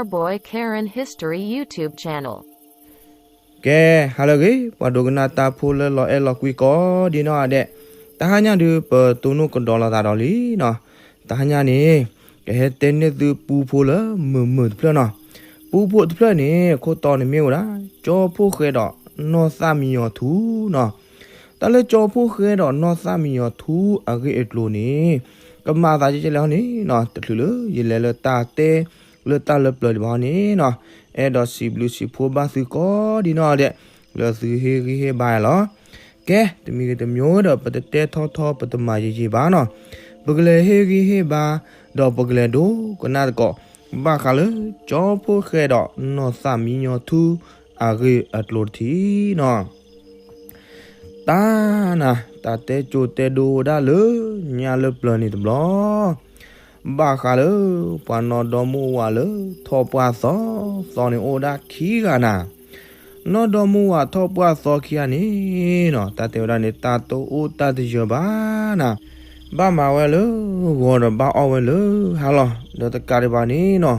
Our Boy Karen History YouTube channel. ကဲ, ဟါလၢအဂ့ၤ ပှၤဒိကနၣ်တၢ်ဖိလၢလီၤအဲၣ်လီၤကွံကိးဒ်နီၢ်ဂၤဒဲး, တဟါညါဒုး ပတိၢ်နီၣ်ကဒီးလိာ်သးဒီးလံနီၤ. တဟါညါန့ၣ် ကဟဲတဲန့ၢ်သုပူဖိလၢမုာ်မုာ်တဖျၢၣ်နီၤ. ပူဖိတဖျၢၣ်န့ၣ် ခိၣ်တီန့ၣ်မ့ၢ်ဝဲဒၣ် ကၠီဖှိၣ်ဃဲဒီးနီၢ်သၣ်မံယီၤထူနီၤ. တၢ်လၢကၠီဖှိၣ်ဃဲဒီးနီၢ်သၣ်မံယီၤထူအဂ့ၢ်အကျိၤန့ၣ် ကမၤသးကဲကဲလဲၣ်ဟီန့ၣ်နီၤ, တချုးလၢယလဲၤလၢတၢ်တဲ လၢတၢ်လၢပျၢၤဒံးဘၣ်ဟီန့ၣ်နီၤ, အဲၣ်ဒိးစံးဘျုးစံးဖှိၣ်ဘၣ်သုကိးဒ်နီၢ်ဂၤဒဲး လၢသုဟ့ၣ်ဂံၢ်ဟ့ၣ်ဘါလီၤ. ကဲ, တမံၤဂ့ၤတမံၤဒီး ပတတဲထီထီ ပတမၤယံာ်ယံာ်ဘၣ်နီၤ, ပကလဲၤဟ့ၣ်ဂံၢ်ဟ့ၣ်ဘါ ဒီးပကလဲၤဒိကနၣ်သကိး ဘၣ်ဃးလၢ ကၠီဖှိၣ်ဃဲဒီးနီၢ်သၣ်မံယီၤထူအဂ့ၢ်အကျိၤတထံၣ်နီၤ. တၢ်နၤ, တၢ်တဲကၠိတဲဒိဝဲဒၣ်လၢညါလၢပျၢၤန့ၣ်တဘျီ, ဘၣ်ဃးလၢ ပှၤနီၢ်ဒီမါဝၤလၢ ထီၣ်ပှၢ်သီသီန့ၣ် အိၣ်ဝဲဒၣ်ခံဂၤနၤ. နီၢ်ဒီမါဝၤထီၣ်ပှၢ်သီခံဂၤန့ၣ်နီၤ, တၢ်တဲဝဲဒၣ်န့ၣ် တၢ်တအိၣ်တၢ်တယ�ၤ�ၤဘၣ်နၤ, ဘၣ်မၤဝဲလၢဂီၤဒီးဘၣ်အီၣ်ဝဲလၢဟါလီၤ. ဒီးတကးဒံးဘၣ်န့ၣ်နီၤ,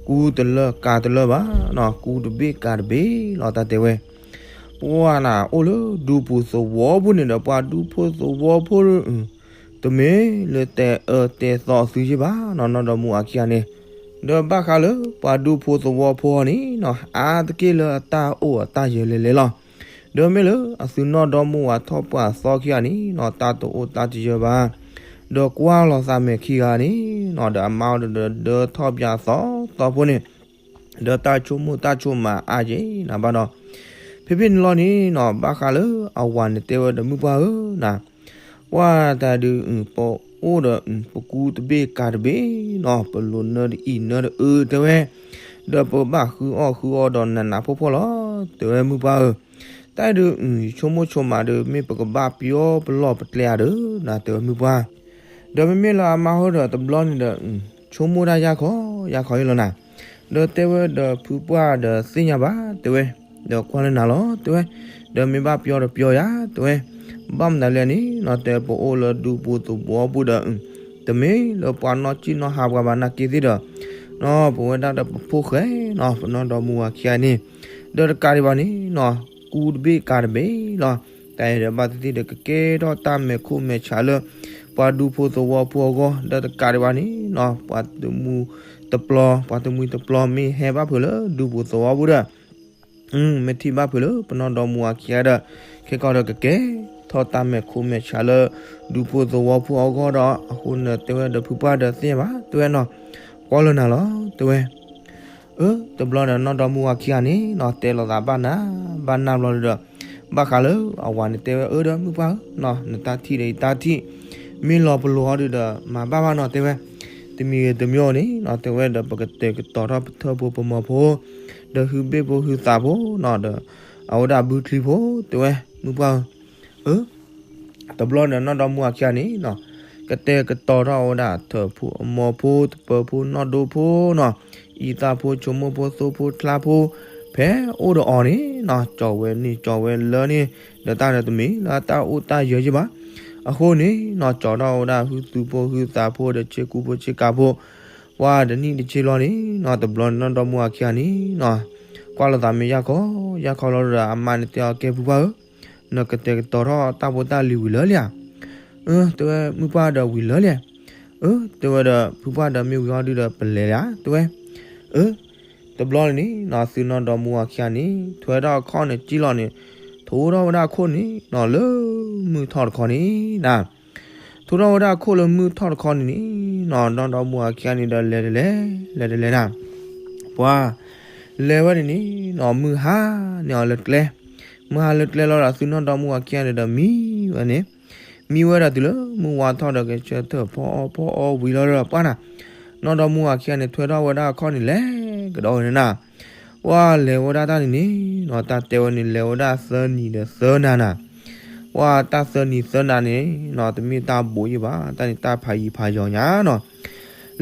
ကူတလၢကၤတလၢဘၣ်နီၤ, ကူတဘ့ၣ်ကၤတဘ့ၣ်လီၤ တၢ်တဲဝဲ. ပှၤနၤ အိၣ်လၢဒူပူၤသဝီပူၤန့ၣ်ဒီး ပှၤဒူဖိသဝီဖိ တမ့ၢ်လၢတဲအၢတဲသီသုယ့ၢ်ဘၣ်နီၤ, နီၢ်ဒီမါဝၤခံဂၤန့ၣ်, ဒီးဘၣ်ဃးလၢပှၤဒူဖိသဝီဖိအီၤန့ၣ်နီၤ, အါတက့ၢ်လၢအတၢ်အိၣ်အတၢ်ယၢၤလဲၤလဲၤလီၤ. ဒီးမ့ၢ်လၢအသုနီၢ်ဒီမါဝၤထီၣ်ပှၢ်သီခံဂၤန့ၣ်နီၤ, တၢ်တအိၣ်တၢ်တယၢၤဘၣ်, ဒီးကွၢ်လီၤသးမဲာ်ခံဂၤန့ၣ်နီၤ, ဒီးအမါအီၤဒီးဒၢထီၣ်ပၠးသီသီဖိန့ၣ် ဒီးတၢ်ဆိကမိၣ်တၢ်ဆိကမးအါယဲၢ်နၤဘၣ်ဒီး, ဖဲဖဲန့ၣ်လီၤန့ၣ်နီၤ, ဘၣ်ဃးလၢအဝၤန့ၣ်တဲဝဲဒီး မုၢ်ပှၢ်ဧၢနၤ, ပှၤတၢ်ဒုး ပအိၣ်ဒီး ပကူတဘ့ၣ်ကၤတဘ့ၣ်နီၤ, ပလိာ်နၢတအံၤနၢတအၢတဲဝဲ, ဒီးပဘၣ်ဃုအီၣ်ဃုအီဒီးနးနးဖှီၣ်ဖှီၣ်လီၤ တဲဝဲ မုၢ်ပှၢ်ဧၢ. တၢ်ဒုး ဆိကမိၣ်ဆိကမးဒီး မ့ၢ်ပကဘၣ်ပျီပလီၢ်ပကျဲဧါဒီးနၤ တဲဝဲ မုၢ်ပှၢ်. ဒီးမ့မ့ၢ်လၢအမါဟီဒီးတဘျီန့ၣ်ဒီး ဆိကမိၣ်တၢ်ယၢ်ခီယၢ်ခီအံၤလီၤနၤ, ဒီးတဲဝဲဒီး ဖုပှၢ်ဒီးသ့ၣ်ညါဘၣ်တဲဝဲ, ဒီးကွၢ်လၢနၤလီၤတဲဝဲ, ဒီးမ့ၢ်ဘၣ်ပျီဒီးပျီယၤတဲဝဲ, ဘၣ်မနုၤလဲၣ်န့ၣ်နီၤ, တဲပအိၣ်လၢဒူပူၤသဝီပူၤဒီး တမ့ၢ်လၢပှၤနီၢ်ကံၣ်နီၢ်ဟးပှၤဘၣ်နာ်က့သ့ၣ်ဒီး ပဝဲဒၣ်ဒီးပဖိၣ်ဃဲနီၤ, ပနီၢ်ဒီမါဝၤခံဂၤန့ၣ်, ဒီးတကးဒံးဘၣ်န့ၣ်နီၤ, ကူတဘ့ၣ်ကၤတဘ့ၣ်လီၤ. တၢ်အံၤဒီးဘၣ်သ့ၣ်သ့ၣ်ဒီး ကကဲထီၣ်တၢ်မဲာ်ခိၣ်မဲာ်ဆးလၢ ပှၤဒူဖိသဝီဖိအဂီၢ်, ဒီးတကးဒံးဘၣ်န့ၣ်နီၤ, ပှၤတမှံၤတပျီၤ, ပှၤတမှံၤတပျီၤ မ့ၢ်ဟဲဘၣ်ဖုးလၢဒူပူၤသဝီပူၤဒီး မ့ၢ်ထံၣ်ဘၣ်ဖုးလၢပနီၢ်ဒီမါဝၤခံဂၤဒီး ခဲကီးဒီးကကဲထီၣ်တၢ်မဲာ်ခိၣ်မဲာ်ဆးလၢ ဒူဖိသဝီဖိအဂီၢ်ဒီး အဃိန့ၣ်တဲဝဲဒီး ဖုပှၢ်ဒီးသ့ၣ်ညါဘၣ်တဲဝဲနီၤ, ကွၢ်လၢနၤလီၤတဲဝဲ. အၢ တဘျီဒီးနီၢ်ဒီမါဝၤခံဂၤန့ၣ်နီၤ, တဲလိာ်သးဘၣ်နၤဘၣ်နၤဘျီဒီး ဘၣ်ဃးလၢအဝၤန့ၣ်တဲဝဲ အၢ ဒီးမုၢ်ပှၢ်ဧၢနီၤ, နတၢ်ထံၣ်ဒီးယတၢ်ထံၣ် မ့ၢ်လီၤပလိာ်အီၤဒုးဒီး မၤဘၣ်ဘၣ်နီၤတဲဝဲ. တမံၤဂ့ၤတမံၤန့ၣ်နီၤ, တဲဝဲဒီး ပကတဲာ်ကတီၤထီၣ်ပထၢၣ်ဖိပမီၤဖိ ဒီးဟုဘ့ၣ်ဖိဟုသးဖိနီၤ, ဒီးအဝဲဒၣ်ဘုချံဖိ တဲဝဲ မုၢ်ပှၢ်ဧၢ. အၢ တဘျီဒီးနီၢ်ဒီမါဝၤခံဂၤန့ၣ်နီၤ, ကတဲာ်ကတီၤထီၣ်အဝဲဒၣ်ထၢၣ်ဖိအမီၤဖိ တပၢၤဖိနီၢ်ဒိဖိနီၤ, အံသၣ်ဖိ ဆိမိၣ်ဖိ သိဖိ ချါဖိ ဖဲအိၣ်ဒီးအီၤန့ၣ်နီၤ, ကၠီၤဝဲန့ၣ် ကၠီၤဝဲလၢန့ၣ်, ဒီးတၢ်ဒီးတမ့ၢ်လၢတၢ်အိၣ်တၢ်ယၢၤယ့ၢ်ဘၣ်. အဃိန့ၣ်နီၤ, ကၠီၤထီၣ်ဝဲဒၣ်ဟုသူၣ်ဖိဟုသးဖိ ဒီးဆ့ကူဖိဆ့ကၤဖိ ပှၤတနံၣ်တဆ့လီၤန့ၣ်နီၤ, တဘျီန့ၣ်နီၢ်ဒီမါဝၤခံဂၤန့ၣ်နီၤ, ကွၢ်လိာ်သးမ့ၢ်ယၢ်ခီယၢ်ခီလီၤဒီး အမါန့ၣ်တဲအီၤ ကဲ ဖုပှၢ်ဧၢ, နကတဲာ်ကတီၤထီၣ်တၢ်ဖိတၢ်လံၤဝံၤလၢာ်လံဧါ. အၢ တဲဝဲ မုၢ်ပှၢ်ဒီးဝံၤလၢာ်လံဧါ. အၢ တဲဝဲဒီး ဖုပှၢ်ဒီးမ့ၢ်ဝံၤအီၤဒုးဒီးပလဲၤလံဧါ တဲဝဲ. အၢ တဘျီန့ၣ်နီၤ, သုနီၢ်ဒီမါဝၤခံဂၤန့ၣ် ထွဲထီၣ်အခီၣ်န့ၣ်ကံၣ်လီၤန့ၣ်, ထိထီၣ်ဝဲဒၣ်အခိၣ်န့ၣ်နီၤ, လၢမုၢ်ထီၣ်တခီန့ၣ်နၤ, ထိထီၣ်ဝဲဒၣ်အခိၣ်လၢမုၢ်ထီၣ်တခီန့ၣ်န့ၣ်နီၤ, နီၢ်ဒီမါဝၤခံဂၤန့ၣ်ဒီးလဲၤတလဲၤ လဲၤတလဲၤနၤ, ပှၤ လဲၤဝဲန့ၣ်န့ၣ်နီၤ, မုၢ်ဟါန့ၢ်အီၤလၢကျဲ, မုၢ်ဟါလၢကျဲလီၤဒီး သုနီၢ်ဒီမါဝၤခံဂၤန့ၣ်ဒီးမံဝဲန့ၣ်, မံဝဲဒၣ်တုၤလၢမုၢ်ဝါထီၣ်ဒီး ကဆၢထၢၣ်ဖီအီၣ်ဖီအီဝံၤလီၤဒီး ပှၤနၤ, နီၢ်ဒီမါဝၤခံဂၤန့ၣ် ထွဲထီၣ်ဝဲဒၣ်အခီၣ်န့ၣ် လဲၤကဒီးဝဲန့ၣ်နၤ, ပှၤလဲၤဝဲဒၣ်တၢ်န့ၣ်န့ၣ်နီၤ, တၢ်တဲဝဲန့ၣ် လဲၤဝဲဒၣ်သၢနံၤဒီးသၢနၤနၤ, ပှၤတၢ်သၢနံၤသၢနၤန့ၣ်နီၤ, တမ့ၢ်တၢ်ဘိးယ့ၢ်ဘၣ်, တၢ်န့ၣ်တၢ်ဖးယံၤဖးယီၤညါနီၤ,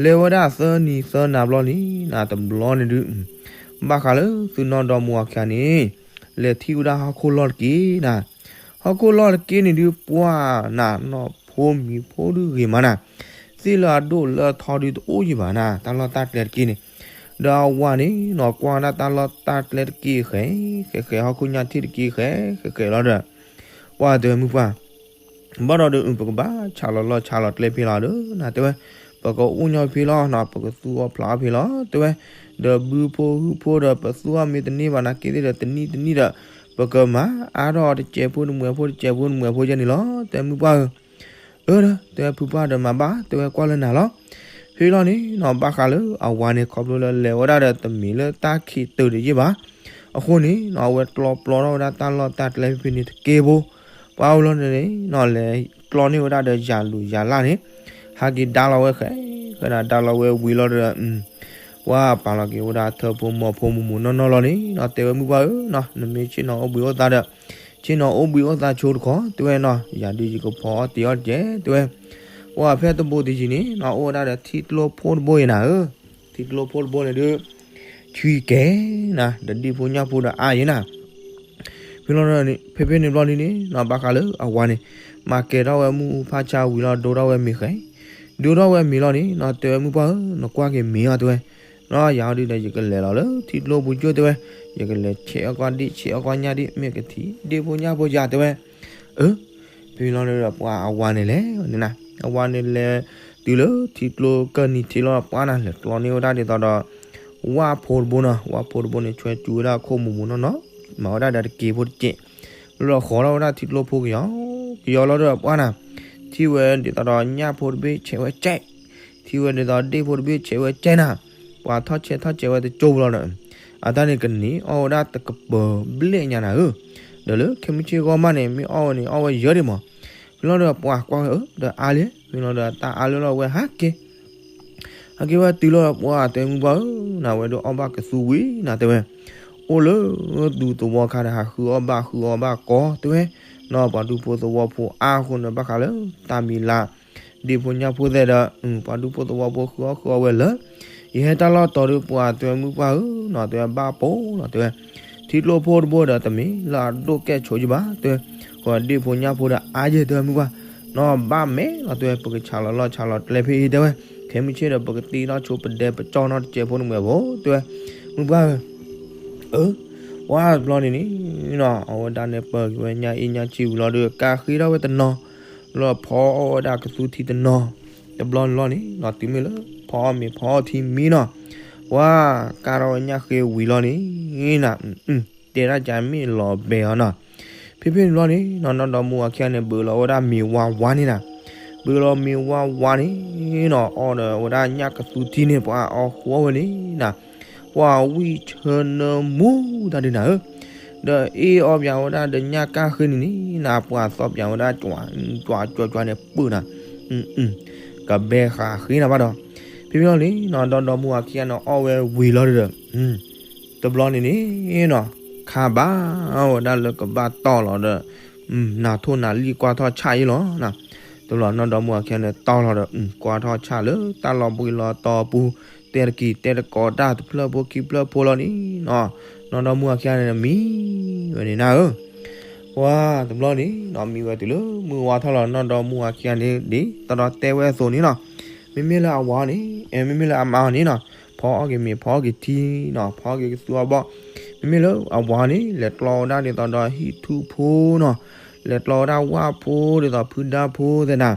လဲၤဝဲဒၣ်သၢနံၤသၢနၤဘျီန့ၣ်နၤ, တဘျီန့ၣ်ဒုး ဘၣ်ဃးလၢသုနီၢ်ဒီမါဝၤခံဂၤန့ၣ် လဲၤထံၣ်ဝဲဒၣ်ဟီၣ်ခိၣ်လီၢ်တက့ၢ်နၤ, ဟီၣ်ခိၣ်လီၢ်တက့ၢ်န့ၣ်ဒုး ပှၤနၤ, နီၢ်ဖိမံၤဖိဒုးဂ့ၤမးနၤ, သ့ၣ်လၢအဒိၣ်လၢအထီဒုးတအိၣ်ယံၤဘၣ်နၤ, တၢ်လီၢ်တၢ်ကျဲတက့ၢ်န့ၣ်, ဒီးအဝၤန့ၣ်နီၤ ကွၢ်ဝဲဒၣ်တၢ်လီၢ်တၢ်ကျဲတက့ၢ်ဃဲ, ဃဲဃဲ ဟီၣ်ခိၣ်ညါထံၣ်တက့ၢ်ဃဲ ဃဲဃဲလီၤဒီး ပှၢ်တဲဝဲမုၢ်ပှၢ် ဘၣ်ဒီးဒုး ပကဘၣ်ဆးလီၤလီၢ်ဆးလီၤကျဲဖဲလီၤဒီး နတဲဝဲ, ပကအိၣ်ညီဖဲလီၤနီၤ ပကသူၣ်အီၣ်ဖျးအီၣ်ဖဲလီၤ တဲဝဲ, ဒီးဘုဖိဟုဖိဒီး ပသူၣ်အီၣ်မ့ၢ်တန့ၢ်ဘၣ်နာ်က့သ့ၣ်ဒီး တနံၣ်တနံၣ်ဒီး ပကမၤအါထီၣ်အီၤတစဲးဖိတမှဲးဖိ တစဲးဖိတမှဲးဖိယဲန့ၣ်လီၤ တဲမုၢ်ပှၢ်ဧၢ အၢ တဲဝဲဖုပှၢ်ဒီးမၤဘၣ် တဲဝဲကွၢ်လၢနၤလီၤ. ဖဲလီၤန့ၣ်နီၤ ဘၣ်ဃးလၢအဝၤန့ၣ် ခီဖျိလၢလဲၤဝဲဒၣ်ဒီးတမ့ၢ်လၢတၢ်ခံးတုၤဒံးယ့ၢ်ဘၣ်. အဃိန့ၣ်နီၤ အဝဲကျီပျီထီၣ်ဝဲဒၣ်တၢ်လီၢ်တၢ်ကျဲဖဲဖဲန့ၣ်တက့ၢ်ဖိ, ပှၤအိၣ်လီၤန့ၣ်နီၤ လဲၤကျီန့ၢ်ဝဲဒၣ်ဒီးယၤလူၤယၤလၢ်န့ၣ် ဟးက့ၤဒါလီၤဝဲဃဲ ဃဲဒၣ်ဒါလီၤဝဲဝံၤလီၤဒီး ပှၤပာ်လီၤက့ၤဝဲဒၣ်ထၢဖိမီၤဖိမူးမူးနီၢ်နီၢ်လီၤန့ၣ်နီၤ တဲဝဲမုၢ်ပှၢ်ဧၢနီၤ နမ့ၢ်ဆ့ၣ်နီၤအိၣ်ဘှံးအိၣ်သါဒီး ဆ့ၣ်နီၤအိၣ်ဘှံးအိၣ်သါဆိတခီ တဲဝဲနီၤ ယၤဒုးယကဖီအီၣ်တ့ၢ်အီၣ်တကဲ တဲဝဲ, ပှၤဖဲတဘိတယံၤန့ၣ်နီၤ အိၣ်ဝဲဒၣ်ဒီးထံကျိဖိတဘိအံၤနၤဧၢ, ထံကျိဖိတဘိန့ၣ်ဒုး ဆံကဲနၤ ဒီးဒ့ၣ်ဖိညၣ်ဖိဒီးအါယဲနၤ ဖဲလီၤ ဖဲဖဲန့ၣ်ဘျီန့ၣ်နီၤ ဘၣ်ဃးလၢအဝၤန့ၣ် မၤကဲၤထီၣ်ဝဲမုၢ်အူဖးဆါဝံၤလီၤ ဒိထီၣ်ဝဲမ့ၤဃဲ, ဒိထီၣ်ဝဲမ့ၤလီၤန့ၣ်နီၤ တဲဝဲမုၢ်ပှၢ်ဧၢ နကွၢ်က့ၤမ့ၤအီၤတဲဝဲ, နီၤ ယၤဒုးဒီးယကလဲၤလီၤလၢထံကျိပူၤကၠိၣ်တဲဝဲ, ယကလဲၤဆဲးအီၣ်ကွၢ်ဒ့ၣ် ဆဲးအီၣ်ကွၢ်ညၣ်ဒ့ၣ် မ့ၢ်ကထံၣ်ဒ့ၣ်ဖိညၣ်ဖိယၤတဲဝဲ, အၢ ဖဲလီၤဒီးပှၤအဝၤန့ၣ်လဲၤန့ၣ်နၤ အဝၤန့ၣ်လဲၤတုၤလၢထံကျိကၢၢ်နံၤထံးလီၤ ပှၢ်နၤလဲၤကျီန့ၢ်ဝဲဒၣ်ဒ်သိးဒီး ဝၣ်ဖိတဘိနီၤ ဝၣ်ဖိတဘိန့ၣ် ဆွဲစူၤဝဲဒၣ်ခိၣ်မူးမူးနီၢ်နီၢ် မၤဝဲဒၣ်ဒီးတက့ၢ်ဖိတက့ၢ်, လီၤဃီၤထီၣ်ဝဲဒၣ်ထံကျိဖိကယီကယီလီၤဒီးပှၢ်နၤ, ထံၣ်ဝဲဒ်သိးဒီးညၣ်ဖိတဘ့ၣ်ဆဲးဝဲကဲး ထံၣ်ဝဲဒ်သိးဒ့ၣ်ဖိတဘ့ၣ်ဆဲးဝဲကဲးနၤ, ပှၤထီၣ်ဆဲးထီၣ်ဆဲးဝဲတကၠိပူၤလီၤဒီး, အတၢ်န့ၣ်ကန့ၢ်အီၣ်ဝဲဒၣ်တကပၤဘျဲၣ်ညါနၤဧၢ, ဒီးလၢခဲမုၢ်ဆ့ၣ်ဂီၢ်မးန့ၣ် မ့ၢ်အီၣ်ဝဲန့ၣ် အီၣ်ဝဲယၢဒံးမး, ဖဲလီၤဒီးပှၤကွၢ်ဝဲအၢ ဒီးအါလံ ဖဲလီၤဒီးတၢ်အါလၢလီၤဝဲဟးက့ၤ ဟဲက့ၤဝဲတုၤလီၤပှၢ်တဲမုၢ်ပှၢ်ဧၢ, နဝဲဒုးအီၣ်ဘၣ်ကသူဝံၤနၤတဲဝဲ, အိၣ်လၢသူသဝီခါဒီး ဟးဃုအီၣ်ဘၣ်ဃုအီၣ်ဘၣ်ကီတဲဝဲ, နီၢ်ပှၤဒူဖိသဝီဖိအါဃိန့ၣ် ဘၣ်ဃးလၢတၢ်မံၤလၢ ဒ့ၣ်ဖိညၣ်ဖိသဲးဒီး ပှၤဒူဖိသဝီဖိဃုအီၣ်ဃုအီၣ်ဝဲလၢ ယဟဲတၢ်လီၢ်တီၤဒီးပှၢ်တဲမုၢ်ပှၢ်ဧၢ, နတဲဘၣ်ပိာ်လီၤတဲဝဲ, ထံကျိဖိတဘိဒီးတမ့ၢ်လၢအဒိၣ်ကဲဆိယဘၣ်တဲဝဲ, ဃိဒ့ၣ်ဖိညၣ်ဖိဒီးအါယဲတဲမုၢ်ပှၢ်, နီၢ်ဘၣ်မဲာ်လီၤတဲဝဲ ပကဆးလီၤလီၢ်ဆးလီၤကျဲဖဲအံၤတဲဝဲ, ခဲမုၢ်ဆ့ၣ်ဒီးပကတ့ထီၣ်ဆိပဒဲပကၠီၣ်နီၢ်တစဲးဖိ နမွဲၣ်ဖိတဲဝဲ, မုၢ်ပှၢ်ဧၢ, အၢ, ပှၢ်တဘျီန့ၣ်န့ၣ်နီၢ် အဝဲဒၣ်န့ၣ်ပၢၢ်က့ၤဝဲညၣ်အ့ၣ်ညၣ်ဆံဝံၤလီၤဒီး ကါဃ့ထီၣ်ဝဲတနီၤ, လၢဖီအီၣ်ဝဲဒၣ်ကသူထံတနီၤ, တဘျီန့ၣ်လီၤန့ၣ်နီၢ် တုၤမ့ၢ်လၢဖီအီၣ်မ့ၤဖီအီၣ်ထံမံနီၢ်, ပှၢ်ကါထီၣ်ဝဲညၣ်ဃ့ဝံၤလီၤန့ၣ် န တဲဒၣ်ကမ့ၢ်လီၤဘဲအီၤနီၢ်, ဖဲဖဲန့ၣ်ဘျီန့ၣ်နီၢ် နီၢ်ဒီမါအခံဂၤန့ၣ် ဘုးလီၤဝဲဒၣ်မ့ၤဝါဝါန့ၣ်နၤ, ဘုးလီၤမ့ၤဝါဝါန့ၣ်နီၢ် အီၣ်ဒီးဝဲဒၣ်ညၣ်ကသူထံန့ၣ် ပှၢ်အီၣ်ဃုအီၣ်ဝဲန့ၣ်နၤ, ပှၢ်ဝံၣ်ဆၢနၢမူတၢ်ဒုးနၤဧၢ, ဒီးအ့ၣ်အီၣ်ပၠးဝဲဒၣ်ဒီးညၣ်ကါဃ့န့ၣ်န့ၣ်နၤ ပှၢ်သီပၠးဝဲဒၣ် ကွၢ်ကွၢ်ကွၢ်န့ၣ်ပုၢ်နၤ, ကဘဲဃာ်ဃ့နၤဘၣ်ဒီး, ဖဲဖဲလီၤန့ၣ်နီၢ် ဒီဒီမါအခံဂၤန့ၣ် အီၣ်ဝဲဝံၤလီၤဒီး တဘျီန့ၣ်န့ၣ်နီၢ် ခါဘၣ်ဝဲဒၣ်လၢကဘၣ်တီၢ်လီၤဒီး နထိၣ်နၤလံၣ်ကွၢ်ထီၣ်ဆၣ်အံၤလီၤ, တဘျီနီၢ်ဒီမါအခံဂၤန့ၣ် တီၢ်လီၤဒီး ကွၢ်ထီၣ်ဆၣ်လၢတၢ်လီၢ်ဘှံးလီၤတီၤပူၤ တဲတကံၤတဲတကိးတၢ်တဖျၢၣ်ဖိခံဖျၢၣ်ဖိလီၤန့ၣ်နီၢ် နီၢ်ဒီမါအခံဂၤန့ၣ် မံဝဲန့ၣ်နၤဧၢ ပှၢ်တဘျီန့ၣ်နီၢ် မံဝဲတုၤလၢမုၢ်ဝါထီၣ်လီၤ နီၢ်ဒီမါအခံဂၤန့ၣ် ဒ်သိးဒီးတဲဝဲအသိးန့ၣ်နီၢ် မ့မ့ၢ်လၢအဝၤန့ၣ် အဲ မ့မ့ၢ်လၢအမါအီၤန့ၣ်နီၢ် ဖီအီၣ်က့ၤမ့ၤ ဖီအီၣ်က့ၤထံနီၢ် ဖီအီၣ်က့ၤကသူအီၣ်ဘီၣ်, မ့မ့ၢ်လၢအဝၤန့ၣ် လဲၤကျီဝဲဒၣ်ဒ်သိးဒီးဟံၣ်ထူၣ်ဖိနီၢ် လဲၤကျီဝဲဒၣ်ဝၣ်ဖိဒ်သိးဖုဒါဖိသဲနၤ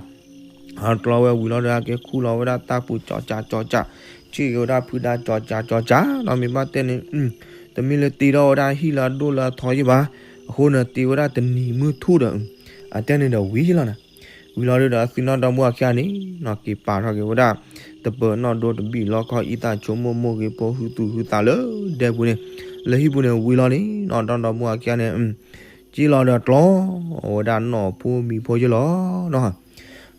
ကျီဝဲဝံၤလီၤဒီး ကဲခူၣ်လီၤဝဲဒၣ်တၢ်ပူၤကၠီကၠးကၠီကၠး, ဆံၣ်က့ၤဝဲဒၣ်ဖုဒါကၠီကၠးကၠီကၠးနီၢ် မ့ၢ်ဘၣ်တဲန့ၣ် တမ့ၢ်လၢတ့ထီၣ်ဝဲဒၣ်ဟံၣ်လၢအဒိၣ်လၢအထီယ့ၢ်ဘၣ်, အဃိန့ၣ် တ့ဝဲဒၣ်တနံၤမုၢ်ထူၣ်ဒီး အတဲန့ၣ်ဒီးဝံၤလီၤနၤ, ဝံၤလီၤဒီး အသုနီၢ်ဒီမါအခံဂၤန့ၣ်နီၢ် က့ၤပာ်ထီၣ်က့ၤဝဲဒၣ် တပၢၤနီၢ်ဒိတဘ့ၣ်လီခီ အံသၣ်ဆိကမိၣ်မိၢ်ဂ့ၤဖိ ဟုသူၣ်ဟုသးလၢဒဲပူၤန့ၣ်, လၢဟံၣ်ပူၤန့ၣ် ဝံၤလီၤန့ၣ်နီၢ် ဒီဒီမါအခံဂၤန့ၣ် က့ၤလီၤဒီးကျီ အဝဲဒၣ်နီၢ်ဖိမံၤဖိယ့ၢ်လီၤနီၢ်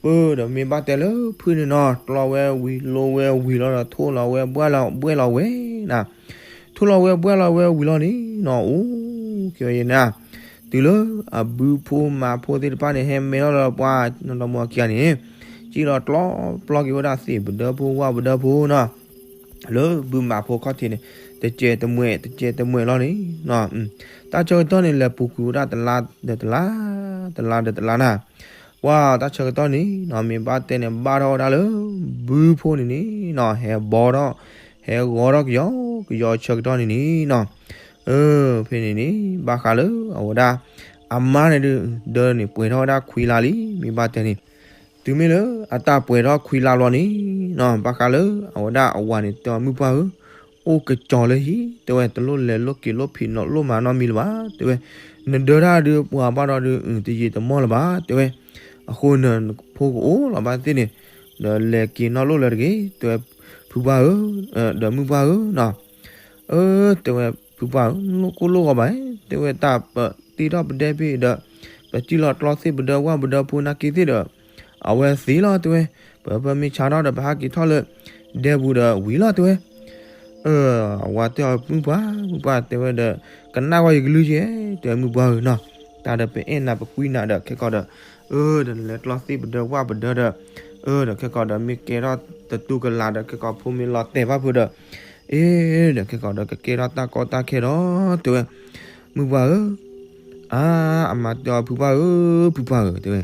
ပၢ်ဒီးမ့ၢ်ဘၣ်တဲလၢဖုန့ၣ်နီၢ် ကျီဝဲဝံၤလိဝဲဝံၤလီၤဒီး ထိၣ်လီၤဝဲဘှၣ်လီၤဝဲနၤ, ထိၣ်လီၤဝဲဘှၣ်လီၤဝဲဝံၤလီၤန့ၣ်နီၢ် အိၣ်က့ၤဝဲယဲနၤ, တုၤလၢအဘုဖိမါဖိသ့ၣ်တဖၣ်န့ၣ် ဟဲမဲထီၣ်လၢပှၤနီၢ်ဒီမါအခံဂၤန့ၣ်, က့ၤလီၤကျီပျီက့ၤဝဲဒၣ်သ့ၣ်ပဒၢဖိဝၣ်ပဒၢဖိနီၢ် လၢဘုမးဖိခီၣ်ထံးန့ၣ် တစဲးတမှဲာ် တစဲးတမှဲာ်လီၤန့ၣ်နီၤ, တၢ်ဆၢကတီၢ်န့ၣ် လဲၤပူၤကွံာ်ဝဲဒၣ်တလါဒီးတလါ, တလါဒီးတလါနၤ, ပှၤတၢ်ဆၢကတီၢ်န့ၣ်နီၤ မ့ၢ်ဘၣ်တဲန့ၣ် ဘၣ်ထီၣ်ဝဲဒၣ်လၢ ဘုဖိန့ၣ်န့ၣ်နီၤ ဟဲဘီထီၣ်, ဟဲဂီၤထီၣ်ကယီကယီဆၢကတီၢ်န့ၣ်န့ၣ်နီၤ, အၢ ဖဲန့ၣ်န့ၣ် ဘၣ်ဃးလၢအဝဲဒၣ် အမါန့ၣ်ဒုး ဒၢန့ၣ်ပှဲၤထီၣ်ဝဲဒၣ်ခွံလါလံ မ့ၢ်ဘၣ်တဲန့ၣ်, တုၤမ့ၢ်လၢအတၢ်ပှဲၤထီၣ်ခွံလါလီၤန့ၣ်နီၤ ဘၣ်ဃးလၢအဝဲဒၣ်အဝၤန့ၣ် တဲအီၤမုၢ်ပှၢ်ဧၢ, အိၣ်ကစီၤလၢဟံၣ် တဲဝဲ တလိၣ်လဲၤလိၣ်က့ၤလိၣ်ဖံးနီၤလိၣ်မၤနီတမံၤလၢၤဘၣ် တဲဝဲ, နဒၢတၢ်ဒုးပှၤဘၣ်ဒီးဒုး တယံာ်တမီၢ်လၢၤဘၣ် တဲဝဲ, အဃိနဖိကအိၣ်လီၤဘၣ်သ့ၣ်န့ၣ် ဒီးလဲၤက့ၤနီၣ်လိၣ်လၢၤတဂ့ၤ တဲဝဲ, ဖုပှၢ်ဧၢ, ဒီးမုၢ်ပှၢ်ဧၢနီၤ, အၢ တဲဝဲ ဖုပှၢ်ဧၢ လိၣ်ကိၢ်လိၣ်ဂီၤဘၣ်, တဲဝဲတၢ်ပတ့ထီၣ်ပဒဲဖဲဒီး ပစံၣ်လီၤကျီသ့ၣ်ပဒၢဝၣ်ပဒၢဖိနာ်က့သ့ၣ်ဒီး အဝဲသ့လီၤ တဲဝဲ, ပပမ့ၢ်ဆါထီၣ်ဒီး ပဟးက့ၤထီၣ်လၢ ဒဲပူၤဒီးဝံၤလီၤ တဲဝဲ, အဝၤတဲအီၤမုၢ်ပှၢ် မုၢ်ပှၢ် တဲဝဲဒီး ကနၣ်ဝဲယကလုၢ်ကဲ တဲဝဲမုၢ်ပှၢ်ဧၢနီၤ, တၢ်ဒီးပအဲၣ်နၤပကွံနၤဒီးခဲကီးဒီး အၢ ဒီးနလဲၤကျီသ့ၣ်ပဒၢဝၣ်ပဒၢဒီး အၢ ဒီးခဲကီးဒီးမ့ၢ်ကဲထီၣ်သတူၢ်ကလာ်ဒီး ခဲကီးဖိမ့ၢ်လီၤတဲာ်ဘၣ်ဖုးဒီး အ့ ဒီးခဲကီးဒီးကကဲထီၣ်တၢ်ကီတၢ်ခဲဒီး တဲဝဲ မုၢ်ပှၢ်ဧၢ, အါ အမါတဲအီၤဖုပှၢ်ဧၢ ဖုပှၢ်ဧၢ တဲဝဲ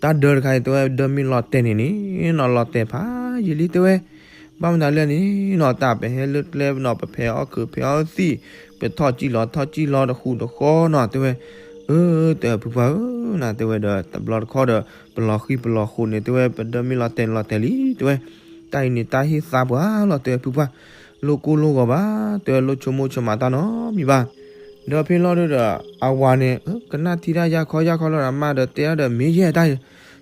တၢ်ဒၢတခါအံၤ တဲဝဲ ဒၢမ့ၢ်လီၤတဲာ်န့ၣ်န့ၣ်နီၤ လီၤတဲာ်ဖးယံာ်လံ တဲဝဲ, ဘၣ်မနုၤလဲၣ်န့ၣ်နီၤ တၢ်ပဟဲလၢကျဲနီၤ ပဖဲးအီၣ်ခုးဖဲးအီၣ်သံၣ် ပထီၣ်ကံၣ်လီၤထီၣ်ကံၣ်လီၤတဃူးတဃီနီၤ တဲဝဲ, အၢ တဲဖုပှၢ်ဧၢနီၤ တဲဝဲဒီး တဘျီတခီၣ်ဒီး ပလီၤဃံၤပလီၤဃိးန့ၣ် တဲဝဲ ပဒၢမ့ၢ်လီၤတဲာ်လီၤတဲာ်လံ တဲဝဲ, တၢ်အံၤန့ၣ်တၢ်ဟ့ၣ်သါပှၤလီၤ တဲဖုပှၢ်, လိၣ်ကိၢ်လိၣ်ဂီၤဘၣ် တဲဝဲ လိၣ်ဆိကမိၣ်ဆိကမးတၢ်နီတမံၤဘၣ် ဒီးဖဲလီၤဒုဒီး အဝၤန့ၣ် ကနၣ်ထံတၢ်ယၢ်ခီယၢ်ခီလီၤဒီး အမါဒီးတဲအီၤဒီး မ့ၢ်ယဲၢ်တၢ်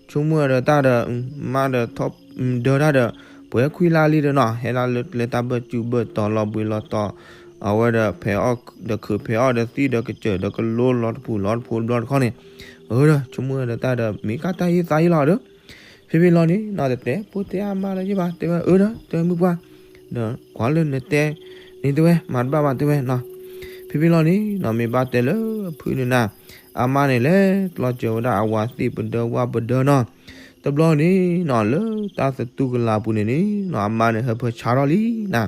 ဆိကမိၣ်ဒီးတၢ်ဒီး မါဒီးထီၣ်ဒၢတၢ်ဒီး ပှဲၤခွံလါလံဒီးနီၤ ဟဲလၢကျဲတၢ်ဘၢၣ်စူၤဘၢၣ်တီၤလီၤဘှံးလီၤတီၤ အဝဲဒီးဖဲးအီၣ်ဒီးခုးဖဲးအီၣ်ဒီးသံၣ်ဒီးကစၢၢ်ဒီးကလိလီၤတပူၤလီၤတဖိတဘျီတခီၣ်န့ၣ်, အၢ ဒီးဆိကမိၣ်ဒီးတၢ်ဒီး မ့ၢ်ကတၢ်ဟ့ၣ်သါအံၤလီၤဒီး ဖဲဖဲလီၤန့ၣ်နီၤ တတဲဖိတဲအမါလၢၤယဲၢ်ဘၣ် တဲဝဲ အၢ ဒီး တဲမုၢ်ပှၢ် ဒီးကွၢ်လၢနတဲန့ၣ် တဲဝဲ မၤတဘၣ်ဘၣ် တဲဝဲနီၤ, ဖဲဖဲလီၤန့ၣ်နီၤ မ့ၢ်ဘၣ်တဲလၢဖုန့ၣ်နၤ အမါန့ၣ်လဲၤကျီစၢၤဝဲဒၣ်အဝၤသ့ၣ်ပဒၢဝၣ်ပဒၢနီၤ, တဘျီန့ၣ်နီၤ လၢတၢ်သတူၢ်ကလာ်ပူၤန့ၣ်န့ၣ်နီၤ အမါန့ၣ်ဟၢဖၢဆါထီၣ်လံနၤ,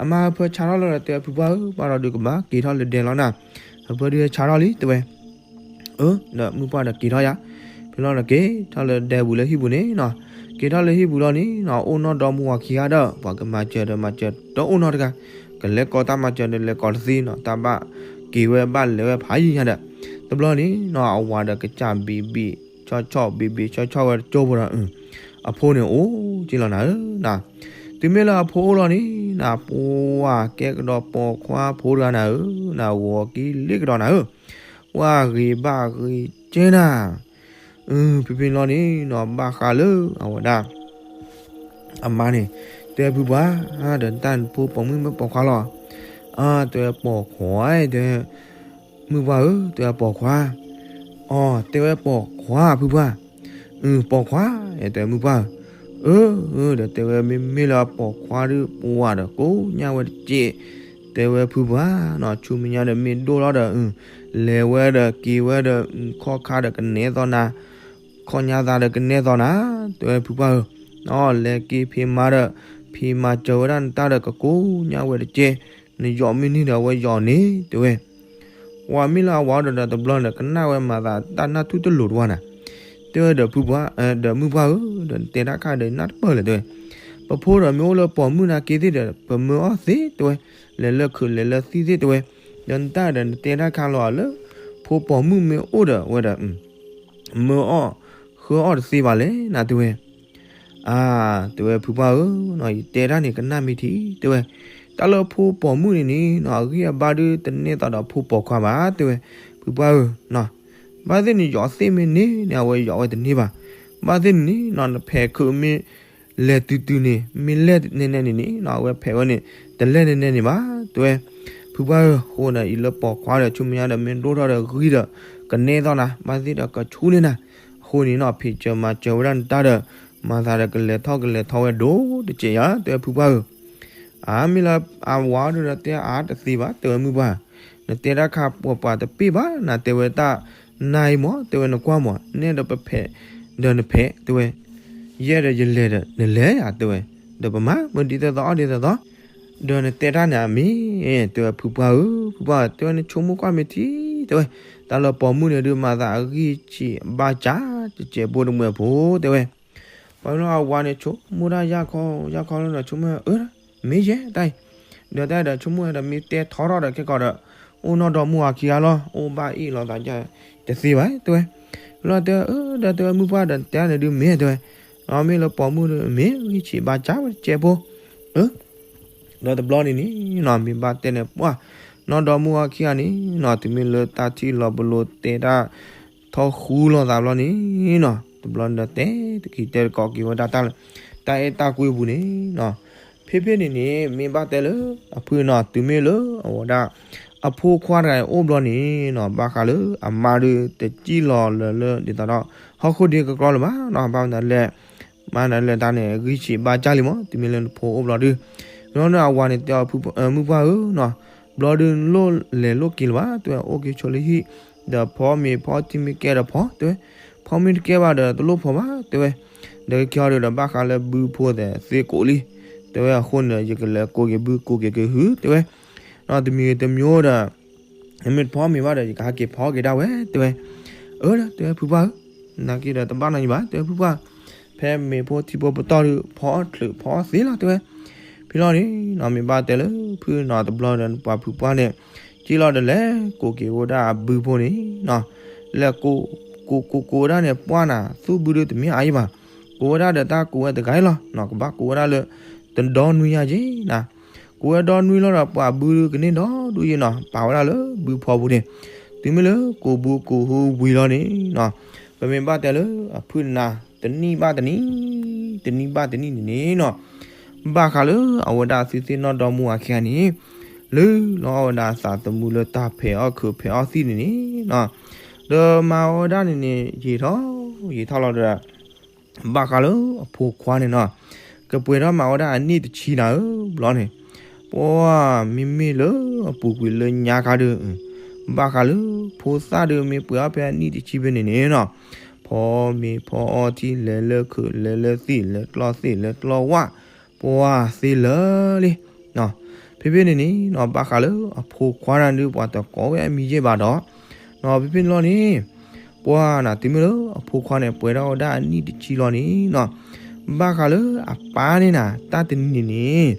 အမါဟၢဖၢဆါထီၣ်လီၤဒီး တဲဖုပှၢ်ဧၢ ဘၣ်ဒီးဒုးကဘၣ်က့ၤထီၣ်လၢဒဲလီၤနၤ, ဟၢဖၢဒုးဟဲဆါထီၣ်လံ တဲဝဲ အၢ ဒီးမုၢ်ပှၢ်ဒီးက့ၤထီၣ်ယၤ, ဖဲလီၤဒီးက့ၤထီၣ်လၢဒဲပူၤလၢဟံၣ်ပူၤန့ၣ်နီၤ, က့ၤထီၣ်လၢဟံၣ်ပူၤလီၤန့ၣ်နီၤ အိၣ်နီၢ်ဒီမါဝၤခံဂၤဒီး ပှၤကမၤစၢၤဒီးမၤစၢၤတအိၣ်နီတဂၤ, ကလဲၤကိးတၢ်မၤစၢၤဒီးလဲၤကိးတသ့နီၤ တၢ်ဘၣ်က့ၤဝဲဘၣ်လဲၤဝဲဖးယံာ်ညါဒီး, တဘျီန့ၣ်နီၤ အဝၤဒီးကစၢ်ဘံးဘံးဆီၣ်ဆီၣ်ဘံးဘံးဆီၣ်ဆီၣ်ဝဲတကၠိဖိဒီး, အဖိန့ၣ်အိၣ်က့ၤလီၤနၤဧၢ, တုၤမ့ၢ်လၢအဖိအိၣ်လီၤန့ၣ်နၤ ပှၤကဲကဒီးပိာ်ခွါဖိတဂၤနၤဧၢ, နဂီၤကံလ့ကဒီးနၤဧၢ ပှၤဂ့ၤဘၣ်ဂ့ၤကဲနၤ, ဖဲဖဲလီၤန့ၣ်နီၤ ဘၣ်ဃးလၢအဝဲဒၣ် အမါန့ၣ် တဲဖုပှၢ်, ဒီးတၢ်နဖိပိာ်မုၣ်မ့ၢ်ပိာ်ခွါလီၤ, တဲဝဲပိာ်ခွါ, တဲဝဲ မုၢ်ပှၢ်ဧၢ, တဲဝဲပိာ်ခွါ, အီ တဲဝဲပိာ်ခွါ ဖုပှၢ်, ပိာ်ခွါ, တဲဝဲမုၢ်ပှၢ်ဧၢ, အၢ ဒီးတဲဝဲမ့မ့ၢ်လၢအပိာ်ခွါဒီး ပဝၤဒီးကိးညါဝဲတက့ၢ်, တဲဝဲဖုပှၢ်နီၤ ဆူမဲာ်ညါဒီးမ့ၢ်ဒိၣ်လီၤဒီး လဲၤဝဲဒီးက့ၤဝဲဒီး ခီၣ်ခါဒီးကနဲၣ်သီနၤ, ခီၣ်ညါသးဒီးကနဲၣ်သီနၤ, တဲဝဲဖုပှၢ်ဧၢ, လဲၤက့ၤဖံးမၤဒီး ဖံးမၤစၢၤဝဲဒၣ်နတၢ်ဒီးကကိးညါဝဲတက့ၢ်, နယီၤမ့ၢ်န့ၢ်ဒီးအဝဲယီၤန့ၢ် တဲဝဲ ဝၤမ့ၢ်လၢအဝၤဒီးတဘျီန့ၣ် ကနၣ်ဝဲမၤသးတၢ်နၢ်ထူၣ်တလိၤတဝၢ်နၤ, တဲဝဲဒီးဖုပှၢ်, ဒီးမုၢ်ပှၢ်ဧၢ, ဒီးနတဲတၢ်ခါဒီးနၢ်တပၢၢ်လဲၣ် တဲဝဲ, ပဖိဒီးမ့ၢ်အိၣ်လၢပိာ်မုၣ်နာ်က့သ့ၣ်ဒီး ပမၢအီၣ်သ့ တဲဝဲ, လဲၤလၢခုးလဲၤလၢသံၣ်သ့ၣ် တဲဝဲ, ဒီးနတၢ်ဒီးနတဲတၢ်ခါလီၤလၢ ဖိပိာ်မုၣ်မ့ၢ်အိၣ်ဒီးဝဲဒီး မၢအီၣ်ဃၢအီၣ်တသ့ဘၣ်လဲၣ်နၤ တဲဝဲ အါ, တဲဝဲဖုပှၢ်ဧၢ, ယတဲတၢ်န့ၣ်ကနၣ်မ့ၢ်ထံ တဲဝဲ, တၢ်လၢဖိပိာ်မုၣ်န့ၣ်န့ၣ်နီၤ အဂံၢ်အဘါဒုးတနဲၣ်သီဒီးဖိပိာ်ခွါဘၣ် တဲဝဲ, ဖုပှၢ်ဧၢ, ဘၣ်သ့ၣ်န့ၣ် ယီၤသ့ၣ်မ့ၢ်န့ၢ်န့ၣ် အဝဲယီၤဝဲတန့ၢ်ဘၣ်, ဘၣ်သ့ၣ်န့ၣ်နီၤ နဖဲးခုးမ့ၢ်လဲၤတုၤတုၤန့ၣ် မ့ၢ်လဲၢ်နဲနဲန့ၣ်န့ၣ်နီၤ အဝဲဖဲးဝဲန့ၣ် တလဲၢ်နဲနဲန့ၣ်ဘၣ် တဲဝဲ, ဖုပှၢ်ဧၢ, အဃိန့ၣ် အံၤလၢပိာ်ခွါဒီး ဆူမဲာ်ညါဒီး မ့ၢ်ဒိၣ်ထီၣ်ဒီးဂံၢ်ဒီး ကနဲၣ်သီနၤ ဘၣ်သ့ၣ်ဒီးကဆူန့ၢ်နၤ, အဃိန့ၣ်နီၤ ဖံးစၢၤမၤစၢၤဝဲဒၣ်နတၢ်ဒီး မၤသးဒီးကလဲၤထီၣ်ကလဲၤထီဝဲဒိၣ်တစဲးယၤ တဲဝဲ ဖုပှၢ်ဧၢ, အါ မ့ၢ်လၢအဝၤဒီးတဲအါတသ့ဘၣ် တဲဝဲမုၢ်ပှၢ်, နတဲတၢ်ခါပှၤပှၤတပ့ၢ်ဘၣ် နတဲဝဲတၢ်နါအံၤမး တဲဝဲနကွၢ်မး နဲဒီးပဖဲးဒီးနဖဲး တဲဝဲ, ယဲဒီးယလဲၤဒီးနလဲၤယၤ တဲဝဲ, ဒီးပမၤမုၢ်ဒ်သိးသိးအီၣ်ဒ်သိးသိး, ဒီးနတဲတၢ်န့ၣ်အမ့ၢ် တဲဝဲဖုပှၢ်ဧၢ, ဖုပှၢ် တဲဝဲ နဆိကမိၣ်ကွၢ်မ့ၢ်ထံ တဲဝဲ, တၢ်လၢပိာ်မုၣ်န့ၣ်ဒုးမၤသးအဂံၢ်ဆံးဘၣ်စၢ် တစဲးဖိတမှဲးဖိ တဲဝဲ, ပှၤလၢအဝၤန့ၣ်ဆိကမိၣ်ဒၣ်ယၢ်ခီ ယၢ်ခီလီၤဒီး ဆိကမိၣ်အၢ မ့ၢ်ယဲတၢ်အံၤ, ဒီးတၢ်ဒီးဆိကမိၣ်ဒီး မ့ၢ်တဲထီထီၣ်ဒီးခဲကီးဒီး အိၣ်နီၢ်ဒီမါဝၤခံဂၤလီၤ အိၣ်ဘၣ်အ့ၣ်လိာ်သးယၢ်တသ့ဘၣ် တဲဝဲ. လီၤတဲအၢ ဒီးတဲဝဲ မုၢ်ပှၢ်ဒီးတဲန့ၣ်ဒုးမ့ၢ် တဲဝဲ, မ့ၢ်လၢပိာ်မုၣ်ဒီးမ့ၢ်ဂံၢ်ဆံးဘါစၢ်ဝဲတကဲးဖိ အၢ ဒီးတဘျီန့ၣ်န့ၣ်နီၤ မ့ၢ်ဘၣ်တဲန့ၣ် ပှၢ် နီၢ်ဒီမါဝၤခံဂၤန့ၣ်နီၤ တုၤမ့ၢ်လၢတၢ်ထံၣ်လီၤပလိာ်တဲဒၣ် ထီၣ်ဃူလိာ်သးဘျီန့ၣ်နီၤ တဘျီန့ၣ်ဒီးတဲတက့ၤတဲတကိးက့ၤဝဲဒၣ်တၢ်လၢ တၢ်အဲၣ်တၢ်ကွံအပူၤန့ၣ်နီၤ. ဖဲဖဲန့ၣ်န့ၣ် မ့ၢ်ဘၣ်တဲလၢအဖုနီၤ တုၤမ့ၢ်လၢအဝဲဒၣ် အဖိခွါတဂၤအံၤအိၣ်ဘျီန့ၣ်နီၤ ဘၣ်ဃးလၢအမါဒုးတစံၣ်လီၤလၢလၢဒ်သိးဒီး ဟီၣ်ခိၣ်ဒ့ကကျီလၢၤဘၣ်နီၤ ဘၣ်မနုၤလဲၣ် မါနၤလဲၤတၢ်န့ၣ် ဂံၢ်ဆံးဘါစၢ်လံမး တုၤမ့ၢ်လၢနဖိအိၣ်ဘျီဒုး, ဘျီန့ၣ်အဝၤန့ၣ်တဲအီၤ မုၢ်ပှၢ်ဧၢနီၤ, ဘျီဒုးနလိၣ်လဲၤလိၣ်က့ၤလၢၤဘၣ် တဲဝဲ, အိၣ်က့ၤဆိလၢဟံၣ်, ဒီးဖီမ့ၤဖီထံမ့ၢ်ကဲဒီးဖီ တဲဝဲ, ဖီမ့ၢ်တကဲဘၣ်ဒီးတလိၣ်ဖီဘၣ် တဲဝဲ, ဒီးကဲထီၣ်ဒုးဒီးဘၣ်ဃးလၢဘုဖိသ့ၣ်သ့ကိးလံ, တဲဝဲ, အဃိန့ၣ်ဒီး ယကလဲၤကိးက့ၤဘုကိးက့ၤကဟု တဲဝဲ, တမံၤဂ့ၤတမံၤဒီး မ့ၢ်တဖီမ့ၤဘၣ်ဒီး ယကဟဲက့ၤဖီက့ၤဒၣ်ဝဲ တဲဝဲ, အၢ တဲဝဲ ဖုပှၢ်ဧၢ, နာ်က့ဒီးတဘၣ်နီတမံၤဘၣ် တဲဝဲ ဖုပှၢ်, ဖဲမ့ၤဖိထံဖိပတီၢ်ဒုး ဖီအီၣ်ချုးဖီအီၣ်သ့လီၤ တဲဝဲ, ဖဲလီၤန့ၣ်နီၤ မ့ၢ်ဘၣ်တဲလၢဖုနီၤ တဘျီဒီးပှၤဖုပှၢ်န့ၣ် က့ၤလီၤဒီးလဲၤကိးက့ၤဝဲဒၣ်အဘုဖိန့ၣ်နီၤ, လဲၤကိး ကိးကိးကိးဝဲဒၣ်န့ၣ် ပှၢ်နၤ သူၣ်ဘုဒုးတမ့ၢ်အါအံၤဘၣ်, ကိးဝဲဒၣ်ဒီးတၢ်ကိးဝဲတဂၤအံၤလီၤ, ကဘၣ်ကိးဝဲဒၣ်လၢ တဒီနွံညါက့ၤနၤ ကိးဝဲဒီနွံလီၤဒီး ပှၤဘုဒုးကန့ၢ်ဒီဒူၣ်ယဲနီၤ ပာ်ဝဲဒၣ်လၢဘုဖီပူၤန့ၣ်, တုၤမ့ၢ်လၢကိးဘုကိးဟုဝံၤလီၤန့ၣ်နီၤ, ပမ့ၢ်ဘၣ်တဲလၢအဖုနၤ တနံၣ်ဘၣ်တနံၣ် တနံၣ်ဘၣ်တနံၣ်န့ၣ်န့ၣ်နီၤ, ဘၣ်ဃးလၢအဝဲဒၣ်သုသ့ၣ်နီၢ်ဒီမါဝၤခံဂၤန့ၣ် လုၢ်လီၤအီၣ်ဝဲဒၣ်အသးသမူလၢတၢ်ဖဲးအီၣ်ခုးဖဲးအီၣ်သံၣ်န့ၣ်န့ၣ်နီၤ, ဒီးမၤဝဲဒၣ်န့ၣ်န့ၣ် ယံာ်ထီၣ်ယံာ်ထီၣ်လီၤဒီး ဘၣ်ဃးလၢအဖိခွါန့ၣ်နီၤ, ကပှဲၤထီၣ်မးဝဲဒၣ်အနံၣ်တဆံနၤဧၢ ဘျီန့ၣ်, ပှၤမ့မ့ၢ်လၢအပူၤကွံာ်လၢညါခါဒီး, ဘၣ်ဃးလၢဖိသၣ်ဒီးမ့ၢ်ပှဲၤအီၣ်ဖဲအနံၣ်တဆံဖဲန့ၣ်န့ၣ်နီၤ, ဖီမ့ၤဖီအီထံ လဲၤလၢခုး လဲၤလၢသံၣ် လဲၤကျီသ့ၣ် လဲၤကျီဝၣ်, ပှၤသ့လၢာ်လံ ဖဲဖဲန့ၣ်န့ၣ်နီၤ ဘၣ်ဃးလၢအဖိခွါန့ၣ်ဒုး ပှၤတကိးဝဲအမံၤယဲၢ်ဘၣ်ဒီး, နီၤ ဖဲဖဲန့ၣ်လီၤန့ၣ်, ပှၤနၤ တုၤမ့ၢ်လၢအဖိခွါန့ၣ် ပှဲၤထီၣ်ဝဲဒၣ်အနံၣ်တဆံလီၤန့ၣ်နီၤ, ဘၣ်ဃးလၢအပၢ်န့ၣ်နၤ တၢ်တနံၤန့ၣ်န့ၣ်,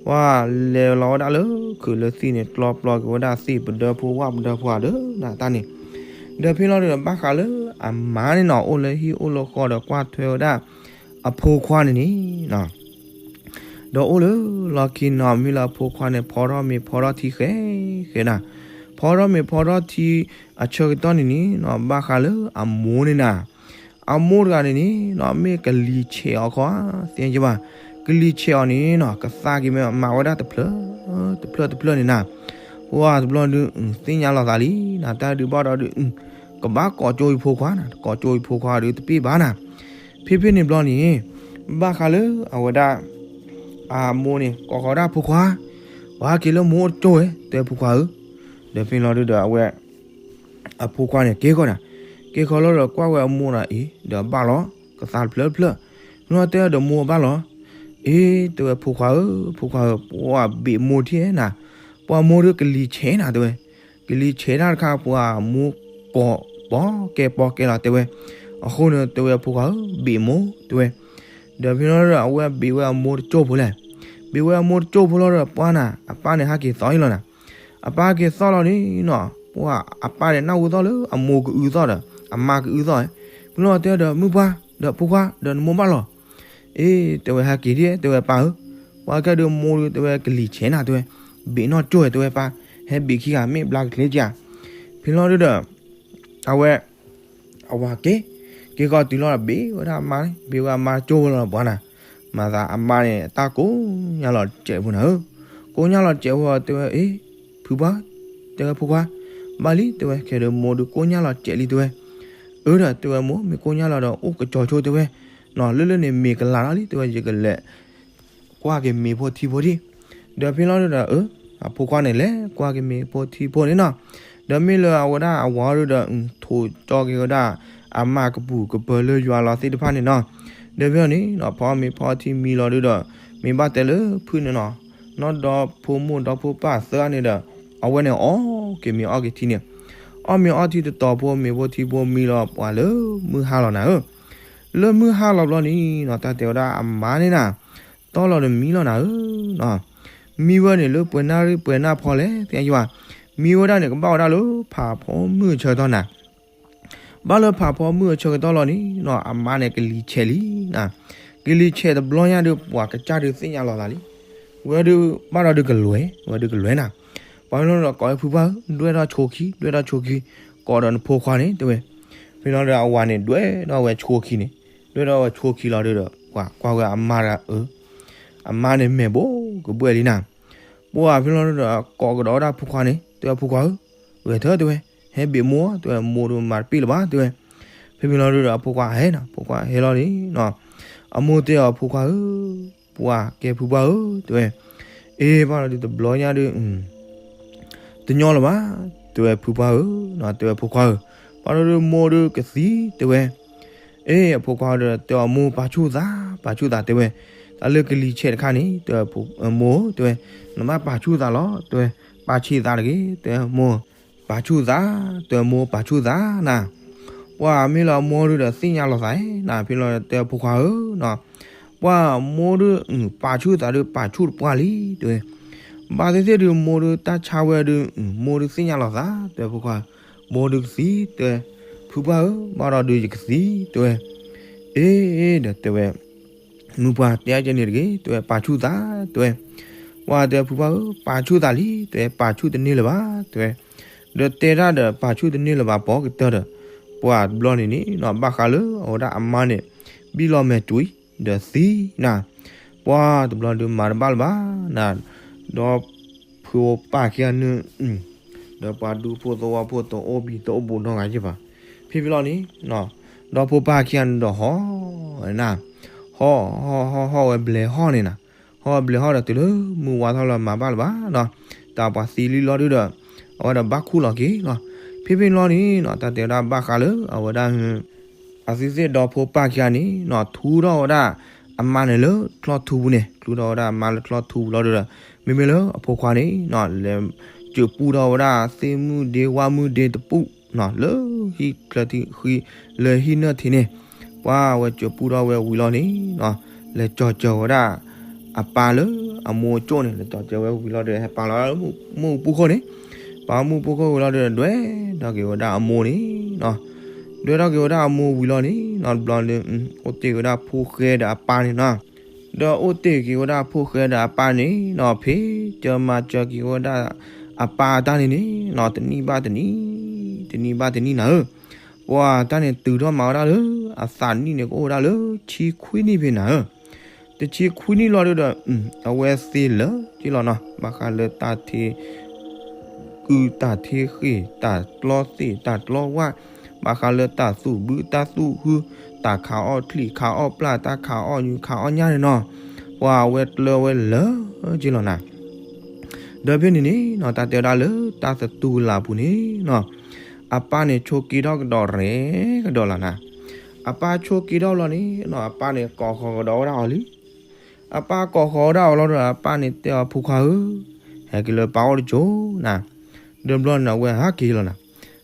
ပှၤလဲၤလီၤဝဲဒၣ်လၢခုးလၢသံၣ်န့ၣ် ကျီပျီက့ၤဝဲဒၣ်သ့ၣ်ပဒၢဖိဝၣ်ပဒၢဖိဧါဒီးနၤတၢ်န့ၣ်, ဒီးဖဲလီၤဒီး ဘၣ်ဃးလၢအမါန့ၣ်နီၤ အိၣ်လၢဟံၣ်အိၣ်လၢဃီဒီးကွၢ်ထွဲဝဲဒၣ်အဖိခွါန့ၣ်န့ၣ်နီၤ ဒီးအိၣ်လၢလီၢ်ခံနီၤ မ့ၢ်လၢအဖိခွါန့ၣ် ဖီထီၣ်မ့ၤဖီထီၣ်ထံဃဲဃဲနၤ, ဖီထီၣ်မ့ၤဖီထီၣ်ထံအဆၢကတီၢ်န့ၣ်န့ၣ်နီၤ ဘၣ်ဃးလၢအမိၢ်န့ၣ်နၤ, အမိၢ်တဂၤန့ၣ်န့ၣ်နီၤ မ့ၢ်ကလံၤဆဲးအီၤခီ သ့ၣ်ညါဘၣ်, ကလံၤဆဲးအီၤန့ၣ်နီၤ ကသါက့ၤမ့ၢ်မၤဝဲဒၣ်တဖျၢၣ် တဖျၢၣ်တဖျၢၣ်န့ၣ်နၤ, ပှၤတဘျီဒုး သ့ၣ်ညါလီၤသးလံနၤ တၢ်ဒုးဘၣ်ဒီးဒုး ကဘၣ်ကိးကၠိအံၤဖိခွါနၤ ကိးကၠိအံၤဖိခွါဒီးတပ့ၢ်ဘၣ်နၤ, ဖဲဖဲန့ၣ်ဘျီန့ၣ် ဘၣ်ဃးလၢအဝဲဒၣ် အမိၢ်န့ၣ် ကိးဃီၤဒၣ်ဖိခွါ, ပှၤဟဲက့ၤလၢမိၢ်အိၣ်တကၠိဝဲ တဲဖိခွါဧၢ, ဒီးဖဲလီၤဒုးဒီးအဝဲ အဖိခွါန့ၣ် က့ၤဃီၤနၤ, က့ၤဃီၤလီၤဒီးကွၢ်ဝဲအမိၢ်နၤအံၤ ဒီးဘၣ်လီၤ ကသါတဖျၢၣ်တဖျၢၣ်, ဖဲလီၤတဲဒီးမိၢ်ဘၣ်လီၤ, အ့ တဲဝဲဖိခွါဧၢ, ဖိခွါဧၢ, ပှၤဘ့ၣ်မိၢ်ထံၣ်နၤ, ပှၤမိၢ်ဒုးကလံၤဆဲးနၤတဲဝဲ, ကလံၤဆဲးတၢ်တခါ ပှၤမိၢ်ကိးပီၢ်ကဲပီၢ်ကဲလီၤတဲဝဲ, အဃိန့ၣ်တဲဝဲဖိခွါဧၢ ဘ့ၣ်မိၢ်တဲဝဲ, ဒီးဖဲလီၤဒီးအဝဲဘ့ၣ်ဝဲအမိၢ်တကၠိဖိလဲၣ်, ဘ့ၣ်ဝဲအမိၢ်တကၠိဖိလီၤဒီးပှၤနၤ အပၢ်န့ၣ်ဟဲက့ၤသီအံၤလီၤနၤ, အပၢ်က့ၤသီလီၤန့ၣ်နီၤ ပှၤအပၢ်န့ၣ်နၢ်ဟူသီၣ်လၢအမိၢ်ကအုသီၣ်ဒီး အမါကအုသီၣ်, ဖဲလီၤတဲဒီးမုၢ်ပှၢ် ဒီးဖိခွါ ဒီးနမိၢ်ဘၣ်လီၤ, အ့ တဲဝဲဟဲက့ၤဒ် တဲဝဲပၢ်ဧၢ, ပှၤကဲဒုးမိၢ်ဒုးတဲဝဲကလံၤဆဲးနၤတဲဝဲ, ဘ့ၣ်နီၢ်ကၠိတဲဝဲပၢ်, ဟဲဘ့ၣ်ခံဂၤမ့ၢ်ဘျါကချ့ကဧါ, ဖဲလီၤဒုးဒီး အဝဲ အဝၤက့ၤ က့ၤဃီၤတုၤလီၤဒီးဘ့ၣ်ဝဲဒၣ်အမါန့ၣ် ဘ့ၣ်ဝဲအမါကၠိဖိလီၤပှၤနၤ, မၤသးအမါန့ၣ် တၢ်ကိးညါလီၤတစဲးဖိနၤဧၢ, ကိးညါလီၤတစဲးဖိတဲဝဲ အ့ ဖုပှၢ် တဲဝဲဖိခွါ, ဘၣ်လံတဲဝဲ ခဲဒုးမိၢ်ဒုးကိးညါလီၤတစဲးလံတဲဝဲ, အၢ ဒီးတဲဝဲမိၢ်မ့ၢ်ကိးညါလီၤဒီးအိၣ်ကစီၤဆိတဲဝဲ, နီၤ လၢလၢန့ၣ်မ့ၤကလၤလီၤလံတဲဝဲ ယကလဲၤ ကွၢ်က့ၤမ့ၤဖိထံဖိဒံး, ဒီးဖဲလီၤဒုးဒီး အၢ အဖိခွါန့ၣ်လဲၤကွၢ်က့ၤမ့ၤဖိထံဖိန့ၣ်နီၤ, ဒီးမ့ၢ်လၢအဝဲဒၣ်အဝၤဒုးဒီး ထိးကၠီက့ၤဝဲဒၣ် အမါကပူၤကပၢၤလၢယွၤလီၤသ့ၣ်တဖၣ်န့ၣ်နီၤ, ဒီးဖဲန့ၣ်နီၤ ဖီမ့ၤဖီထံမံလီၤဒုးဒီး မ့ၢ်ဘၣ်တဲလၢဖုန့ၣ်နီၤ, နီၢ်ဒီဖိမိၢ်ဒီဖိပၢ်သၢဂၤန့ၣ်ဒီး အဝဲန့ၣ်အီၣ်က့ၤမ့ၤအီၣ်က့ၤထံန့ၣ်, အီၣ်မ့ၤအီၣ်ထံတတီၤဖိ မ့ၤဖိထံဖိမံလီၤပှၤလၢမုၢ်ဟါလီၤနၤဧၢ, လၢမုၢ်ဟါလီၤဘျီန့ၣ်နီၤ တၢ်တဲဝဲဒၣ်အမါန့ၣ်နၤ, တီလီၤတမံလီၤနၤဧၢနီၤ, မံဝဲန့ၣ်လၢပှဲၤနၣ်ရံၣ်ပှဲၤနၣ်ဖီလဲၣ် သ့ၣ်ညါယဘၣ်, မံဝဲဒၣ်န့ၣ် ကဘၣ်ဝဲဒၣ်လၢဖးဖီမုၢ်အဆၢကတီၢ်နၤ ဘၣ်လၢဖးဖီမုၢ်အဆၢကတီၢ်လီၤန့ၣ်နီၤ အမါန့ၣ်ကလံၤဆဲးလံနၤ, ကလံၤဆဲးတဘျီညါဒီး ပှၤကစၢ်ဒုးသ့ၣ်ညါလီၤသးလံ, ဝဲဒုးဘၣ်ဒီးဒုးကလွဲ, ဝဲဒုးကလွဲနၤ, ပှၤဖဲလီၤဒီးကိးဝဲဖုပှၢ်ဧၢ, ဒွဲၣ်ထီၣ်ဆိခံ, ဒွဲၣ်ထီၣ်ဆိခံ, ကိးဒီးနဖိခွါန့ၣ် တဲဝဲ, ဖဲလီၤဒီးအဝၤန့ၣ် ဒွဲၣ်ထီၣ်ဝဲဆိခံန့ၣ်, ဒွဲၣ်ထီၣ်ဝဲဆိခံလီၤဒီး ပှၤကွၢ်ဝဲအမါတဂၤအၢ, အမါန့ၣ်မဲာ်ဘိကဘှဲၣ်လံနၤ, ပှၤဖဲလီၤဒီးကိးကဒီးဝဲဒၣ်ဖိခွါန့ၣ် တဲဝဲဖိခွါဧၢ, ဂဲၤထၢၣ်တဲဝဲ, ဟဲဘ့ၣ်မိၢ် တဲဝဲ မိၢ်ဒီးမၤတပ့ၢ်လၢၤဘၣ် တဲဝဲ, ဖဲဖဲလီၤဒီးအဖိခွါဟဲနၤ, ဖိခွါဟဲလီၤန့ၣ်နီၤ, အမိၢ်တဲအီၤဖိခွါဧၢ, ပှၤကဲဖုပှၢ်ဧၢ တဲဝဲ, အ့ ဘၣ်ဒီးဒုးတဘျီညါဒီး တညီလၢၤဘၣ်, တဲဝဲဖုပှၢ်ဧၢ, တဲဝဲဖိခွါဧၢ, ဘၣ်ဒီးဒုးမိၢ်ဒုးကသံ တဲဝဲ, အ့ အဖိခွါဒီးတဲအီၤမိၢ်ပာ်ဆူၣ်သး, ပာ်ဆူၣ်သးတဲဝဲ, တၢ်လၢကလံၤဆဲးတခါန့ၣ် တဲဝဲမိၢ်ဧၢ တဲဝဲ, နဘၣ်ပာ်ဆူၣ်သးလီၤ တဲဝဲ, ပာ်ဆံးသးတဂ့ၤ တဲဝဲမိၢ်, ပာ်ဆူၣ်သး, တဲဝဲမိၢ်ပာ်ဆူၣ်သးနၤ, ပှၤမ့ၢ်လၢအမိၢ်ဒုးဒီးသ့ၣ်ညါလီၤသးနၤ ဖဲလီၤတဲဖိခွါဧၢနီၤ, ပှၤမိၢ်ဒုး ပာ်ဆူၣ်သးဒုးပာ်ဆူၣ်တပှၢ်လံ တဲဝဲ, ဘၣ်သ့ၣ်သ့ၣ်ဒုးမိၢ်ဒုးတၢ်ဆါဝဲဒုး မိၢ်ဒုးသ့ၣ်ညါလီၤသး တဲဖိခွါ, မိၢ်ဒုးကသံ တဲဝဲ, ဖုပှၢ်ဧၢ ဘၣ်ဒီးဒုးယကသံ တဲဝဲ, အ့ ဒီးတဲဝဲ မုၢ်ပှၢ်တဲအကဲန့ၣ်တဂ့ၤ တဲဝဲ ပာ်ဆူၣ်သး တဲဝဲ, ပှၤတဲဖုပှၢ်ဧၢ ပာ်ဆူၣ်သးလံ တဲဝဲ ပာ်ဆူၣ်တန့ၢ်လၢၤဘၣ် တဲဝဲ, ဒီးတဲဒၣ်ဒီးပာ်ဆူၣ်တန့ၢ်လၢၤဘၣ်ပိာ်ကတၢၢ်ဒီး, ပှၤတဘျီန့ၣ်န့ၣ်နီၤ ဘၣ်ဃးလၢအဝဲဒၣ်အမါန့ၣ် ဘံၣ်လီၤမဲာ်ကွံာ် ဒီးသံနၤ, ပှၤတဘျီဒုးမၤတဘၣ်လၢၤဘၣ်နၤ, ဒီးဖုပၢ်ခံဂၤန့ၣ် ဒီးပှၤဒူဖိသဝီဖိတအိၣ်ဘံၣ်တအိၣ်ဘူးနီတဂၤယ့ၢ်ဘၣ်, ဖဲဖဲလီၤန့ၣ် ဒီဖိပၢ်ခံဂၤန့ၣ်ဒီးဟီၣ်နၤ, ဟီၣ် ဟီၣ် ဟီၣ် ဟီၣ်ဝဲဘျဲးဟီၣ်န့ၣ်နၤ, ဟီၣ်ဝဲဘျဲးဟီၣ်ဒီးတုၤလၢမုၢ်ဝါထီၣ်လီၤမၤဘၣ်လၢၤဘၣ်နီၤ, တၢ်ပှၤသံလံလီၤဒုးဒီး အဝဲဒီးဘၣ်ခူၣ်လီၤက့ၤလီၤ, ဖဲဖဲလီၤန့ၣ်နီၤ တၢ်တဲဝဲဒၣ်ဘၣ်ဃးလၢအဝဲဒၣ် အသုသ့ၣ်ဒီဖိပၢ်ခံဂၤန့ၣ်နီၤ ထူထီၣ်ဝဲဒၣ်အမါန့ၣ်လၢချီၣ်ထူပူၤန့ၣ် ထူထီၣ်ဝဲဒၣ်အမါလၢချီၣ်ထူပူၤလီၤဒီး, မ့မ့ၢ်လၢအဖိခွါန့ၣ်နီၤ လဲၤစၢၤပူထီၣ်ဝဲဒၣ်သ့ၣ်မုၣ်ဒ့ဝၣ်မုၣ်ဒ့တပူၤနီၤ လၢဟံၣ်ချၢထံဃံ လၢဟံၣ်နၢၣ်ထံန့ၣ်, ပှၤဝဲစၢၤပူထီၣ်ဝဲဝံၤလီၤန့ၣ်နီၤ လဲၤကၠီၤစၢၤဝဲဒၣ် အပၢ်လၢအမိၢ်ကၠိၣ်န့ၣ် လဲၤကၠီၤစၢၤဝဲဝံၤလီၤဒီး ဟဲပာ်လီၤမူပူၤခိၣ်န့ၣ်, ပာ်မူပူၤခိၣ်ဝံၤလီၤဒီး ဒွဲၣ်ထီၣ်က့ၤဝဲဒၣ်အမိၢ်န့ၣ်နီၤ, ဒွဲၣ်ထီၣ်က့ၤဝဲဒၣ်အမိၢ်ဝံၤလီၤန့ၣ်နီၤ တဘျီန့ၣ် အိၣ်တ့ၢ်ဝဲဒၣ်ဖိဃဲဒီးအပၢ်န့ၣ်နီၤ, ဒီးအိၣ်တ့ၢ်က့ၤဝဲဒၣ်ဖိဃဲဒီးအပၢ်န့ၣ်နီၤ ဖဲစၢၤမၤစၢၤက့ၤဝဲဒၣ်အပၢ်အတၢ်န့ၣ်န့ၣ်နီၤ တနံၣ်ဘၣ်တနံၣ်, တနံၣ်ဘၣ်တနံၣ်နၤဧၢ, ပှၤတၢ်န့ၣ်တုၤထီၣ်မၤဝဲဒၣ်လၢ အသးနံၣ်န့ၣ်ကအိၣ်ဝဲဒၣ်လၢဆံခွံနံၣ်ဖဲနၤဧၢ, တဆံခွံနံၣ်လီၤဒုးဒီး အဝဲသ့လၢာ်က့ၤလီၤနီၤ ဘၣ်ဃးလၢတၢ်ထံ ကုတၢ်ထံဃ့ၢ် တၢ်ကျီသ့ၣ် တၢ်ကျီဝၣ်, ဘၣ်ဃးလၢတၢ်သူၣ်ဘုတၢ်သူၣ်ဟု, တၢ်ခးအီၣ်ချံၣ် ခးအီၣ်ပျၢ် တၢ်ခးအီၣ်ညူခးအီၣ်ညၣ်န့ၣ်နီၤ, ပှၤအဝဲကျၢၤဝဲလၢာ်က့ၤလီၤနၤ, ဒီးဖဲန့ၣ်န့ၣ်နီၤ တၢ်တဲဝဲဒၣ်လၢတၢ်သတူၢ်ကလာ်ပူၤန့ၣ်နီၤ, အပၢ်န့ၣ်ဆိးက့ထီၣ်ကဒီးရဲၣ်ကဒီးလီၤနၤ, အပၢ်ဆိးက့ထီၣ်လီၤန့ၣ်နီၤ အပၢ်န့ၣ်ကိးဃီၤကဒီးဝဲဒၣ်အီၤလံ အပၢ်ကိးဃီၤဝဲဒၣ်အီၤလီၤဒီး အပၢ်န့ၣ်တဲအီၤ ဖိခွါဧၢ, ဟဲက့ၤလၢပၢ်အိၣ်တကၠိနၤ, ဒီးဘျီန့ၣ် အဝဲဟးက့ၤလီၤနၤ,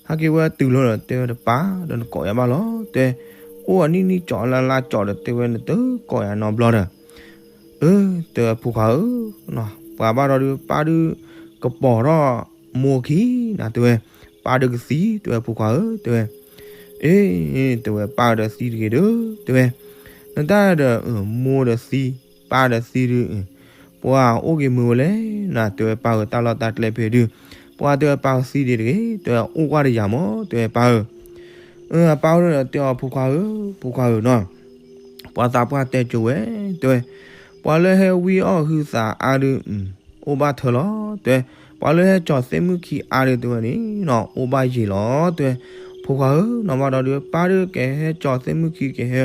ဟဲက့ၤဝဲတုၤလီၤဒီး တဲဝဲတပၢ်ဒီးနကိးယၤဘၣ်လီၤ တဲ, အိၣ်အနံၣ်နံၣ်ကၠီလါလါကၠီဒီး တဲဝဲနတကိးယၤနီတဘျီဒီး, အၢ တဲဖိခွါဧၢ, ပှၤဘၣ်ဒီးဒုး ပၢ်ဒုး ကပီၤထီၣ်မိၢ်ခံနၤ တဲဝဲ, ပၢ်ဒုးကသံ တဲဝဲ ဖိခွါဧၢ တဲဝဲ, အ့ တဲဝဲ ပၢ်ဒီးသံတဂ့ၤဒီး တဲဝဲ, နတၢ်ဒီး မိၢ်ဒီးသံ ပၢ်ဒီးသံဒုး ပှၤအိၣ်က့ၤမုာ်ဝဲလဲၣ်နၤ တဲဝဲ ပၢ်ဧၢ တၢ်လီၢ်တၢ်ကျဲဖဲဒုး, ပှၤတဲဝဲ ပၢ်သံဒံးတဂ့ၤ တဲဝဲ အိၣ်ကွၢ်တယၤမး တဲဝဲ ပၢ်ဧၢ, အပၢ်အိၣ်ဒီးတဲအီၤ ဖိခွါဧၢ ဖိခွါဧၢနီၤ, ပှၤသးပှၢ်တဲကၠိဝဲ တဲဝဲ, ပှၤလၢဟဲဝံအီၣ်ဟုသးအါဒုး အိၣ်ဘၣ်ထၢလီၤ တဲဝဲ, ပှၤလၢဟဲကၠီၤသ့ၣ်မုၣ်ခံအါဒုး တဲဝဲန့ၣ်နီၤ အိၣ်ဘၣ်ယံာ်လီၤ တဲဝဲ, ဖိခွါဧၢ နီၤဘၣ်ဒီးဒုး ပၢ်ဒုးကဟဲကၠီၤသ့ၣ်မုၣ်ခံ ကဟဲ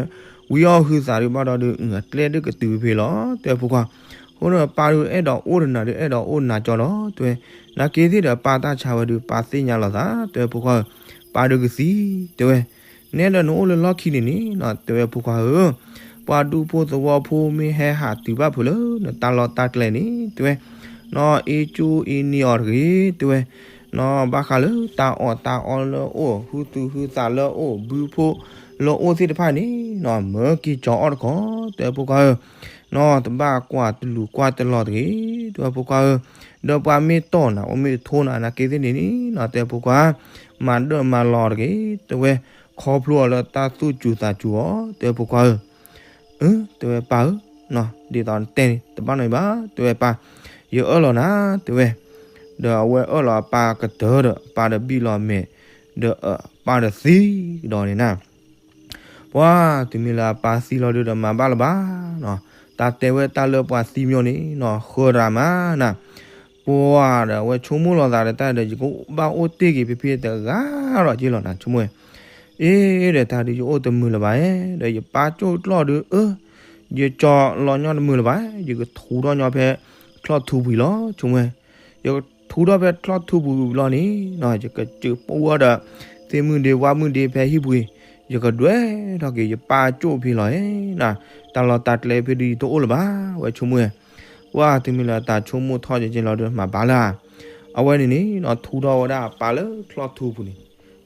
ဝံအီၣ်ဟုသးဒုး ဘၣ်ဒီးဒုး အကျဲဒုးကတုၤဖဲလီၤ တဲဝဲ ဖိခွါ, အဃိဒီးပၢ်ဒုးအဲၣ်ဒိးအိၣ်တနၤဒုး အဲၣ်ဒိးအိၣ်နၤကၠီလီၤ တဲဝဲ, နာ်က့သ့ၣ်ဒီးပၢ်တၢ်ဆါဝဲဒုး ပၢ်သ့ၣ်ညါလီၤသး တဲဝဲ ဖိခွါဧၢ, ပၢ်ဒုးကသံ တဲဝဲ, နဲဒၣ်နအိၣ်လၢလီၢ်ခံန့ၣ်န့ၣ်နီၤ တဲဝဲ ဖိခွါဧၢ, ပှၤဒူဖိသဝီဖိမ့ၢ်ဟဲဟးတုၤဘၣ်ဖုးလၢ နတၢ်လီၢ်တၢ်ကျဲန့ၣ် တဲဝဲ, နီၢ်အ့ကၠူအ့န့ၢ်အီၤတဂ့ၤ တဲဝဲ, နီၢ်ဘၣ်ဃးလၢတၢ်အီၣ်တၢ်အီလၢအအိၣ် ဟုသူၣ်ဟုသးလၢအအိၣ် ဘုဖိလၢအအိၣ်သ့ၣ်တဖၣ်န့ၣ် နီၢ်မၢက့ၤကၠီၤအီၣ်တခီ တဲဖိခွါဧၢ, နီၢ်တဘၣ်ကွၢ်တလူၤကွၢ်တလီၤတဂ့ၤ တဲဝဲဖိခွါဧၢ, ဒီးပှၤမ့ၢ်တီၢ်နၤ အိၣ်မ့ၢ်ထိနၤ နာ်က့သ့ၣ်န့ၣ်နီၢ် တဲဖိခွါ မၤဒၢၣ်မၤလီၤတဂ့ၤ တဲဝဲ, ခီဖျိအီၤလၢတၢ်သူၣ်စူၤသးစူၤအီၤ တဲဖိခွါဧၢ အၢ တဲဝဲပၢ်ဧၢ, ဒ်သိးနတဲန့ၣ် တဘၣ်နီတမံၤဘၣ် တဲဝဲပၢ်, ယအၢၣ်လီၤနၤ တဲဝဲ, ဒီးအဝဲအၢၣ်လီၤအပၢ်ကတၢၢ်ဒီး အပၢ်ဒီးဘံၣ်လီၤမဲာ်, ဒီးအပၢ်ဒီးသံကဒီးန့ၣ်နၤ, ပှၤတုၤမ့ၢ်လၢအပၢ်သံလီၤဒုးဒီးမၤဘၣ်လၢၤဘၣ်, တၢ်တဲဝဲတၢ်လၢပှၤသံမညီန့ၣ်နီၢ် ဃၢတၢ်မးနၤ ပှၤဒီးအဝဲဆိကမိၣ်လီၤသးဒီးတၢ်ဒီး ယကဘၣ်အိၣ်တ့ၢ်က့ၤဖဲဖဲတဂၤဒီးက့လီၤနၤ ဆိကမိၣ်ဝဲ, အ့ ဒီးတၢ်ဒုးယအိၣ်တမုာ်လၢၤဘၣ်ဧါ, ဒီးယပၢ်ကၠိၣ်ကျီၢ်ဒုးအၢ, ယကၠီၤလီၤညီတမုာ်လၢၤဘၣ်, ယကထူထီၣ်ညီဖဲချီၣ်ထူပူၤလီၤ ဆိကမိၣ်ဝဲ, ယကထူထီၣ်ဖဲချီၣ်ထူပူၤလီၤန့ၣ်, ယကစၢၢ်ပူထီၣ်ဒီး သ့ၣ်မုၣ်ဒ့ဝၣ်မုၣ်ဒ့ဖဲဟံၣ်ပူၤ, ယကဒွဲၣ်ထီၣ်က့ၤယပၢ်ကၠိၣ်ဖဲလီၤဧါ, တၢ်လီၢ်တၢ်ကျဲဖဲဒုးယတအိၣ်လၢၤဘၣ် ဝဲဆိကမိၣ်ဝဲ ပှၤတုၤမ့ၢ်လၢတၢ်ဆိကမိၣ်ထီၣ်က့က့လီၤဒီးမၤဘၣ်လၢၤ, အဝဲန့ၣ်န့ၣ်နီၢ် ထူထီၣ်ဝဲဒၣ်အပၢ်လၢချီၣ်ထူပူၤန့ၣ်,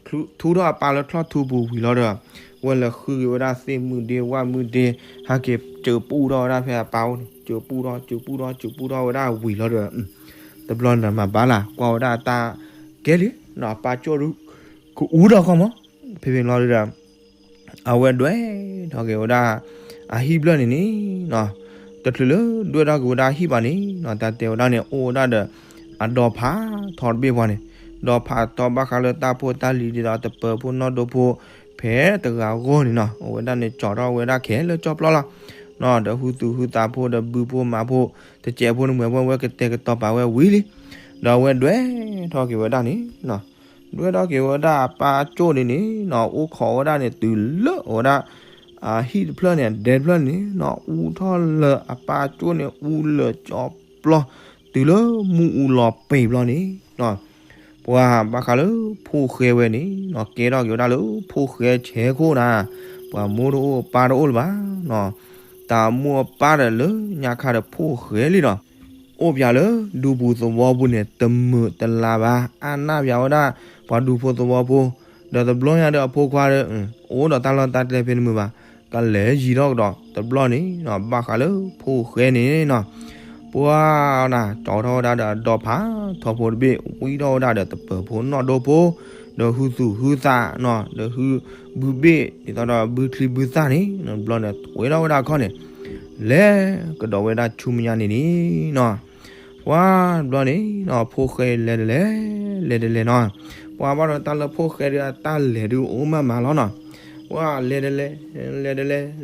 ထူထီၣ်အပၢ်လၢချီၣ်ထူပူၤဝံၤလီၤဒီး, ဝဲလဲၤဃုက့ၤဝဲဒၣ်သ့ၣ်မုၣ်ဒ့ဝၣ်မုၣ်ဒ့, ဟဲက့ၤစၢၢ်ပူထီၣ်ဝဲဒၣ်ဖဲအပၢ်အိၣ်န့ၣ်, စၢၢ်ပူထီၣ် စၢၢ်ပူထီၣ် စၢၢ်ပူထီၣ်ဝဲဒၣ်ဝံၤလီၤဒီး, တဘျီန့ၣ်မၤဘၣ်လၢၤ ကွၢ်ဝဲဒၣ်တၢ်ကဲလံနီၢ် အပၢ်ကၠိၣ်ဒုး ကအူထီၣ်ခီမး, ဖဲဖဲလီၤဒုးဒီး အဝဲဒွဲၣ်ထီၣ်က့ၤဝဲဒၣ် အဟံၣ်ဖျၢၣ်န့ၣ်န့ၣ်နီၢ်, တချုးလၢဒွဲၣ်ထီၣ်က့ၤဝဲဒၣ်ဟံၣ်ဘၣ်န့ၣ်နီၢ် တၢ်တဲဝဲဒၣ်န့ၣ် အိၣ်ဝဲဒၣ်ဒီး အဒီဖးထီတဘ့ၣ်ပှၤန့ၣ်, ဒီဖးထီဘၣ်ဃးလၢတၢ်ဖိတၢ်လံၤဒ်သိးတပၢၤဖိနီၢ်ဒိဖိ ဖဲတဂၤဂီၢ်န့ၣ်နီၢ် အဝဲဒၣ်န့ၣ်ကၠီၤထီၣ်ဝဲဒၣ်ခဲလၢာ်ကၠီၣ်ပျီလီၤ, နီၢ်ဒီးဟုသူၣ်ဟုသးဖိဒီးဘုဖိမးဖိ တစဲးဖိန့ၣ်မ့ၢ်ဝဲဝဲကတဲာ်ကတီၤပာ်ဝဲဝံၤလံ, ဒီးအဝဲဒွဲၣ်ထီၣ်က့ၤဝဲဒၣ်န့ၣ်နီၢ် ဒွဲၣ်ထီၣ်က့ၤဝဲဒၣ်အပၢ်ကၠိၣ်န့ၣ်န့ၣ်နီၢ် အိၣ်ခိးဝဲဒၣ်န့ၣ်တုၤလၢအဝဲဒၣ် အဟံၣ်တဖျၢၣ်န့ၣ် အဒဲတဖျၢၣ်န့ၣ်နီၢ် အူထီၣ်လၢအပၢ်ကၠိၣ်န့ၣ်အူလၢာ်ကၠီပျီ, တုၤလၢမုၢ်အူလီၤပ့ၤဘျီန့ၣ်နီၢ် ပှၤဘၣ်ဃးလၢဖိၣ်ဃဲဝဲန့ၣ်နီၢ် ကဲထီၣ်က့ၤဝဲဒၣ်လၢဖိၣ်ဃဲဆဲးခိၣ်နၤ, ပှၤမိၢ်တအိၣ်ပၢ်တအိၣ်လၢၤဘၣ်နီၢ်, တၢ်မိၢ်အပၢ်ဒီးလၢညါခါဒီးဖိၣ်ဃဲလံနီၢ် အိၣ်ပၠးလၢဒူပူၤသဝီပူၤန့ၣ် တမုာ်တလၤဘၣ် အါနၢ်ပၠးဝဲဒၣ် ပှၤဒူဖိသဝီဖိ, ဒီးတဘျီညါဒီးအဖိခွါဒီး အိၣ်ဒီးတၢ်လီၢ်တၢ်ကျဲဖဲန့ၣ်မုာ်ဘၣ်, ကလဲၤယံၤထီၣ်ကဒီး တဘျီန့ၣ်နီၢ် ဘၣ်ဃးလၢဖိၣ်ဃဲန့ၣ်နီၢ် ပှၤနၤ ကၠီထီၣ်ဝဲဒၣ်ဒီးအဒီဖးထီဖိတဘ့ၣ် ဝံထီၣ်ဝဲဒၣ်ဒီးတပၢၤဖိနီၢ်ဒိဖိ, ဒီးဟုသူၣ်ဟုသးနီၢ် ဒီးဟုဘုဘ့ၣ်ဒ်သိးဒီးဘုချံဘုသၣ်န့ၣ် ဘျီန့ၣ် ထွဲထီၣ်ဝဲဒၣ်ခီၣ်န့ၣ် လဲၤကဒီးဝဲဒၣ်ဆူမဲာ်ညါန့ၣ်န့ၣ်နီၢ် ပှၤဘျီန့ၣ်နီၢ် ဖိၣ်ဃဲလဲၤတလဲၤ လဲၤတလဲၤနီၢ်, ပှၤဘၣ်ဒီးတၢ်လၢဖိၣ်ဃဲဒီးတၢ်လဲၤဒုးအိၣ်မးမးလီၤနီၢ်, ပှၤလဲၤတလဲၤ လဲၤတလဲၤ လဲၤလဲၤ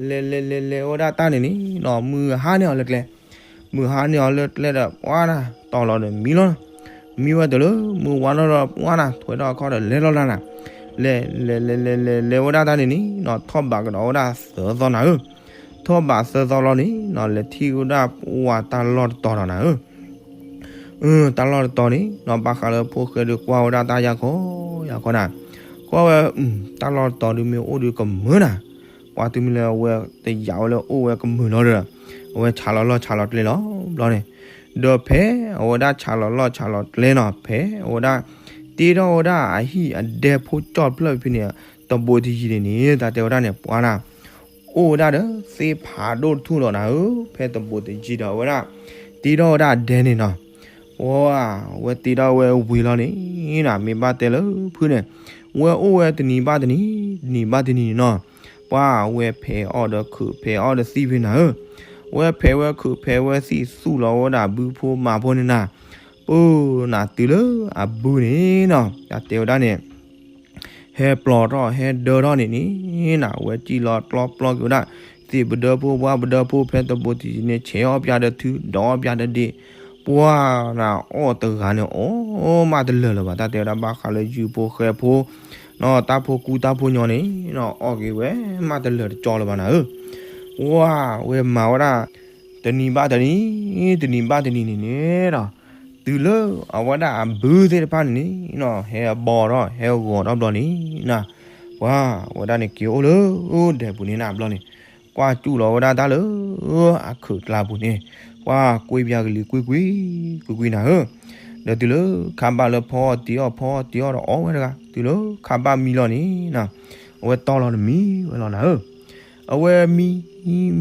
လဲၤလဲၤဝဲဒၣ်တၢ်န့ၣ်န့ၣ်နီၢ် မုၢ်ဟါန့ၢ်အီၤလၢကျဲ မုၢ်ဟါန့ၢ်အီၤလၢကျဲဒီး ပှၤနၤ တီၢ်လီၤဒီးမံလီၤ, မံဝဲတုၤလၢမုၢ်ဝါထီၣ်ဒီး ပှၤနၤ ထွဲထီၣ်အခီၣ်ဒီးလဲၤလီၤလၢ်နၤ, လဲၤ လဲၤ လဲၤ လဲၤ လဲၤ လဲၤဝဲဒၣ်တၢ်န့ၣ်န့ၣ်နီၢ် ထီၣ်ဘးကဒီးဝဲဒၣ်သၢသီနၤဧၢ, ထီၣ်ဘးသၢသီလီၤန့ၣ်နီၢ် လဲၤထံၣ်ဝဲဒၣ်ပှၤတၢ်လီၢ်တတီၤဒီးနၤဧၢ တၢ်လီၢ်တတီၤန့ၣ်နီၢ် ဘၣ်ဃးလၢဖိၣ်ဃဲဒီးကွၢ်ဝဲဒၣ်တၢ်ယၢ်ခီယၢ်ခီနၤ, ကွၢ်ဝဲ တၢ်လီၢ်တတီၤဒုးမ့ၢ်အိၣ်ဒီးကမုာ်နၤ, ပှၤတုၤမ့ၢ်လၢအဝဲတယာ်ဝဲလၢအိၣ်ဝဲကမုာ်လီၤဒီး အဝဲဆးလီၤလီၢ်ဆးလီၤကျဲလီၤဘျီန့ၣ်, ဒီးဖဲအဝဲဒၣ်ဆးလီၤလီၢ်ဆးလီၤကျဲနီၤ ဖဲအဝဲဒၣ် တ့ထီၣ်ဝဲဒၣ်အဟံၣ်အဒဲဖိကၠီၣ်တဖျၢၣ်ဖဲန့ၣ် တဘိးတယံၤန့ၣ်န့ၣ် တၢ်တဲဝဲဒၣ်န့ၣ် ပှၤနၤ အိၣ်ဝဲဒၣ်ဒီးသ့ၣ်ဖးဒိၣ်တထူၣ်လီၤနၤဧၢ, ဖဲတဘိးတယံၤဒီးအဝဲဒၣ် တ့ထီၣ်ဝဲဒၣ်အဒဲန့ၣ်နီၤ, ပှၤဝဲတ့ထီၣ်ဝဲဝံၤလီၤန့ၣ်နၤ မ့ၢ်ဘၣ်တဲလၢဖုန့ၣ် ဝဲအိၣ်ဝဲတနံၤဘၣ်တနံၤ တနံၤဘၣ်တနံၤန့ၣ်နီၤ, ပှၤဝဲဖဲးအီၣ်ဒီးခုးဖဲးအီၣ်ဒီးသံၣ်ဖဲနၤဧၢ, ဝဲဖဲးဝဲခုးဖဲးဝဲသံၣ်သူၣ်လီၤဝဲဒၣ်ဘုဖိမးဖိန့ၣ်နၤ, ပၢနၤတုၤလၢအဘုန့ၣ်နီၤ တၢ်တဲဝဲဒၣ်န့ၣ် ဟဲပျီထီၣ်ဟဲဒၢထီၣ်န့ၣ်န့ၣ်နၤ ဝဲစံၣ်လီၤကျီပျီက့ၤဝဲဒၣ် သ့ၣ်ပဒၢဖိပှၢ်ပဒၢဖိဖဲတဘိးတယံၤန့ၣ် ဆဲးအီၣ်ပၠးဒီးထု ဒီးအီၣ်ပၠးဒီးဒ့ၣ်, ပှၤနၤအီၣ်တဂၤန့ၣ် အီၣ်မးတလၢာ်လၢၤဘၣ် တၢ်တဲဝဲဒၣ်ဘၣ်ဃးလၢယုၢ်ဖိဃဲဖိ နီၤ တၢ်ဖိကူတၢ်ဖိညီန့ၣ်နီၤ အီၣ်က့ၤဝဲမးတလၢာ်တကၠီလၢၤဘၣ်နၤဧၢ, ပှၤဝဲမၤဝဲဒၣ် တနံၤဘၣ်တနံၤ တနံၤဘၣ်တနံၤန့ၣ်န့ၣ်ဒီး တုၤလၢအဝဲဒၣ်အဘုသ့ၣ်တဖၣ်န့ၣ်န့ၣ်နီၤ ဟဲအဘီထီၣ်ဟဲဂီၤထီၣ်ဘျီန့ၣ်နၤ, ပှၤဝဲဒၣ်န့ၣ်က့ၤအိၣ်လၢဒဲးပူၤန့ၣ်နၤဘျီန့ၣ်, ကွၢ်စူၣ်လီၤဝဲဒၣ်တၢ်လၢ အခုးကျါပူၤန့ၣ်, ပှၤကွ့ပၠးကလံၤကွံကွံ ကွံကွံနၤဧၢ, ဒီး ဒီးတုၤလၢခါဘၣ်လၢဖီအီၣ်တ့ၤအီၣ် ဖီအီၣ်တ့ၤအီၣ်ဒီးအီၣ်ဝဲတဂၤ တုၤလၢခါဘၣ်မံလီၤန့ၣ်နီၤ, အဝဲတီလီၤတမံဝဲလီၤနၤဧၢ. အဝဲမံ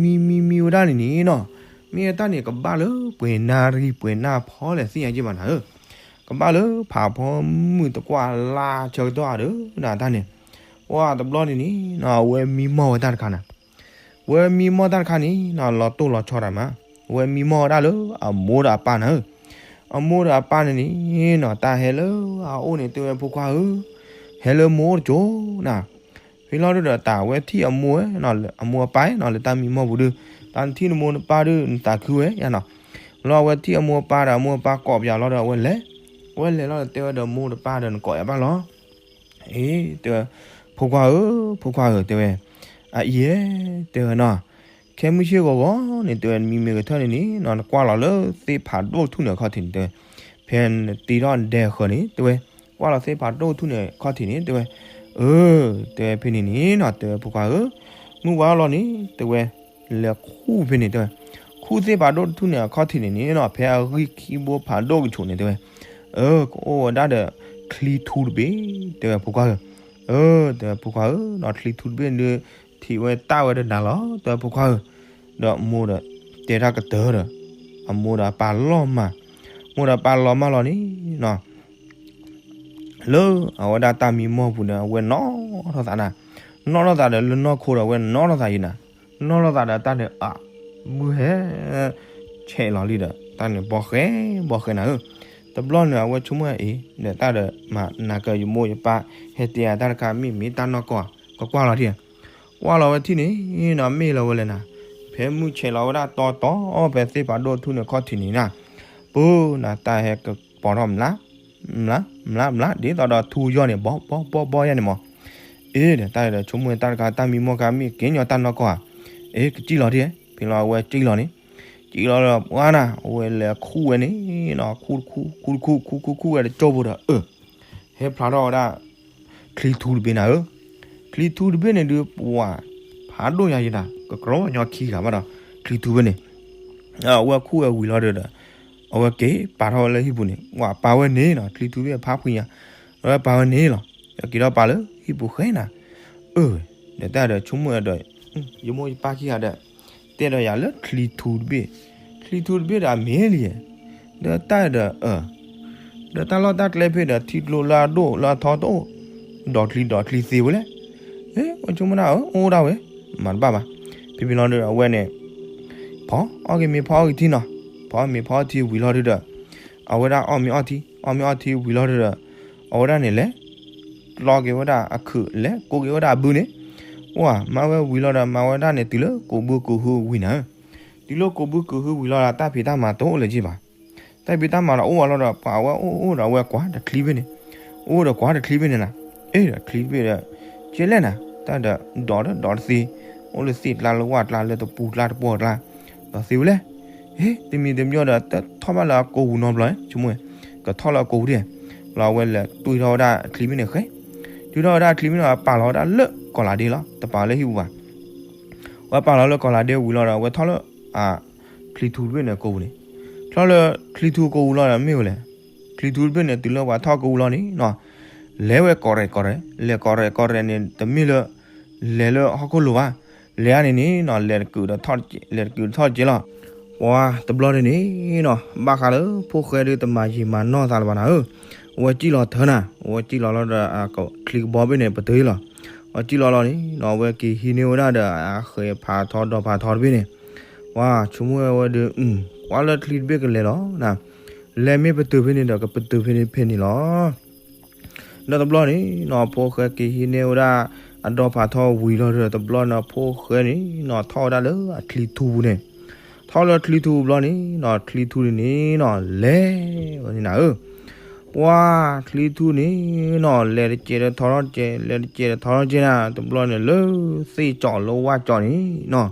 မံမံမံဝဲဒၣ်န့ၣ်န့ၣ်နီၤ, မ့ၢ်အတၢ်န့ၣ် ကဘၣ်လၢပှဲၤနၣ်ရံၣ်ပှဲၤနၣ်ဖီလဲၣ်သ့ၣ်ညါက့ဘၣ်နၤဧၢ. ကဘၣ်လၢဖးဖီမုၢ်တကွၢ်လါဆၢကတီၢ်ဧါဒီးနၤတၢ်န့ၣ်, ပှၤတဘျီန့ၣ်န့ၣ်နီၤ အဝဲမံမီၢ်ဝဲတၢ်တခါနၤ ဝဲမံမီၢ်တၢ်တခါန့ၣ်နီၤ လီၤတိၢ်လီၤဆီတၢ်မး, ဝဲမံမီၢ်ဝဲဒၣ်လၢအမိၢ်ဒီးအပၢ်နၤဧၢ. အမိၢ်ဒီးအပၢ်န့ၣ်န့ၣ်နီၤ တၢ်ဟဲလၢအအိၣ်န့ၣ် တဲဝဲဖိခွါဧၢ, ဟဲလၢမိၢ်အိၣ်တကၠိနၤ. ဖဲလီၤဒုဒီးတၢ်ဝဲထံၣ်အမိၢ်ဝဲ, အမိၢ်အပၢ်နီၤ လၢတၢ်မံမီၢ်ပူၤဒီး, တၢ်နထံၣ်နမိၢ်နပၢ်ဒီး နသးခုဝဲယါနီၤ. လီၤအဝဲထံၣ်အမိၢ်အပၢ်ဒီး အမိၢ်အပၢ်ကိးပယီၤလီၤဒီး အဝဲလဲၤ, အဝဲလဲၤလီၤဒီး တဲဝဲဒီးမိၢ်ဒီးပၢ်ဒီး နကိးယၤဘၣ်လီၤ အ့ တဲဝဲ, ဖိခွါဧၢ, ဖိခွါဧၢ တဲဝဲ, အအံၤဧဲ, တဲဝဲနီၤ, ခဲမုၢ်ဆ့ၣ်ဂီၤဂီၤန့ၣ် တဲဝဲ နမံမ့ၢ်ကထၢၣ်န့ၣ်န့ၣ်နီၤ နကွၢ်လီၤလၢသ့ၣ်ဖးဒိၣ်ထူၣ်န့ၣ်အခီၣ်ထံးန့ၣ် တဲဝဲ, ဖဲနတ့ထီၣ်နဒဲဃၢၤန့ၣ် တဲဝဲ, ကွၢ်လီၤသ့ၣ်ဖးဒိၣ်ထူၣ်န့ၣ်အခီၣ်ထံးန့ၣ် တဲဝဲ, အၢ တဲဝဲဖဲန့ၣ်န့ၣ်နီၤ တဲဝဲဖိခွါဧၢ, မုၢ်ဝါလီၤန့ၣ် တဲဝဲ, လဲၤခူၣ်ဖဲန့ၣ် တဲဝဲ, ခူၣ်သ့ၣ်ဖးဒိၣ်ထူၣ်န့ၣ်အခီၣ်ထံးန့ၣ်န့ၣ်နီၤ ဖဲအဂံၢ်ခံဘိဖးဒိၣ်ကဆူးန့ၣ် တဲဝဲ, အၢ ကအိၣ်ဝဲဒၣ်ဒီး ချံထူတဘ့ၣ် တဲဝဲဖိခွါဧၢ, အၢ တဲဝဲဖိခွါဧၢ ဒီးချံထူတဘ့ၣ်န့ၣ်ဒုး ထံၣ်ဝဲတၢ်ဝဲတဒါလီၤ တဲဝဲဖိခွါဧၢ, ဒီးမိၢ်ဒီး တဲတၢ်ကတၢၢ်ဒီး အမိၢ်ဒီးအပၢ်လီၤမၢ်, မိၢ်ဒီးပၢ်လီၤမၢ်လီၤန့ၣ်နီၤ လၢအဝဲဒၣ်တၢ်မံမီၢ်ပူၤန့ၣ် အဝဲနီၣ်ထီၣ်သးနၤ, နီၣ်ထီၣ်သးဒီးလၢနီၢ်ခိဒီး အဝဲနီၣ်ထီၣ်သးယံၤနၤ, နီၣ်ထီၣ်သးဒီးတၢ်န့ၣ် အ မုၢ်ဟဲ ဆဲးလီၤလံဒီး တၢ်န့ၣ်ဘီဃဲ ဘီဃဲနၤဧၢ, တဘျီန့ၣ် အဝဲဆိကမိၣ်အံၤ ဒီးတၢ်ဒီးမၤနၤကၢယမိၢ်ယပၢ် ဟဲတဲယၤတၢ်တခါ မ့ၢ်မ့ၢ်တၢ်နီၢ်ကီၢ် ကကွၢ်လီၤထံၣ် ကွၢ်လီၤဝဲထံၣ်န့ၣ်နီၤ မ့ၢ်လီၤဝဲလဲၣ်နၤ, ဖဲမုၢ်ဆဲးလီၤဝဲဒၣ်တီတီ ဖဲသ့ၣ်ဖးဒိၣ်ထူၣ်န့ၣ်ခီၣ်ထံးန့ၣ်နၤ, ပၢနၤ တၢ်ဟဲကပီၤထီၣ်မျး မျး မျး မျး ဒ်သိးဒီးထူယီၢ်န့ၣ် ဘီ ဘီ ဘီ ဘီယါန့ၣ်မး, အ့ဒီးတၢ်ဒီးဆိကမိၣ်တၢ်တခါ တၢ်မံမီၢ်ခါ မ့ၢ်က့ညီတၢ်နီၢ်ကီၢ်ဧါ, အ့ ကစံၣ်လီၤထံၣ် ဖဲလီၤအဝဲစံၣ်လီၤန့ၣ်, စံၣ်လီၤဒီးပှၤနၤ အဝဲလဲၤခူၣ်ဝဲန့ၣ်နီၤ ခူၣ်တခူၣ် ခူၣ်တခူၣ် ခူၣ်ခူၣ်ခူၣ်ဝဲတကၠိဖိဒီး အၢ ဟဲဖျါထီၣ်ဝဲဒၣ် ချံထူတဘ့ၣ်နၤဧၢ, ချံထူတဘ့ၣ်န့ၣ်ဒုး ပှၤဖးဒိၣ်ညါယံၤနၤ ကကြီညီခံဂၤဘၣ်ဒီး ချံထူဘ့ၣ်န့ၣ်, အဝဲခူၣ်ဝဲဝံၤလီၤဒီး အဝဲက့ၤပာ်ထီၣ်ဝဲလၢဟံၣ်ပူၤန့ၣ် ဝဲပာ်ဝဲန့ၣ်နီၤ ချံထူဘ့ၣ်ဖးဖှံညါ, အဝဲပာ်ဝဲန့ၣ်လီၤ, က့ၤထီၣ်ပာ်လၢဟံၣ်ပူၤဃဲနၤ, အၢ ဒီးတၢ်ဒီးဆိကမိၣ်ဒီး ယမိၢ်ယပၢ်ခံဂၤဒီး တဲဒီးယၤလၢချံထူတဘ့ၣ်, ချံထူတဘ့ၣ်ဒီးအမ့ၢ်လံ, ဒီးတၢ်ဒီး အၢ ဒီးတၢ်လီၢ်တၢ်ကျဲဖဲဒီးထံကျိလၢအဒိၣ်လၢအထီတအိၣ်, ဒီးချံဒီးချံသ့ဝဲလဲၣ်, အဝဲဆိကမိၣ်ဒၣ်အၢ အိၣ်ဒၣ်ဝဲ, မၤတဘၣ်ဘၣ်, ဖဲဖဲလီၤဒီးအဝဲန့ၣ် ဖီအီၣ်က့ၤမ့ၤဖီအီၣ်က့ၤထံနီၤ, ဖီမ့ၤဖီအီၣ်ထံဝံၤလီၤဒီး အဝဲဒၣ်အီၣ်မ့ၤအီၣ်ထံ, အီၣ်မ့ၤအီၣ်ထံဝံၤလီၤဒီး အဝဲဒၣ်န့ၣ်လဲၤ ကျီက့ၤဝဲဒၣ်အခုး လဲၤကိးက့ၤဝဲဒၣ်အဘုန့ၣ်, ဝဲမၤဝဲဝံၤလီၤဒီး မၤဝဲဒၣ်န့ၣ်တုၤလၢကိးဘုကိးဟုဝံၤနၤ, တုၤလၢကိးဘုကိးဟုဝံၤလီၤဒီး တၢ်ဖံးတၢ်မၤတအိၣ်လၢၤက့ဘၣ်, တၢ်ဖံးတၢ်မၤဒီးအိၣ်ဝဲလီၤဒီး ပှၤအဝဲအိၣ်အိၣ်ဒီးအဝဲကွၢ်တချံဘ့ၣ်န့ၣ်, အိၣ်ဒီးကွၢ်တချံဘ့ၣ်န့ၣ်နၤ, အ့ဒီးချံတဘ့ၣ်ဒီး ကဲလဲၣ်နၤ တၢ်ဒီးဒိးဒီးဒိးတသ့, အိၣ်လၢသ့ၣ်ကျါလၢဝၣ်ကျါလၢတပူၤကျါတပီၢ်ကျါ, ဒီးသ့ဝဲလဲၣ်, ဟ့ တမံၤတမံၤဒီး ထီၣ်ဘၣ်လၢအကိးပူၤနီတဘျီ, ဆိကမိၣ် ကထီၣ်လၢအကိးပူၤဒၣ်, လီၤအဝဲလဲၤတွံၢ်ထီၣ်ဝဲဒၣ်အချံဘ့ၣ်န့ၣ်ဃဲ, တွံၢ်ထီၣ်ဝဲဒၣ်အချံဘ့ၣ်န့ၣ် ပာ်လီၤဝဲဒၣ်လၢကီၢ်လးဒ့လီၤ တပာ်လၢဟံၣ်ပူၤဘၣ် ဝဲပာ်လီၤလၢကီၢ်လးဒ့ဝံၤလီၤဒီး အဝဲထီၣ်လၢ အ ချံထူတဘ့ၣ်န့ၣ်ကိးပူၤန့ၣ်, ထီၣ်လၢချံထူကိးပူၤလီၤဒီးမ့ၢ်ဝဲလဲၣ်, ချံထူတဘ့ၣ်န့ၣ် တုၤလၢပှၤထီၣ်ကိးပူၤလီၤန့ၣ်နီၤ, လဲၤဝဲကီၢ်ရဲၣ်ကီၢ်ရဲၣ်, လဲၤကီၢ်ရဲၣ်ကီၢ်ရဲၣ်န့ၣ် တမ့ၢ်လၢ လဲၤလၢဟီၣ်ခိၣ်လိၤဘၣ်, လဲၤအါန့ၣ်န့ၣ်နီၤ လဲၤတကုာ်ဒီးထီၣ်တစဲး, လဲၤတကုာ်ဒီးထီၣ်တစဲးလီၤ. ပှၤတဘျီန့ၣ်န့ၣ်နီၤ ဘၣ်ဃးလၢဖိၣ်ဃဲဒီး တမၤယံာ်မၤနီၢ်သးလၢၤဘၣ်နၤဧၢ, အဝဲစံၣ်လီၤထၢနၤ, အဝဲစံၣ်လီၤလီၤဒီး ချံကဘီဘ့ၣ်န့ၣ် ပတုာ်လီၤ, အဝဲစံၣ်လီၤလီၤန့ၣ်နီၤ အဝဲက့ၤဟံးန့ၢ်ဝဲဒၣ်ဒီး အဃဲၤဖးထီဒီးဖးထီတဘ့ၣ်န့ၣ်, ပှၤဆိကမိၣ်ဝဲဒီး ကွၢ်လၢချံတဘ့ၣ်ကလဲၤလီၤနၤ, လဲၤမ့ၢ်ပတုာ်ဖဲန့ၣ်ဒီး ကပတုာ်ဖဲန့ၣ်ဖဲန့ၣ်လီၤ. ဒီးတဘျီန့ၣ်နီၤ ဖိၣ်ဃဲက့ၤဟံးန့ၢ်ဝဲဒၣ် အဒီဖးထီဝံၤလီၤဒီး တဘျီန့ၣ် ဖိၣ်ဃဲန့ၣ်နီၤ ထီၣ်ဝဲဒၣ်လၢအချံထူပူၤန့ၣ်, ထီၣ်လၢချံထူပူၤဘျီန့ၣ်နီၤ ချံထူန့ၣ်န့ၣ်နီၤ လဲၤဝဲန့ၣ်နၤဧၢ, ပှၤချံထူန့ၣ်နီၤ လဲၤတစဲးဒီးထီထီၣ်တစဲး, လဲၤတစဲးဒီးထီထီၣ်တစဲးနၤ, တဘျီန့ၣ်လၢသ့ၣ်ကၠီၣ်လၢဝၣ်ကၠီၣ်န့ၣ်နီၤ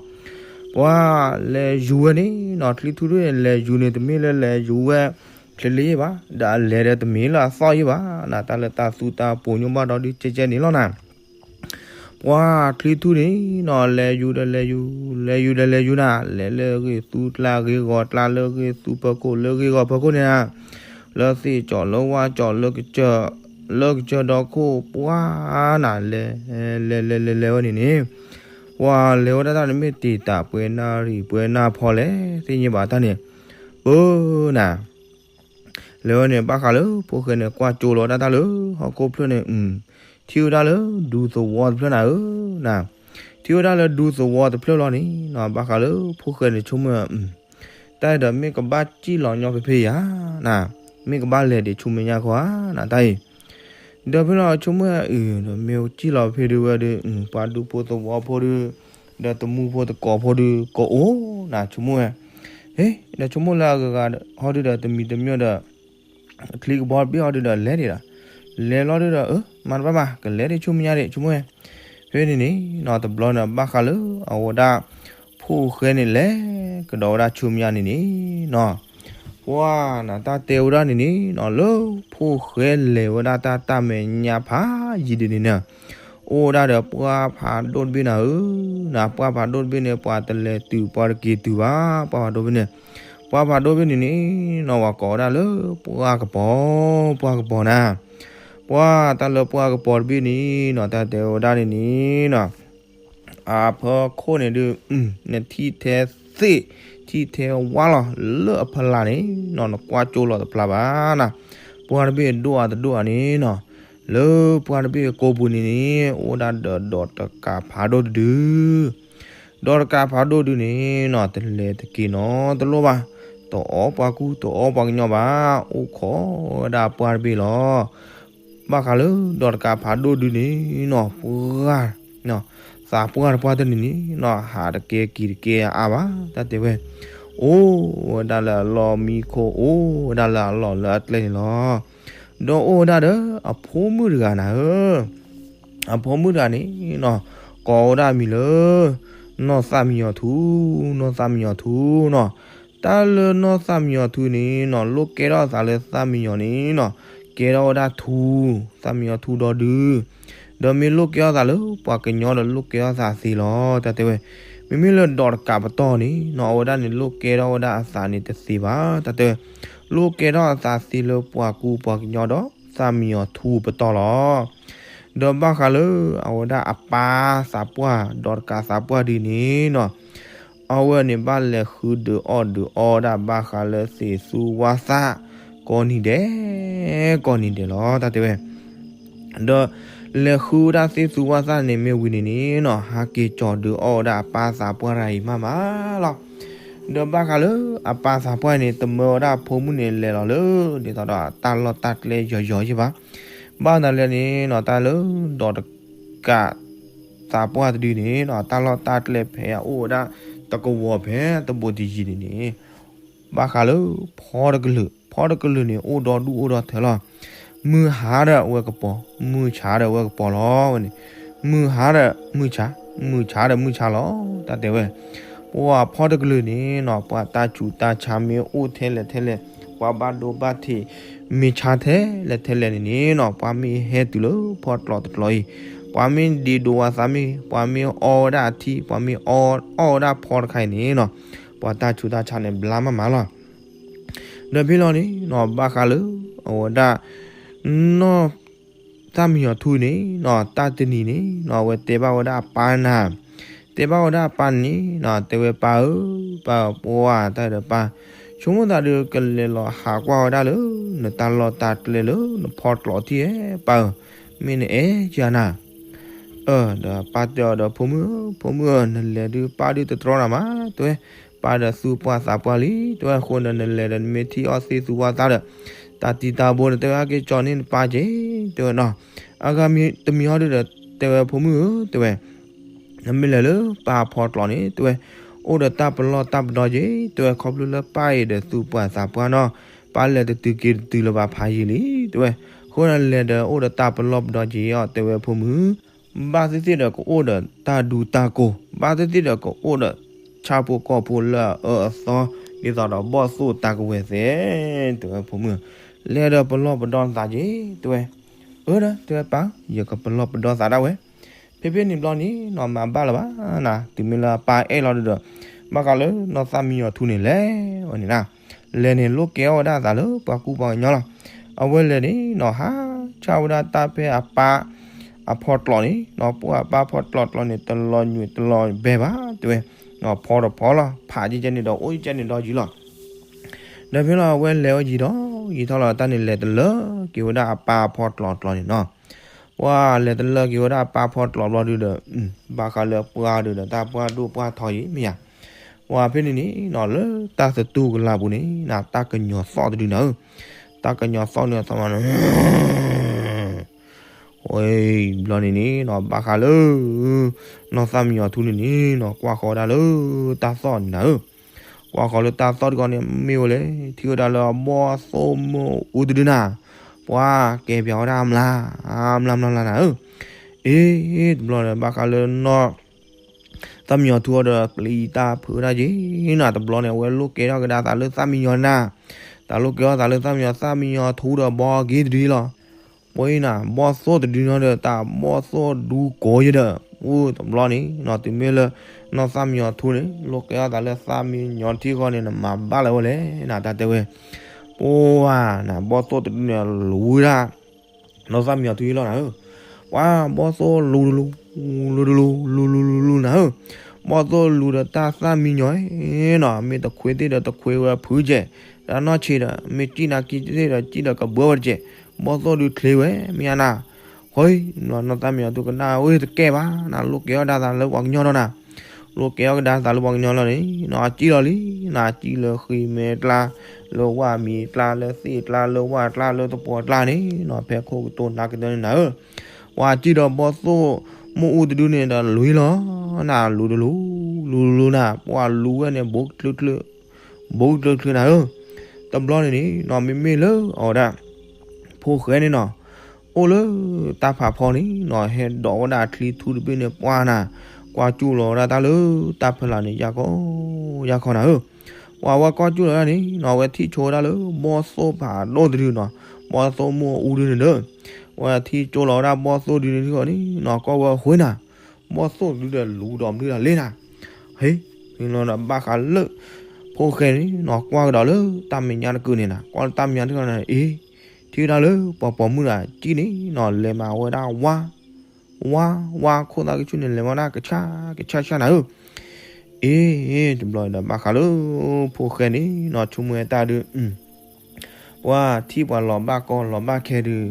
ပှၤလဲၤယူၤဝဲန့ၣ်နီၤ ချံထူဒၣ်လဲၤယူၤန့ၣ် တမ့ၢ်လၢလဲၤယူၤဝဲ ချ့လ့ဘၣ်, ဒီးအလဲၤဒီးတမ့ၢ်လၢအသီၣ်ယံၤဘၣ်နၤ, တၢ်လၢတၢ်သူတၢ်ပိာ်ညိၣ်ဘၣ်ဒီးဒုးကဲကဲန့ၣ်လီၤနၤ. ပှၤချံထူန့ၣ်နီၤ လဲၤယူၤဒီးလဲၤယူၤ, လဲၤယူၤဒီးလဲၤယူၤနၤ, လဲၤလၢဂ့ၢ်သူကျါဂ့ၢ်ဂီၤကျါ, လၢဂ့ၢ်သူဖီခိၣ်လၢဂ့ၢ်ဂီၤဖီခိၣ်န့ၣ်နၤ, လၢသ့ၣ်ကၠီၣ်လၢဝၣ်ကၠီၣ်လၢကစၢၢ်, လၢကစၢၢ်ဒီခိၣ်ပှၢ်နၤ လဲၤလဲၤလဲၤလဲၤလဲၤဝဲန့ၣ်န့ၣ်, ပှၤလဲၤဝဲဒၣ်တၢ်န့ၣ်မ့ၢ်တ့ၢ်တၢ်ပှဲၤနၣ်ရံၣ်ပှဲၤနၣ်ဖီလဲၣ် သ့ၣ်ညါဘၣ်တၢ်န့ၣ်, ပၢနၤ လဲၤဝဲန့ၣ် ဘၣ်ဃးလၢဖိၣ်ဃဲန့ၣ် ကွၢ်ကၠိလီၤဝဲဒၣ်တၢ်လၢဟီၣ်ခိၣ်ဖျၢၣ်န့ၣ်, ထံၣ်ဝဲဒၣ်လၢဒူသဝီတဖျၢၣ်နၤဧၢ, နၤ, ထံၣ်ဝဲဒၣ်လၢဒူသဝီတဖျၢၣ်လီၤန့ၣ်နၤ ဘၣ်ဃးလၢဖိၣ်ဃဲန့ၣ်ဆိကမိၣ်, တၢ်ဒီးမ့ၢ်ကဘၣ်စံၣ်လီၤညီဖဲဖဲယၤ, နၤ, မ့ၢ်ကဘၣ်လဲၤဒံးဆူမဲာ်ညါခီဧါ နၤတၢ်အံၤ ဒီးဖဲလီၤဆိကမိၣ်အံၤ ဒီးမ့ၢ်စံၣ်လီၤဖဲဒုးဝဲဒုး ပှၤဒူဖိသဝီဖိဒုး, ဒီးတမူဖိတကိးဖိဒုး ကအိၣ်နၤဆိကမိၣ်ဝဲ, ဟ့ၣ် ဒီးဆိကမိၣ်လၢအဂၤဂၤဟီဒုးဒီး တမံၤတမံၤဒီး ချံကဘီတဘ့ၣ်ဟီဒုးဒီး လဲၤဒံးဒီး, လဲၤလီၤဒုးဒီး အၢ မၤတဘၣ်မး ကလဲၤဒံးဆူမဲာ်ညါဒံးဆိကမိၣ်ဝဲ, ဖဲန့ၣ်န့ၣ်နၤ တဘျီန့ၣ် ဘၣ်ဃးလၢအဝဲဒၣ် ဖိၣ်ဃဲန့ၣ်လဲၤကဒီးဝဲဒၣ်ဆူမဲာ်ညါန့ၣ်န့ၣ်နၤ ပှၤနၤတၢ်တဲဝဲဒၣ်န့ၣ်န့ၣ်နၤ လၢဖိၣ်ဃဲလဲၤဝဲဒၣ်တၢ်တၢ်မဲာ်ညါဖးယံာ်ဒ်န့ၣ်န့ၣ်, အိၣ်ဝဲဒၣ်ဒီးပှၢ်ဖးဒိၣ်တဘ့ၣ်နၤဧၢ, နၤ ပှၢ်ဖးဒိၣ်တဘ့ၣ်န့ၣ် ပှၤတလဲၤတုၤပှၤတက့ၤတုၤဘၣ် ပှၢ်ဖးဒိၣ်တဘ့ၣ်န့ၣ်, ပှၢ်ဖးဒိၣ်တဘ့ၣ်န့ၣ်န့ၣ်နၤ ပှၤကိးဝဲဒၣ်လၢပှၢ်ကပီၤ, ပှၢ်ကပီၤနၤ ပှၢ်တၢ်လၢပှၢ်ကပီၤတဘ့ၣ်န့ၣ်နၤ တၢ်တဲဝဲဒၣ်န့ၣ်န့ၣ်နၤ အဖီခိၣ်န့ၣ်ဒုး နထံၣ်ထဲသ့ၣ် ထံၣ်ထဲဝါလီၤ လၢအဖီလာ်န့ၣ်နၤ နကွၢ်ကၠိလီၤတဖျါဘၣ်နၤ, ပှၢ်တဘ့ၣ်ဒိၣ်အတဒိၣ်ဧါန့ၣ်နၤ, လၢပှၢ်တဘ့ၣ်ကိးပူၤန့ၣ်န့ၣ် အိၣ်ဒၣ်ဒီးဒီးတကးဖးဒိၣ်တဒု ဒီးတကးဖးဒိၣ်ဒုန့ၣ်နၤ တလဲၤတက့ၤနီတလိၣ်ဘၣ်, တအီပှၤကူတအီပှၤကညီဘၣ်, အိၣ်ခိးဝဲဒၣ်ပှၢ်တဘ့ၣ်လီၤ. ဘၣ်ဃးလၢဒီးတကးဖးဒိၣ်ဒုန့ၣ်နၤ ပှၢ် သးပှၢ်တပှၢ်တနံၤန့ၣ်နၤ ဟးတကဲက့ၤတကဲအါဘၣ် တၢ်တဲဝဲ, အိၣ်ဝဲဒၣ်လၢအလီၢ်မံခိၣ် အိၣ်ဝဲဒၣ်လၢအလီၢ်လၢအကျဲန့ၣ်လီၤ. ဒီးအိၣ်ဝဲဒၣ်ဒီးအဖိမုၣ်တဂၤနၤဧၢ အဖိမုၣ်တဂၤန့ၣ်နၤ ကိးဝဲဒၣ်အမံၤလၢ နီၢ်သၣ်မံယီၤထူ, နီၢ်သၣ်မံယီၤထူနၤ, တၢ်လၢနီၢ်သၣ်မံယီၤထူန့ၣ်နၤ လိၣ်ကဲထီၣ်အသးလၢသၣ်မံယီၤန့ၣ်နၤ ကဲထီၣ်ဝဲဒၣ်ထူ, သၣ်မံယီၤထူဒီဒု ဒီးမ့ၢ်လိၣ်ကဲထီၣ်သးလၢပှၤကညီဒီးလိၣ်ကဲထီၣ်သးသ့လီၤ တၢ်တဲဝဲ, မ့မ့ၢ်လၢဒီးတကးပတီၢ်န့ၣ်နၤ အဝဲဒၣ်န့ၣ်လိၣ်ကဲထီၣ်ဝဲဒၣ်အသးန့ၣ်တသ့ဘၣ် တၢ်တဲဝဲ, လိၣ်ကဲထီၣ်အသးသ့လၢပှၤကူပှၤကညီဒီးသၣ်မံယီၤထူပတီၢ်လီၤ. ဒီးဘၣ်ဃးလၢအဝဲဒၣ်အပၢ်သးပှၢ် ဒီးတကးသးပှၢ်ဒုန့ၣ်နၤ အဝဲန့ၣ်ဘၣ်လဲၤဃုဒုးအီၣ်ဒုးအီဝဲဒၣ်ဘၣ်ဃးလၢသ့ၣ်သူဝါသၣ် ကိးနံၤဒဲး ကိးနံၤဒဲးလီၤ တၢ်တဲဝဲ ဒီးလဲၤဃုဝဲဒၣ်သ့ၣ်သူဝါသၣ်န့ၣ်မ့ၢ်ဝံၤန့ၣ်န့ၣ်နၤ ဟးက့ၤကၠီၤဒုးအီၣ်ဝဲဒၣ်အပၢ်သးပှၢ်တဂၤအံၤမးမးလီၤ. ဒီးဘၣ်ဃးလၢအပၢ်သးပှၢ်န့ၣ် တမၢဝဲဒၣ်အဖိမုၣ်န့ၣ်လဲၤလီၤလၢ ဒ်သိးဒီးတၢ်လီၢ်တၢ်ကျဲယီၤယီၤယဲၢ်ဘၣ်. ဘၣ်သနာ်လဲၣ်န့ၣ်နၤ တၢ်လၢဒီးတကးသးပှၢ်တဒုန့ၣ်နၤ တၢ်လီၢ်တၢ်ကျဲဖဲအအိၣ်ဝဲဒၣ်တကဝီၤဖဲတဘိတယံၤန့ၣ်န့ၣ် ဘၣ်ဃးလၢဖီတကလုာ်, ဖီတကလုာ်န့ၣ် အိၣ်ဒီဒူၣ်အိၣ်ဒီထၢလီၤ. မုၢ်ဟါဒီးအဝဲကပီၤ, မုၢ်ဆါဒီးအဝဲကပီၤလီၤဝဲန့ၣ်, မုၢ်ဟါဒီးမုၢ်ဆါ, မုၢ်ဆါဒီးမုၢ်ဆါလီၤ တၢ်တဲဝဲ. ပှၤဖီတကလုာ်န့ၣ်နၤ ပှၤတၢ်ဆူးတၢ်ဆါမ့ၢ်အိၣ်ထဲလဲၣ်ထဲလဲၣ်, ပှၤဘၣ်ဒိဘၣ်ထံးမ့ၢ်ဆါထဲလဲၣ်ထဲလဲၣ်န့ၣ်န့ၣ်နၤ ပှၤမ့ၢ်ဟဲတုၤလၢဖီတကျိၤတကျိၤအံၤ, ပှၤမ့ၢ်ဒ့ဒိးဝဲသးမ့ၢ်, ပှၤမ့ၢ်အီဝဲဒၣ်အထံ, ပှၤမ့ၢ်အီအီၣ်ဝဲဒၣ်ဖီတခါအံၤန့ၣ်နၤ ပှၤတၢ်ဆူးတၢ်ဆါန့ၣ် ဘျါမးမးလီၤ. ဒီးဖဲလီၤန့ၣ်နၤ ဘၣ်ဃးလၢအဝဲဒၣ် နီၢ်သၣ်မံယီၤထူန့ၣ်နၤ တၢ်တနံၤန့ၣ်နၤ အဝဲတဲဘၣ်ဝဲဒၣ်အပၢ်နၤ, တဲဘၣ်ဝဲဒၣ်အပၢ်န့ၣ်နၤ တဲဝဲပၢ်ဧၢ, ပၢ်ပှၢ်တၢ်ဒီးပၢ်, ဆိကမိၣ်သးဒီးကလဲၤလီၤဟးကွၢ်ဝဲဒၣ်လၢ နတၢ်လီၢ်တၢ်ကျဲလၢနဖီတကျိၤထံၣ်ဧဲ ပၢ်ဧၢ, မ့ၢ်နအဲၣ်ကနၤ အၢ ဒီးပၢ်တဲအီၤဒီး ဖိမုၣ်ဧၢ, ဖိမုၣ်ဧၢ, နလဲၤဒုးပၢ်ဒုးတတြီနၤမး, တဲဝဲ, ပၢ်ဒီးသူၣ်ပှၢ်သးပှၢ်လံ, တဲဝဲ, အဃိဒီးနလဲၤဒီးနမ့ၢ်ထံၣ်အီၣ်သ့ၣ်သူဝါသၣ်ဒီး တၢ်တံၤတၢ်ဘိန့ၣ် တဲဝဲ, ဟဲက့ၤကၠီၤန့ၢ်နပၢ်က့ၤ, တဲဝဲနီၤ, အဂၤတမံၤဟီဒုးဒီး တဲဝဲ ဖိမုၣ်ဧၢ, တဲဝဲ နမ့ၢ်လဲၤလၢပၢ်ဖီတကျိၤန့ၣ် တဲဝဲ, အိၣ်ဒီးတၢ်ပလီၢ်တၢ်ပဒီက့ၤ, တဲဝဲ, ခီဖျိလၢပၢ်အံၤဒီးသူၣ်ပှၢ်သးပှၢ်နီၤ, ပၢ်လဲၤတတုၤက့ၤတတုၤလၢၤဘၣ်ဖးယံာ်လံ, တဲဝဲ, အဃိန့ၣ်လဲၤဒီးအိၣ်ဒီးတၢ်ပလီၢ်ပဒီက့ၤအီၤ, တဲဝဲ ဖိမုၣ်, ဘၣ်သ့ၣ်သ့ၣ်ဒီးကအိၣ်ဒီးတၢ်ဒူတၢ်ကိၢ်, ဘၣ်သ့ၣ်သ့ၣ်ဒီးကအိၣ်ဒီးဆၣ်ဖိကီၢ်ဖိလၢအအၢအသီ, ဒ်သိးဒီးဘီၣ်သိၣ်တၢ်ကဝဲၤသဲး, တဲဝဲ ဖိမုၣ်, လဲၤဒီးပလီၢ်ပဒီသးက့ၤ, တဲဝဲ, အၢဒီး တဲဝဲ ပၢ်, ယကပလီၢ်ပဒီသးဒၣ်ဝဲ ဖဲဖဲန့ၣ်ဘျီန့ၣ်နီၤ မၤဘၣ်လၢၤဘၣ်နၤ, တုၤမ့ၢ်လၢအပၢ်အဲၣ်လီၤဒုးဒီး ဘၣ်ဃးလၢနီၢ်သၣ်မံယီၤထူန့ၣ်လဲၤဝဲန့ၣ်နၤ, လဲၤန့ၣ်လိၣ်ကဲအီၣ်ဝဲဒၣ်အသးလၢပှၤကူပှၤကညီလီၤ. အဝဲလဲၤန့ၣ်နီၤ ဟးဆၣ်ဝဲဒၣ်တၢ်ဖဲအပၢ်အဖီကျိးန့ၣ်နီၤ, ပှၢ်အပၢ်ဖီကျိးကျိးန့ၣ် တလီၤညွံးတလီၤဘဲဘၣ်တဲဝဲ, ဖီတဖီလီၤ, ဖးကဲကဲန့ၣ်ဒီးအိၣ်ကဲန့ၣ်ဒီးယံၤလီၤ. ဒီးဖဲလီၤအဝဲလဲၤဝဲယံၤဒီး ယံၤထီၣ်လီၤတၢ်န့ၣ်လဲၤတလၢက့ၤဝဲဒၣ်အပၢ်အဖီကျိးကျိးန့ၣ်နီၤ, ပှၢ်လဲၤတလၢက့ၤဝဲဒၣ်အပၢ်ဖီကျိးဘျီဒုဒီး ဘၣ်ဃးလၢပှၢ်ဒုဒီးတၢ်ပှၢ်ဒိၣ်ပှၢ်ထီယံၤမ့ၢ်ဧါ. ပှၢ်ဖဲန့ၣ်န့ၣ်နီၤ လၢတၢ်သတူၢ်ကလာ်ပူၤန့ၣ်နီၤ တၢ်ကညီၤသီၣ်တဒုနၤဧၢ, တၢ်ကညီၤသီၣ်န့ၣ်အသီမးန့ၣ် ဝဲဘျီန့ၣ်န့ၣ်နီၤ ဘၣ်ဃးလၢ နီၢ်သၣ်မံယီၤထူန့ၣ်န့ၣ်နီၤ ကွၢ်ဃီၤဝဲဒၣ်လၢတၢ်သီၣ်န့ၣ်နၤဧၢ, ကွၢ်ဃီၤလၢတၢ်သီၣ်တခီန့ၣ် မ့ၢ်ဝဲလဲၣ် ထံၣ်ဝဲဒၣ်လၢအဘီၣ်သိၣ်မုၢ်အူတဒုနၤ, ပှၢ်ကဲပၠးဝဲဒၣ်အမျး အမျးမျးမျးနၤဧၢ, အ့ တဘျီန့ၣ် ဘၣ်ဃးလၢနီၢ် သၣ်မံယီၤထူအီၤဒီး ပျံၤတၢ်ဖုးဝဲဒၣ်က့ၤနီၤ, တဘျီန့ၣ် အဝဲလိၣ်ကဲထီၣ်ကဒါသးလၢသၣ်မံယီၤနၤ, တၢ်လိၣ်ကဲထီၣ်သးလၢသၣ်မံယီၤ သၣ်မံယီၤထူဒီးဘီက့ၤတဒုလီၤ. ပှၤအံၤနၤ ဘီၣ်သိၣ်တဒုနီၤဒီး တၢ်ဘီၣ်သိၣ်ဒူကိးယဲဒီး အိၣ်တဘျီန့ၣ်နီၤ တုၤမ့ၢ်လၢ နီၢ်သၣ်မံယီၤထူန့ၣ် လိၣ်ကဲထီၣ်သးလၢသၣ်မံယီၤထူဃီန့ၣ် နမၤဘၣ်လၢၤဝဲလဲၣ်နၤ တၢ်တဲဝဲ, ပှၤနၤ ဘီၣ်သိၣ်တဒုန့ၣ်လူၤဝဲဒၣ် နီၢ်သၣ်မံယီၤထူအံၤလီၤနၤဧၢ, ပှၤဘီၣ်သိၣ်လူၤတလူၤ လူၤတလူၤ လူၤလူၤလူၤလူၤနၤဧၢ, ဘီၣ်သိၣ်လူၤဒီးတၢ်သၣ်မံယီၤနီၤ မ့ၢ်တခွ့သ့ၣ်ဒီးတခွ့ဝဲဖုးကဲး, တၢ်နီၢ်ဆံးဒီး မ့ၢ်စံၣ်နၤကံသ့ၣ်ဒီးစံၣ်ဒီးကဘၢဝဲတကဲး, ဘီၣ်သိၣ်ဒုချ့ဝဲမ့ၢ်ဧါနၤ, ဃီ နီၢ်သၣ်မံယီၤထူကနၣ်ဝဲတကဲဘၣ်နၤ လိၣ်ကဲထီၣ်ကဒါသးလၢပှၤကညီဒီးနၤ လိၣ်ကဲထီၣ်ကဒါသးလၢပှၤကညီလီၤန့ၣ်နီၤ အစံၣ်လီၤလံနၤ အစံၣ်လၢဃံမဲကျါ လၢဝၣ်မံၤကျါ လၢသ့ၣ်ကျါ လၢဝၣ်ကျါ လၢသပှီၤကျါန့ၣ်နီၤ ဖဲခိၣ်ကတိၤနါကတၢၢ်န့ၣ်နၤဧၢ, ပှၤစံၣ်ဒီးဘီၣ်သိၣ်မုၢ်အူတဒုန့ၣ်ဒီးလူၤလီၤနၤ လူၤတလူၤ လူၤလူၤနၤ ပှၤလူၤဝဲန့ၣ် ဘူးကချုးချုး ဘူးကချုးချုးနၤဧၢ, တဘျီန့ၣ်န့ၣ်နီၤ မ့မ့ၢ်လၢအဝဲဒၣ် ဖိၣ်ဃဲန့ၣ်နီၤ အိၣ်လၢတၢ်ဖးဖီန့ၣ်နီၤ ဟဲဒိးဝဲဒၣ်အချံထူတဘ့ၣ်န့ၣ် ပှၢ်နၤ ကွၢ်ကၠူၣ်လီၤဝဲဒၣ်တၢ်လၢတၢ်ဖီလာ်န့ၣ် ယၢ်ခီ ယၢ်ခီနၤဧၢ, ပှၤဝဲကွၢ်ကၠူၣ်လီၤဝဲဒၣ်န့ၣ်နီၤ အဝဲထံၣ်ဆိဝဲဒၣ်လၢဘီၣ်သိၣ်ဖးဒိၣ်တဒုနီၤ ဘီၣ်သိၣ်မုၢ်အူဒုန့ၣ်ဒီး အဝဲထံၣ်ဆိလီၤဝဲဒၣ်ဘီၣ်သိၣ်ဒုန့ၣ်ထံၣ်ဃီန့ၣ်နီၤ ကွၢ်ဝဲအဃိနၤ ဘီၣ်သိၣ်ဒုဒီးလူၤဒီးမနုၤတၢ်လဲၣ်နၤ, ဟ့ၣ် ဘၣ်ဃးလၢ ဖိၣ်ဃဲန့ၣ်နီၤ ကွၢ်ကဒီးလၢတၢ်မဲာ်ညါတကုာ်န့ၣ်နၤ ကွၢ်လၢတၢ်မဲာ်ညါတကုာ်န့ၣ် အ့ ထံၣ်ဝဲဒၣ်လၢပှၤပိာ်မုၣ်တဂၤကံၣ်န့ၣ်နီၤ လဲၤမၤဝဲဒၣ်ဝါ ဝါ ဝါခိၣ်သၣ်ကဆူၣ်န့ၣ် လဲၤမၤဒၣ်ကဆၣ် ကဆၣ်ဆၣ်နၤဧၢ, အ့ တဘျီဒီးဘၣ်ဃးလၢ ဖိၣ်ဃဲန့ၣ်နီၤ ဆိကမိၣ်ဝဲတၢ်ဒုး ပှၤထံၣ်ပှၤလီၤဘၣ်ကီလီၤဘၣ်ခဲဒုး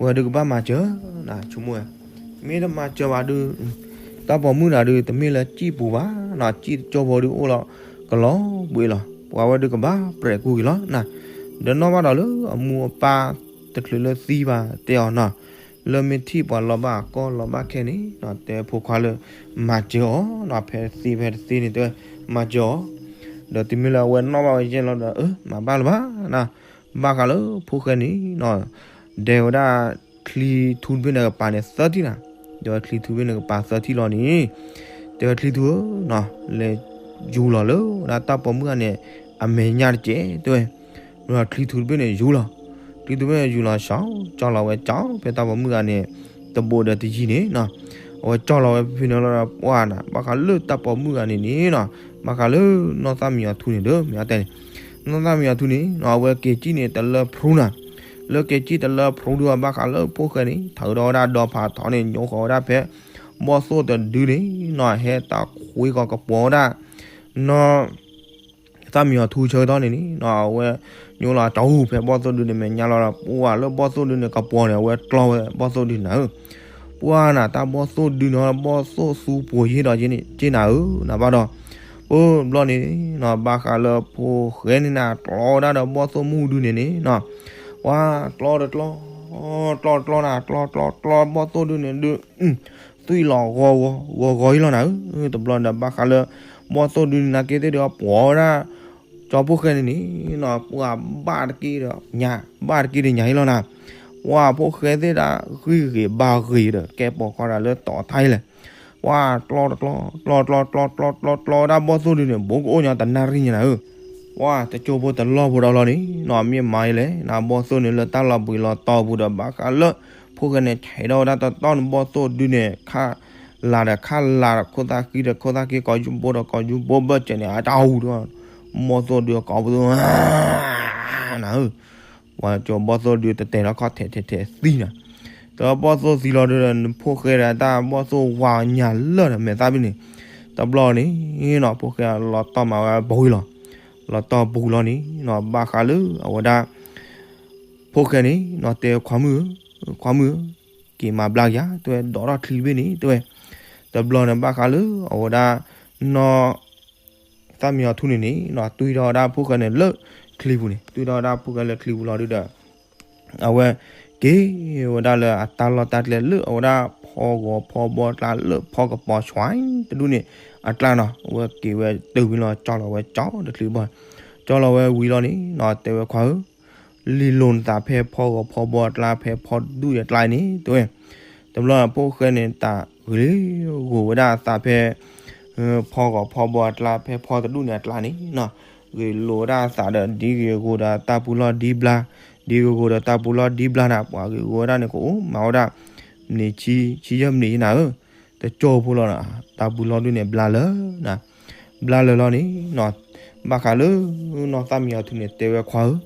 ဝဲဒုးကဘၣ်မၤစၢၤနၤ ဆိကမိၣ်ဝဲ, မ့ၢ်တမၤစၢၤဘၣ်ဒုး တၢ်ပိာ်မုၣ်တဂၤဒုး တမ့ၢ်လၢကံၣ်ပူၤဘၣ်နီၤ ကံၣ်တကၠိဖိဒုးအိၣ်လီၤ ကလီၤဘှံးလီၤ ပှၤဝဲဒုးကဘၣ်ပြဲးကူက့ၤလီၤနၤ, ဒီးနီၢ်ဘၣ်ဒီးလၢအမိၢ်အပၢ်တချုးလၢသံဘၣ်တဲအီၤနီၤ လၢမ့ၢ်ထံၣ်ပှၤလီၤဘၣ်ကီလီၤဘၣ်ခဲန့ၣ်နီၤ တဲဖိခွါလၢ မၤစၢၤအီၤနီၤ ဖဲသံဖဲတသံန့ၣ်တဲ မၤစၢၤအီၤ, ဒီးတုၤမ့ၢ်လၢအဝဲနီၣ်ဘၣ်ဝဲယဲၢ်လီၤဒီး အၢ မၤဘၣ်လၢၤဘၣ်နၤ, ဘၣ်ဃးလၢဖိၣ်ဃဲန့ၣ်နီၤ ဒဲဝဲဒၣ်ချံထူတဘ့ၣ်န့ၣ်ကပၤန့ၣ်သၢထံၣ်နၤ, ဒဲဝဲချံထူတဘ့ၣ်န့ၣ်ကပၤသၢထံၣ်လီၤန့ၣ်, တဲဝဲချံထူဧၢနီၤ လဲၤယူၤလီၤလၢဝဲဒၣ်တၢ်ပိာ်မုၣ်ဂၤန့ၣ် အမဲာ်ညါတကဲးတဲဝဲ ဒီးချံထူတဘ့ၣ်န့ၣ်ယူၤလီၤ, ချံထူတဘ့ၣ်န့ၣ်ယူၤလီၤ စီၤကၠီလီၤဝဲကၠီ ဖဲတၢ်ပိာ်မုၣ်ဂၤန့ၣ် တဘိးဒီးတယံၤန့ၣ်နီၤ, အဝဲကၠီလီၤဝဲဖဲန့ၣ်လီၤဒီးပှၢ်နၤ ဘၣ်ဃးလၢတၢ်ပိာ်မုၣ်ဂၤန့ၣ်န့ၣ်နီၤ, ဘၣ်ဃးလၢနီၢ်သၣ်မံယီၤထူန့ၣ်ဒီး မ့ၢ်အတဲန့ၣ်, နီၢ်သၣ်မံယီၤထူန့ၣ်နီၤ အဝဲက့ၤကံၣ်န့ၣ်တလၢဖရူနၤ, လၢက့ၤကံၣ်တလၢဖရူဒုးဘၣ်ဃးလၢဖိၣ်ဃဲန့ၣ် ထုးထီၣ်ဝဲဒၣ်ဒီဖးထီန့ၣ် ညိဃီၤဝဲဒၣ်ဖဲ ဘီၣ်သိၣ်တဒုန့ၣ်နီၤ ဟဲတၢ်ခွံကီၤကပီၤဝဲဒၣ် နီၢ် သၣ်မံယီၤထူဆၢကတီၢ်န့ၣ်န့ၣ်နီၤ အဝဲ ညိလီၤတၢ်ဟူဖဲဘီၣ်သိၣ်ဒုန့ၣ်မဲာ်ညါလီၤဒီး ပှၢ်လၢဘီၣ်သိၣ်ဒုန့ၣ်ကပီၤန့ၣ် အဝဲကျီဝဲဘီၣ်သိၣ်ဒုနၤဧၢ, ပှၢ်နၤ တၢ်ဘီၣ်သိၣ်ဒုန့ၣ် ဘီၣ်သိၣ်သူပှီၤယ့ၢ်ဒီးက့န့ၣ် က့နၤဧၢ နဘၣ်ဒီး ပဘျီန့ၣ်နီၤ ဘၣ်ဃးလၢဖိၣ်ဃဲန့ၣ်နၤ ကျီဝဲဒၣ်ဒီးဘီၣ်သိၣ်မုၢ်ဒုန့ၣ်န့ၣ်နီၤ ပှၢ်ကျီတကျီ ကျီတကျီနၤ ကျီကျီကျီဘီၣ်သိၣ်ဒုန့ၣ်ဒု သွံၣ်လီၤဂီၤဂီၤဂီၤဂီၤအံၤလီၤနၤဧၢ, တဘျီဒီးဘၣ်ဃးလၢ ဘီၣ်သိၣ်ဒုန့ၣ်နၤက့သ့ၣ်ဒီးပှီၤဝဲဒၣ် ကၠီဖိၣ်ဃဲန့ၣ်န့ၣ်နီၤ ပှၢ်ဘၣ်တက့ၢ်ဒီးညါ ဘၣ်တက့ၢ်ဒီးညါအံၤလီၤနၤ, ပှၢ်ဖိၣ်ဃဲသ့ၣ်ဒၣ်ဂံၢ်ဂ့ၤဘါဂ့ၤဒီး ကဲပိာ်ခွါတၢ်လၢတီၤထါအံၤလဲၣ်, ပှၢ်ကျီတကျီ ကျီတကျီ ကျီကျီကျီကျီဝဲဒၣ်ဘီၣ်သိၣ်ဒုန့ၣ် ဘူးကအိၣ်ညီတနၣ်ရံၣ်ညါနၤဧၢ ပှၢ်တကၠိဖိတလီၢ်ဖိဒီးလီၤန့ၣ်နီၤ မ့ၢ်မၤအံၤလဲၣ် နဘီၣ်သိၣ်န့ၣ်လၢတၢ်လီၤဘှံးလီၤတီၤပူၤဒီး ဘၣ်ဃးလၢ ဖိၣ်ဃဲန့ၣ် ဆဲးထီၣ်ဝဲဒၣ်တတီၢ်န့ၣ် ဘီၣ်သိၣ်ဒုန့ၣ် ခးလၤဒီးခးလၤဒီး ခိၣ်သၣ်ဃံဒီးခိၣ်သၣ်ဃံ ကိးယူဘိဒီးကိးယူဘိဘၢၣ်စၢၤန့ၣ် အတၢ်ဟူဒီး ဘီၣ်သိၣ်ဒုးအကိးပသူ နၤဧၢ, ပှၤကၠီဘီၣ်သိၣ်ဒုးတတဲထီၣ်ခီၣ်ထဲးထဲးထဲးသံနၤ, တဘီၣ်သိၣ်သံလီၤဒုးဒီး နဖိၣ်ဃဲဒီးတၢ်ဘီၣ်သိၣ်ဝါညါလၢာ်ဒီး မဲာ်သၣ်ဘ့ၣ်န့ၣ်, တဘျီန့ၣ်နီၤ ဖိၣ်ဃဲလီၤတီၢ်မၤဝဲပူၤလီၤ, လီၤတီၢ်ပူၤလီၤန့ၣ်နီၤ ဘၣ်ဃးလၢအဝဲဒၣ် ဖိၣ်ဃဲန့ၣ်နီၤ တဲခွါမုၣ်ဧၢ, ခွါမုၣ်ဧၢ, က့ၤမၤဘျါကယၤ တဲဝဲ ဒိးထီၣ်ချံတဘ့ၣ်န့ၣ် တဲဝဲ, တဘျီန့ၣ်ဘၣ်ဃးလၢအဝဲဒၣ် နီၢ် သၣ်မံယီၤထူန့ၣ်န့ၣ်နီၤ တွံၢ်ထီၣ်ဝဲဒၣ်ဖိၣ်ဃဲန့ၣ်လၢချံပူၤန့ၣ် တွံၢ်ထီၣ်ဝဲဒၣ်ဖိၣ်ဃဲလၢချံပူၤလီၤဒုးဒီး အဝဲ က့ၤဝဲဒၣ်လၢအတၢ်လီၢ်တၢ်ကျဲလၢအဝဲဒၣ် ဖီဂီၤဖီဘီတၢ်လၢဖီကပီၤဆွဲတဒူၣ်န့ၣ် အကျါနီၤ အဝဲက့ၤဝဲတုၤဝံၤလီၤ ကၠီလီၤဝဲကၠီတချံဘီၣ်, ကၠီလီၤဝဲဝံၤလီၤန့ၣ်နီၤ တဲဝဲခွါဧၢ, လံာ်လိၤနသးဖဲဖီဂီၤဖီဘီအကျါ ဖဲဖီတဒူၣ်အကျါန့ၣ် တဲဝဲ, တဘျီဖိၣ်ဃဲန့ၣ် တၢ်ဂ့ၤလံ ဂိၤဝဲဒၣ်အသးဖဲ ဖီဂီၤဖီဘီအကျါ ဖဲဖီတဒူၣ်န့ၣ်အကျါန့ၣ်နီၤ, ဂ့ၤလိာ်ဝဲဒၣ်အသးဒီး ဒ်ဂ့ၤဂိၤဒီးတၢ်ပူၤလီၢ်ဒ်ဘျါ, ဒ်ဂ့ၤဂိၤဒီးတၢ်ပူၤလီၢ်ဒ်ဘျါနၤ ပှၤဂ့ၤဂိၤဝဲဒၣ်န့ၣ် ကအိၣ်မၤဝဲဒၣ် မံးနံးဆံ ဆံယဲၢ်မံးနံးနၤဧၢ, တကၠိဖိလီၤနၤ, တၢ်ပူၤလီၢ်ဒုးန့ၣ် ဘျါလၢာ်နၤ, ဘျါလၢာ်လီၤန့ၣ်နီၤ, ဘၣ်ဃးလၢ နီၢ်သၣ်မံယီၤထူန့ၣ် တဲဝဲခွါဧၢ,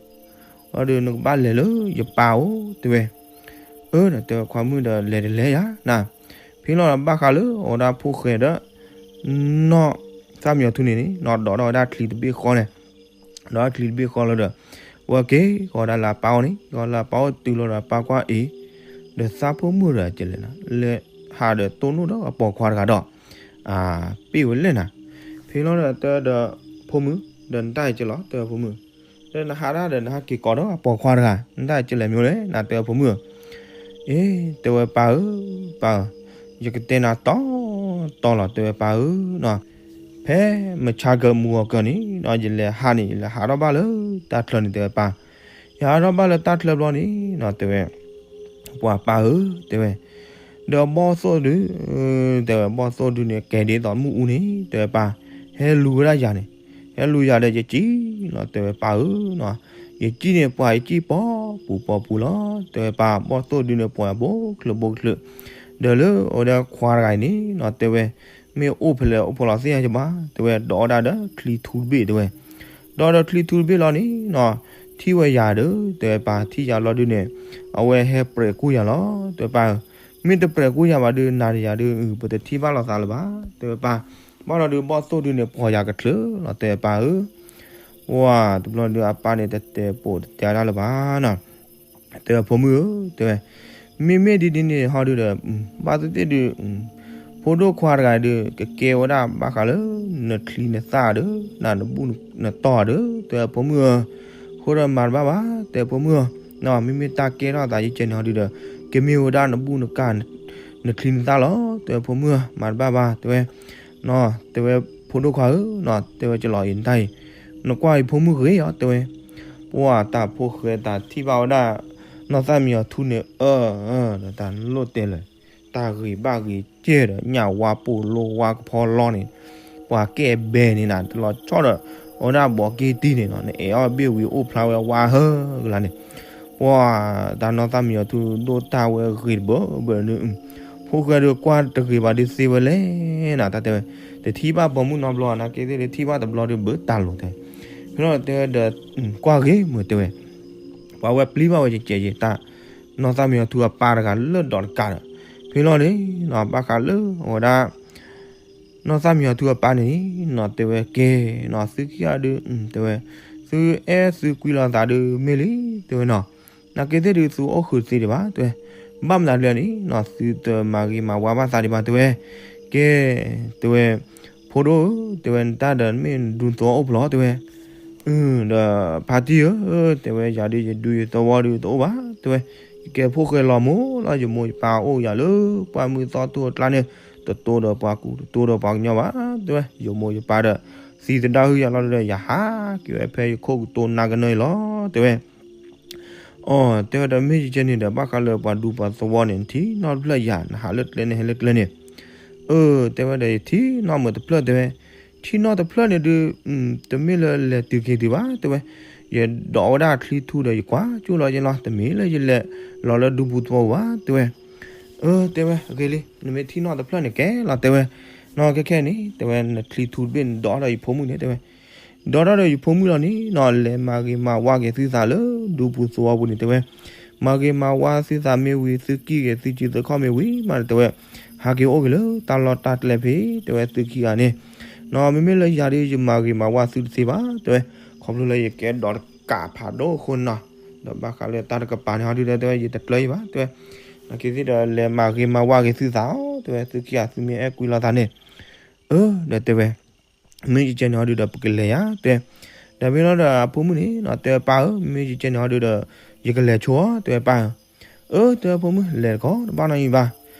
အီၤဒုးနကဘၣ်လဲၤလၢယပၢ်အိၣ် တဲဝဲ, အၢ ဒီးတဲဝဲခွါမုၣ်ဒီးလဲၤတလဲၤယၤနၤ, ဖဲလီၤဒီးဘၣ်ဃးလၢအဝဲဒၣ်ဖိၣ်ဃဲဒီး နီၢ်သၣ်မံယီၤထူန့ၣ်န့ၣ်နီၤ ဒိးထီၣ်ဝဲဒၣ်ချံတဘ့ၣ်ဃီန့ၣ်, ဒိးထီၣ်ချံတဘ့ၣ်ဃီလီၤဒီး ဝဲက့ၤဃီၤဒၣ်လၢအပၢ်အိၣ်န့ၣ် ဃီၤလၢအပၢ်အိၣ်တုၤလီၤဒီးအပၢ်ကွၢ်အံၤ, ဒီးသးဖိမုၣ်ဒီးကလဲၣ်နၤ လဲၤဟးဒီးတိၢ်နီၣ်ဒီးအပိာ်ခွါတဂၤဒီး ပ့ၢ်ဝဲလဲၣ်နၤ, ဖဲလီၤဒီးတဲဒီး ဖိမုၣ် ဒီးနတၢ်အံၤကလဲၣ် တဲဝဲဖိမုၣ်, ဒီးနဟးဒၣ်ဒီးနဟးက့ၤကိးဒီးအပိာ်ခွါတဂၤ နတၢ်အံၤကလဲၣ်မ့ၢ်လဲၣ်နၤ တဲဝဲဖိမုၣ်ဧၢ, အ့ တဲဝဲပၢ်ဧၢ, ပၢ်ဧၢ, ယကတဲနၤတီတီလီၤ တဲဝဲပၢ်ဧၢနီၤ, ဖဲမုၢ်ဆါကၢၢ်မုၢ်ဂီၤကၢၢ်န့ၣ် ယလဲၤဟးန့ၣ် ယလဲၤဟးထီၣ်ဘၣ်လၢတၢ်ချၢန့ၣ် တဲဝဲပၢ်, ယဟးထီၣ်ဘၣ်လၢတၢ်ချၢဘျီန့ၣ်နီၤ တဲဝဲ ပှၤပၢ်ဧၢ တဲဝဲ, ဒီးဘီၣ်သိၣ်ဒုး တဲဝဲဘီၣ်သိၣ်ဒုးန့ၣ် ကဲဒ်သိးမုၢ်အူန့ၣ် တဲဝဲပၢ်, ဟဲလူၤဝဲဒၣ်ယၤန့ၣ်, ဟဲလူၤယၤဒီးယကံၣ်လီၤ တဲဝဲပၢ်ဧၢနီၤ, ယကံၣ်န့ၣ် ပှၤယကံၣ်ပီပူၤပီပူၤလီၤ တဲဝဲပၢ်, ဘီၣ်သိၣ်ဒုးန့ၣ် ပှၤဘိချၢဘိချၢ, ဒီးလၢအဝဲဒၣ်ခွါတဂၤအံၤန့ၣ်နီၤ တဲဝဲ မ့ၢ်အိၣ်ဖဲလဲၣ်အိၣ်ဖဲလဲၣ်သ့ၣ်ညါယဘၣ် တဲဝဲ, ဒိးဝဲဒၣ်ဒီးချံထူတဘ့ၣ်တဲဝဲ, ဒီးဒီးချံထူတဘ့ၣ်လီၤန့ၣ်နီၤ, ထံၣ်ဝဲယၤဒီး တဲဝဲပၢ်, ထံၣ်ယၤလီၤဒုးန့ၣ် အဝဲဟဲပြဲးကူၣ်ယၤလီၤ တဲဝဲပၢ်ဧၢ, မ့ၢ်တပြဲးကူၣ်ယၤဘၣ်ဒုး နၤဒီးယၤဒုး ပတထံၣ်ဘၣ်လိာ်သးလၢၤဘၣ် တဲဝဲပၢ်, ဘၣ်လီၤဒုး ဘီၣ်သိၣ်ဒုးန့ၣ် ပိာ်ယၤကချၢလီၤ တဲဝဲပၢ်ဧၢ, ပှၤတဘျီဒုးအပၢ်န့ၣ် တတဲပိာ်တတဲဒၣ်လၢၤဘၣ်နီၤ တဲဝဲဖိမုၣ်ဧၢ တဲဝဲ, မ့မ့ၢ်ဒ်န့ၣ်ဟီဒုးဒီး ဘၣ်သ့ၣ်သ့ၣ်ဒုး ဖိဒိၣ်ခွါတဂၤဒုး ကကဲဝဲဒၣ်ဘၣ်ဃးလၢ နချံနသၣ်ဒီး နဘူၣ်နတီၢ်ဒီး တဲဝဲဖိမုၣ်ဧၢ, အဃိဒီးမၤတဘၣ်ဘၣ် တဲဝဲဖိမုၣ်ဧၢ, မ့မ့ၢ်တၢ်ကဲထီၣ်သးယကဲန့ၣ်ဟီဒုးဒီး ကမ့ၢ်ဝဲဒၣ်နဘူၣ်နကၢ် နချံနသၣ်လီၤ တဲဝဲဖိမုၣ်ဧၢ မၤတဘၣ်ဘၣ် တဲဝဲ တဲဝဲဖိဒိၣ်ခွါဧၢ, တဲဝဲကလီၤအံၤနတၢ်အံၤ, နကွၢ်အံၤဖိမုၣ်ဂ့ၤအီၤ တဲဝဲ, ပှၤတၢ်ဖိၣ်ဃဲတၢ်ထံၣ်ဘၣ်ဝဲဒၣ် နီၢ်သၣ်မံယီၤထူန့ၣ် အၢ ဒီးတၢ်လိၣ်တဲလၢာ်, တၢ်ဂ့ၤဘၣ်ဂ့ၤကဲဒီး ညၣ်ဝါပိာ်လိဝါကဖီလီန့ၣ်, ပှၤကဲဘဲန့ၣ်နၤ တလီၤဆီဒီး အဝဲဒၣ်ဘီးက့တံၢ်န့ၣ်နီၤ နအဲၣ်အီၣ်ဘ့ၣ်ဝံၤအိၣ်ဖျါဝဲဝါဟၢကလါန့ၣ်, ပှၤတၢ်နီၢ်သၣ်မံယီၤထူဒိၣ်တၢ်ဝဲဂ့ၤတဘၢဘၢန့ၣ် ဖိၣ်ဃဲဒုးကွၢ်တဂ့ၤဘၣ်ဒုးသ့ဝဲလဲၣ်နၤ တၢ်တဲဝဲ, တထံၣ်ဘၣ်ပိာ်မုၣ်နီတဘျီ နာ်က့သ့ၣ်ဒုးထံၣ်ဘၣ်တဘျီဒုးဘၢတၢ်လိၤတဲ, ဖဲလီၤတဲဒီး ကွၢ်ဂ့ၤမုာ်တဲဝဲ, ပှၤဝဲပျံၤဘၣ်ဝဲကဲကဲယဲၢ်တၢ်, နီၢ်သၣ်မံယီၤထူအပၢ်တဂၤလၢဒီးတကးဒီး, ဖဲလီၤန့ၣ် ဘၣ်ဃးလၢအဝဲဒၣ် နီၢ်သၣ်မံယီၤထူအပၢ်န့ၣ်နီၤ တဲဝဲကဲနီၤ သုခံဂၤဒုး တဲဝဲ, သုအဲၣ်သုကွံလိာ်သးဒုးမ့ၢ်လံ တဲဝဲနီၤ, နာ်က့သ့ၣ်ဒုးသုအိၣ်ဃုာ်သ့ဒံးဘၣ် တဲဝဲ, ဘၣ်မနုၤလဲၣ်န့ၣ်နီၤ သုတမၤဂ့ၤမၤဝါဘၣ်သးဒံးဘၣ် တဲဝဲ, ကဲ တဲဝဲ, ဖိဒိၣ်ဧၢ တဲဝဲ နတၢ်ဒီးမ့ၢ်နဒူသဝီအိၣ်ဖျိ တဲဝဲ ဒီးဖါတံၢ်ဧၢ တဲဝဲ ယၤဒုးယဒူယသဝီဒုးတအိၣ်ဘၣ် တဲဝဲ, ယကဲဖိၣ်ဃဲလီၤမိၢ်လီၤ ယမိၢ်ယပၢ်အိၣ်ယၤလၢပှၢ်မုၢ်သီတိၢ်အကျါန့ၣ် တတိဒီးပှၤကူတတိဒီးပှၤကညီဘၣ် တဲဝဲ, ယမိၢ်ယပၢ်ဒီး သံသဒၣ်ဟုယၤလီၤဒီး ယဟးက့ၤဝဲဖဲယခိၣ်ကတိၤနၤကနၢအံၤလီၤ တဲဝဲ အီၤ တဲဝဲဒီးမ့ၢ်ယကဲန့ၣ်ဒီး ဘၣ်ဃးလၢပှၤဒူပှၤသဝီန့ၣ် နထံၣ်နီတဖျၢၣ်ယၤ နဟးလၢကျဲန့ၣ်ဟဲလၢကျဲန့ၣ်, အၢ တဲဝဲဒီးယထံၣ်နီၢ်မုာ်တဖျၢၣ် တဲဝဲ, ထံၣ်နီၢ်တဖျၢၣ်န့ၣ်ဒုး တမ့ၢ်လၢလဲၤတုၤက့ၤတုၤဘၣ် တဲဝဲ, ယဒိးဝဲဒၣ်ချံထူဒီးယကွၢ်ကၠိလီၤယဲလီၤ တမ့ၢ်လၢယလဲၤလီၤလၢဒူပူၤသဝီဘၣ် တဲဝဲ, အၢ တဲဝဲ ဂ့ၤလံ နမ့ၢ်ထံၣ်နီၢ်တဖျၢၣ်န့ၣ်ကဲလီၤ တဲဝဲ, နီၢ်ခဲခဲန့ၣ် တဲဝဲ နချံထူတဘ့ၣ်နဒိးဒီးယဖိမုၣ်န့ၣ် တဲဝဲ, ဒီးတၢ်ဒီးယဖိမုၣ်လီၤန့ၣ်နီၤ လဲၤမၤဂ့ၤမၤဝါက့ၤသုသးလၢဒူပူၤသဝီပူၤန့ၣ် တဲဝဲ, မၤဂ့ၤမၤဝါသုသးမ့ၢ်ဝံၤ သုကံၣ်ဂ့ၤသုစုသုခီၣ်မ့ၢ်ဝံၤမးဒီး တဲဝဲ, ဟးက့ၤအိၣ်က့ၤလၢတၢ်လီၢ်တၢ်ကျဲဖဲ တဲဝဲ သုခံဂၤန့ၣ်, နီၤ မ့မ့ၢ်လၢယၤဒီး ယမၤဂ့ၤမၤဝါသုတသ့ဘၣ် တဲဝဲ, ခီဖျိလၢယကဲဒီးတကးဖးဒိၣ်အဃိနီၤ, ဒီးဘၣ်ဃးလၢတၢ်တကပၤန့ၣ်ဟီဒုဒီး တဲဝဲ ယတကျၢၤယံၤဘၣ် တဲဝဲ, နာ်က့ၤသ့ၣ်ဒီး လဲၤမၤဂ့ၤမၤဝါက့ၤသုသးအီၤ တဲဝဲ, သုခံဂၤသုမ့ၢ်အဲၣ်ကွံလီၤသးန့ၣ် အၢ ဒီးတဲဝဲ, မ့ၢ်ယကဲန့ၣ်ဟီဒုဒီး ပကလဲၤယၤ တဲဝဲ, ဒီးဖဲလီၤဒီးအဖိမုၣ်န့ၣ်နီၤ တဲဝဲ ပၢ်ဧၢ မ့ၢ်ယကဲန့ၣ်ဟီဒုဒီး ယကလဲၤဆိအီၤ တဲဝဲ ပၢ်ဧၢ, အၢ တဲဝဲ ဖိမုၣ် လဲၤတခီ တဘၣ်နီတမံၤဘၣ်,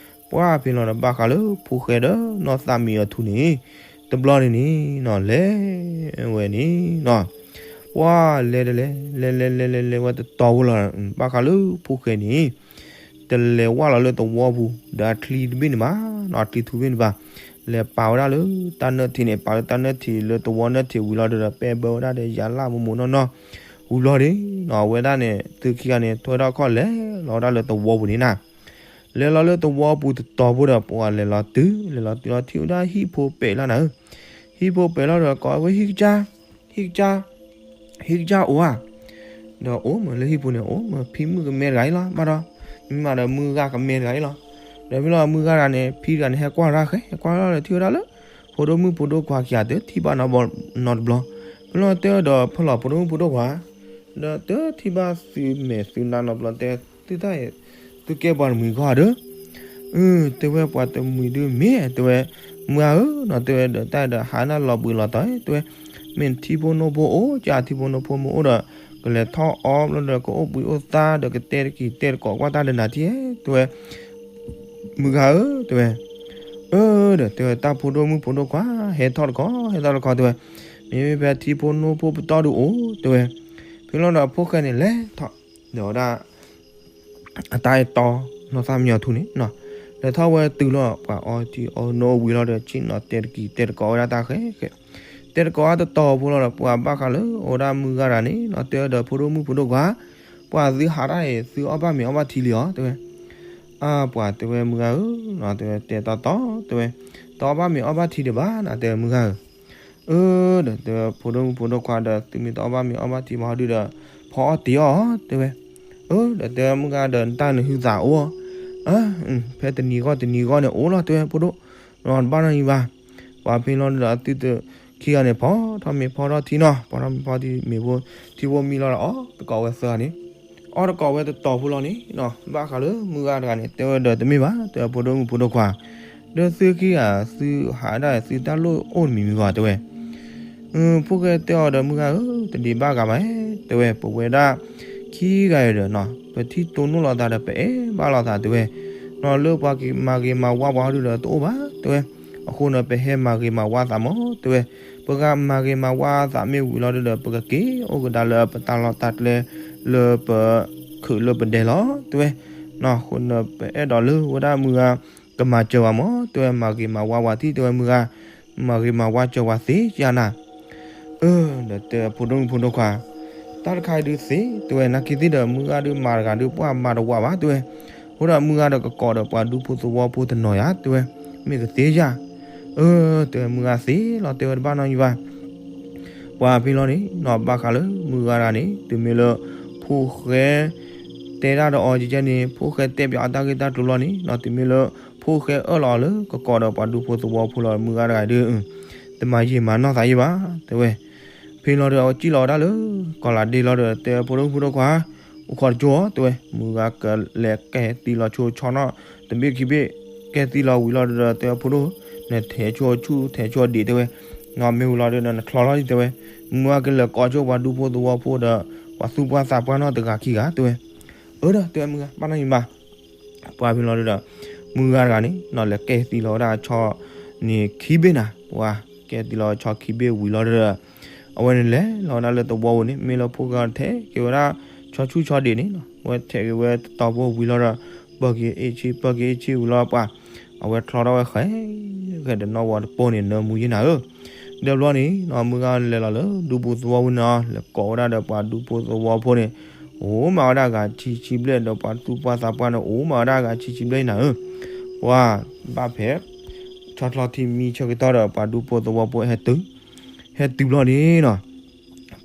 ပှၢ်ဖဲလီၤဒီး ဘၣ်ဃးလၢဖိၣ်ဃဲဒီးနီၢ်သးမံအီၤထူန့ၣ်, တဘျီန့ၣ်န့ၣ်နီၤ လဲၤဝဲန့ၣ်နီၤ ပှၢ်လဲၤတလဲၤ လဲၤလဲၤလဲၤလဲၤလဲၤဝဲတတီၤဖိလီၤ, ဘၣ်ဃးလၢဖိၣ်ဃဲန့ၣ် တလဲၤဝၢ်လီၤလၢသဝီပူၤ ဒီးအချံတဘ့ၣ်န့ၣ်ဘၣ်နီၤ အချံထူဘ့ၣ်န့ၣ်ဘၣ်, လဲၤပာ်ဝဲဒၣ်လၢတၢ်နၢၣ်ထံးန့ၣ် ပာ်လၢတၢ်နၢၣ်ထံးလၢသဝီနၢၣ်ထံးဝံၤလီၤဒီး ပဲဘၢဝဲဒၣ်ဒီးယၤလၢမိၢ်မိၢ်နီၢ်နီၢ်, ဝံၤဘျီန့ၣ်နီၤ အဝဲဒၣ်န့ၣ် သုခံဂၤန့ၣ် ထွဲထီၣ်ခီၣ်လဲၤလီၤဝဲဒၣ်လၢသဝီပူၤန့ၣ်နၤ လဲၤလီၤလၢသဝီပူၤတတီၤဖိဒီး ပှၤလဲၤလီၤတုၤ လဲၤလီၤတုၤလီၤထံၣ်ဝဲဒၣ်ဟံၣ်ဖိပဲာ်လီၤနၤဧၢ, ဟံၣ်ဖိပဲာ်လီၤဒီး ကိးဝဲဟံၣ်ကစၢ်, ဟံၣ်ကစၢ်, ဟံၣ်ကစၢ်အိၣ်ဧါ, ဒီးအိၣ်မးလၢဟံၣ်ဖိန့ၣ် အိၣ်မးဖံမုၣ်ကမဲတဂၤအံၤလီၤ ဘၣ်ဒီး, မ့ၢ်မးဒီးမုၢ်ဂၤကမဲတဂၤအံၤလီၤ, ဒီးဖဲလီၤမုၢ်ဂၤတဂၤန့ၣ် ဖံတဂၤန့ၣ် ဟဲကွၢ်တၢ်ဃဲ ဟဲကွၢ်လီၤဒီးထံၣ်ဝဲဒၣ်လၢ ဖိဒိၣ်မုၣ်ဖိဒိၣ်ခွါခံဂၤတထံၣ်ဘၣ်နီတဘျီ, နီတဘျီ, ဖဲလီၤတဲဒီးဖဲလီၤဖိဒိၣ်မုၣ်ဖိဒိၣ်ခွါ ဒီးတထံၣ်ဘၣ်သုမဲာ်သုနါနီတဘျီ တဲသုတၢ်အံၤ, သုကဲပှၤတမှံၤဂီၢ်ဧါဒီး, အၢ တဲဝဲပှၤတမှံၤဒုးမ့ၢ် တဲဝဲ, မုၢ်ဂၤဧၢနီၤ တဲဝဲဒီးတၢ်ဒီးဟးနၢ်လီၤဘှံးလီၤတီၤ တဲဝဲ, မ့ၢ်ထံဖိနိဖိအိၣ်ကၢ်ထံဖိနိဖိမ့ၢ်အိၣ်ဒီး ကလဲၤထီၣ်အီဘျီဒီး ကအိၣ်ဘှံးအိၣ်သါဒီးကတဲတက့ၤတဲတကိးကွၢ်တၢ်ဒီးနၤထံၣ် တဲဝဲ, မုၢ်ဂၤဧၢ တဲဝဲ, အၢ ဒီးတဲဝဲတၢ်ဖိဒိၣ်မုၣ်ဖိဒိၣ်ခွါ ဟဲထီၣ်တခီ ဟဲထီၣ်တခီ တဲဝဲ, မ့မ့ၢ်ဖဲထံဖိနိဖိပတီၢ်ဒုးအိၣ် တဲဝဲ, ဖဲလီၤဒီးအဖိၣ်ဃဲန့ၣ်လဲၤထီၣ် ဒီးဝဲဒၣ် အတၢ်အဲၣ်တီ နီၢ်သၣ်မံအီၤထူန့ၣ်နီၤ, ဒီးထီၣ်ဝဲတုၤလီၤ ပှၤအီထံအီနိဝံၤလီၤဒီး ဆ့ၣ်နီၤတဲတက့ၤတဲတကိးဝဲဒၣ်တၢ်ဃဲဃဲ, တဲတကိးဝဲတတီၤဖိလီၤဒီး ပှၤဘၣ်ဃးလၢအဝဲဒၣ်မုၢ်ဂၤတဂၤန့ၣ်နီၤ တဲဒီးဖိဒိၣ်မုၣ်ဖိဒိၣ်ခွါ, ပှၤသုဟးတၢ်အံၤ သုအီၣ်ဘၣ်မ့ၤအီဘၣ်ထံလံဧါ တဲဝဲ, အါ ပှၤတဲဝဲမုၢ်ဂၤဧၢနီၤ တဲဝဲတဲတီတီ တဲဝဲ, တအီၣ်ဘၣ်မ့ၤအီဘၣ်ထံဒံးဘၣ်နီၤ တဲဝဲမုၢ်ဂၤဧၢ အၢ ဒီးတဲဝဲ ဖိဒိၣ်မုၣ်ဖိဒိၣ်ခွါဒီး သုမ့ၢ်တအီၣ်ဘၣ်မ့ၤအီဘၣ်ထံဘၣ်ဟီဒုဒီး ဖီအီၣ်တ့ၤအီၣ် တဲဝဲ, အၢ ဒီးတဲဝဲမုၢ်ဂၤဒီး နတၢ်နဟုသးအိၣ်, အၢ ဖဲတနံၤဂီၢ်တနံၤဂီၢ်န့ၣ်အိၣ်လီၤ တဲဝဲဖိဒိၣ်, တဘၣ်နီတမံၤဘၣ်, ပှၤဖဲလီၤဒီးသုတခံဂၤန့ၣ် ဖီထီၣ်မ့ၤဖီထီၣ်ထံနီၤ ဖီထီၣ်မ့ၤဖီထီၣ်ထံ မ့ၤဖိထံဖိမံလီၤဒီး အီၣ်တကိးဝဲသၢဂၤန့ၣ် အီၣ်တကိးဝဲတတီၤဖိလီၤန့ၣ်နီၤ ဘၣ်ဃးလၢမုၢ်ဂၤတဂၤန့ၣ် တဲဝဲဒီးတမ့ၢ်ဘၣ် တဲဝဲဖိဒိၣ်မုၣ်ဖိဒိၣ်ခွါ, ဒီးသုခံဂၤသုဟးဒၣ်သုတၢ်လိၣ်အိၣ်တမံၤမံၤဂီၢ် တဲဝဲ, ဖိၣ်ဃဲတဲအီၤဒီးမုၢ်ဂၤဧၢ တဒံးဘၣ်ဂၤဘၣ် တဲဝဲ ပဝဲဒၣ်ခံဂၤအံၤဒီးနီၤ ပထံၣ်တိၢ်နီၣ်လိာ်သးဒီးပအဲၣ်ဘၣ်လိာ်သး တဲဝဲ, နီၤ လၢပှၤကမၤဂ့ၤမၤဝါပှၤဟီဒုဒီးတအိၣ်ဘၣ် တဲဝဲ, အဃိန့ၣ် ပဟဲမၤဂ့ၤမၤဝါသးမး တဲဝဲ, ပကမၤဂ့ၤမၤဝါသးမ့ၢ်ဝံၤလီၤဒုဒီး ပကက့ၤအိၣ်ကဒါလၢပတၢ်လီၢ်တၢ်ကျဲ လၢပခုးလၢပဒဲလီၤ တဲဝဲ, နီၤ အဃိန့ၣ် ပအဲၣ်ဒိးလၢဝဲဒၣ်မုၢ်ဂၤ ကမၤစၢၤဝဲမး တဲဝဲ မၤဂ့ၤမၤဝါဝဲထံၣ် တဲဝဲမုၢ်ဂၤ မၤဂ့ၤမၤဝါစၢၤဝဲသ့ကနၤ အၢ ဒီးတဲဖိဒိၣ်မုၣ်ဖိဒိၣ်ခွါ, တၢ်တခါအံၤဒုးသ့ တဲဝဲ နာ်က့ၤသ့ၣ်ဒီး မုၢ်ဂၤဒုးမၤတဂၤဒုး ပှၤမၤတဝးဘၣ် တဲဝဲ, အဃိဒီးမုၢ်ဂၤဒီးကကိးဒီးပှၤဒူဖိသဝီဖိတနီၤယၤ တဲဝဲ, မ့ၢ်ကသ့ယၤ, အၢ တဲဝဲမုၢ်ဂၤသ့လီၤ တဲဝဲတဘၣ်နီတမံၤဘၣ် ပှၤဖဲလီၤန့ၣ်နီၤ ဘၣ်ဃးလၢမုၢ်ဂၤတဂၤန့ၣ် တုၤမ့ၢ်လၢ ဖိၣ်ဃဲ တဲဒၣ်ဒီးအီၤကဲကဲန့ၣ် ဖိၣ်ဃဲတဲပၠးအီၤတၢ်ဂ့ၢ်တၢ်ကျိၤလီၤန့ၣ်နီၤ တုၤမ့ၢ်လၢ ဖိၣ်ဃဲအၢၣ်လီၤအီၤလၢကကိးဒီးပှၤဒူဖိသဝီဖိလီၤ မုၢ်ဂၤတဂၤဒုး တမၤယံာ်မၤနီၢ်သးယံာ်ဘၣ် တဲဝဲ, ဖဲလီၤဒီးအဝဲစံၣ်လီၤဝဲဒၣ်လၢ ကီၢ်လၤဒ့လီၤဒီး တဲဖိဒိၣ်မုၣ်ဖိဒိၣ်ခွါ, အိၣ်ခိးတကၠိၢ် တဲဝဲ, မုၢ်ဂၤကလဲၤကဲသံလီၤဆိဆီနီၣ် တဘ့ၣ်ခံဘ့ၣ် ကဲသံလီၤဝံၤလီၤဒီး တဲဝဲဖိဒိၣ်, နထဲးဆိဆူၣ်ထဲးဆိဒံး တဲဝဲ, နီၢ်မ့ၢ်ဝံၤလီၤဒီး နချီလီၤဒံး တဲဝဲ, မုၢ်ဂၤကလဲၤကိးဆိပှၤဒူဖိသဝီဖိဒီး ပှၤသူၣ်ပှၢ်သးပှၢ်နီၢ်တဂၤခံဂၤ တဲဝဲ, အၢဒီး တဲဝဲမုၢ်ဂၤ ဘၣ်နီၢ်ယံာ်ဘၣ် ပှၤဖဲလီၤဒီး မုၢ်ဂၤတဂၤန့ၣ် နီၢ်လဲၤကဲသံလီၤဝဲဒၣ်ဆီန့ၣ်ခံဘ့ၣ်နၤ, ပှၤကဲသံလီၤဆီခံဘ့ၣ်ဝံၤလီၤဒီး အဝဲန့ၣ်လဲၤလီၤဝဲဒၣ်လၢသဝီပူၤန့ၣ် မ့ၢ်လၢဖိၣ်ဃဲထဲးက့ၤဝဲဒၣ် ဆီဆူၣ်ဆီဒံးန့ၣ်နီၤ, အဝဲထဲးက့ၤဝဲတတီၤဖိဝံၤလီၤဒီး ပၢၢ်က့ၤအ့ၣ်ဆံ ပၢၢ်က့ၤအ့ၣ်ဆံဝံၤလီၤပှၤ, အဝဲချီထီၣ်ဝဲဃဲ ဃဲတနီၤဝဲတပိၢ်န့ၣ် နၢမူယ့ၢ်နၤဧၢ, ဒီးဘျီန့ၣ်နီၤ မုၢ်ဂၤလဲၤလီၤလၢဒူပူၤသဝီပူၤန့ၣ် လဲၤကိးဝဲဒၣ်ဒီးပှၤဒူဖိသဝီဖိန့ၣ် အိၣ်မးဝဲဒၣ်ဂၤဆံဆံဘျဲၣ်ဒီးပှၤသူၣ်ပှၢ်သးပှၢ်န့ၣ် အိၣ်မးဝဲဒၣ်ဂၤဆံဆံဘျဲၣ်နၤဧၢ, ပှၤဘၣ်ဖဲ ဆီချီထံမံဆၢကတီၢ်ဒီးပှၤဒူဖိသဝီဖိဟဲတုၤ, ဟဲတုၤဘျီန့ၣ်နီၤ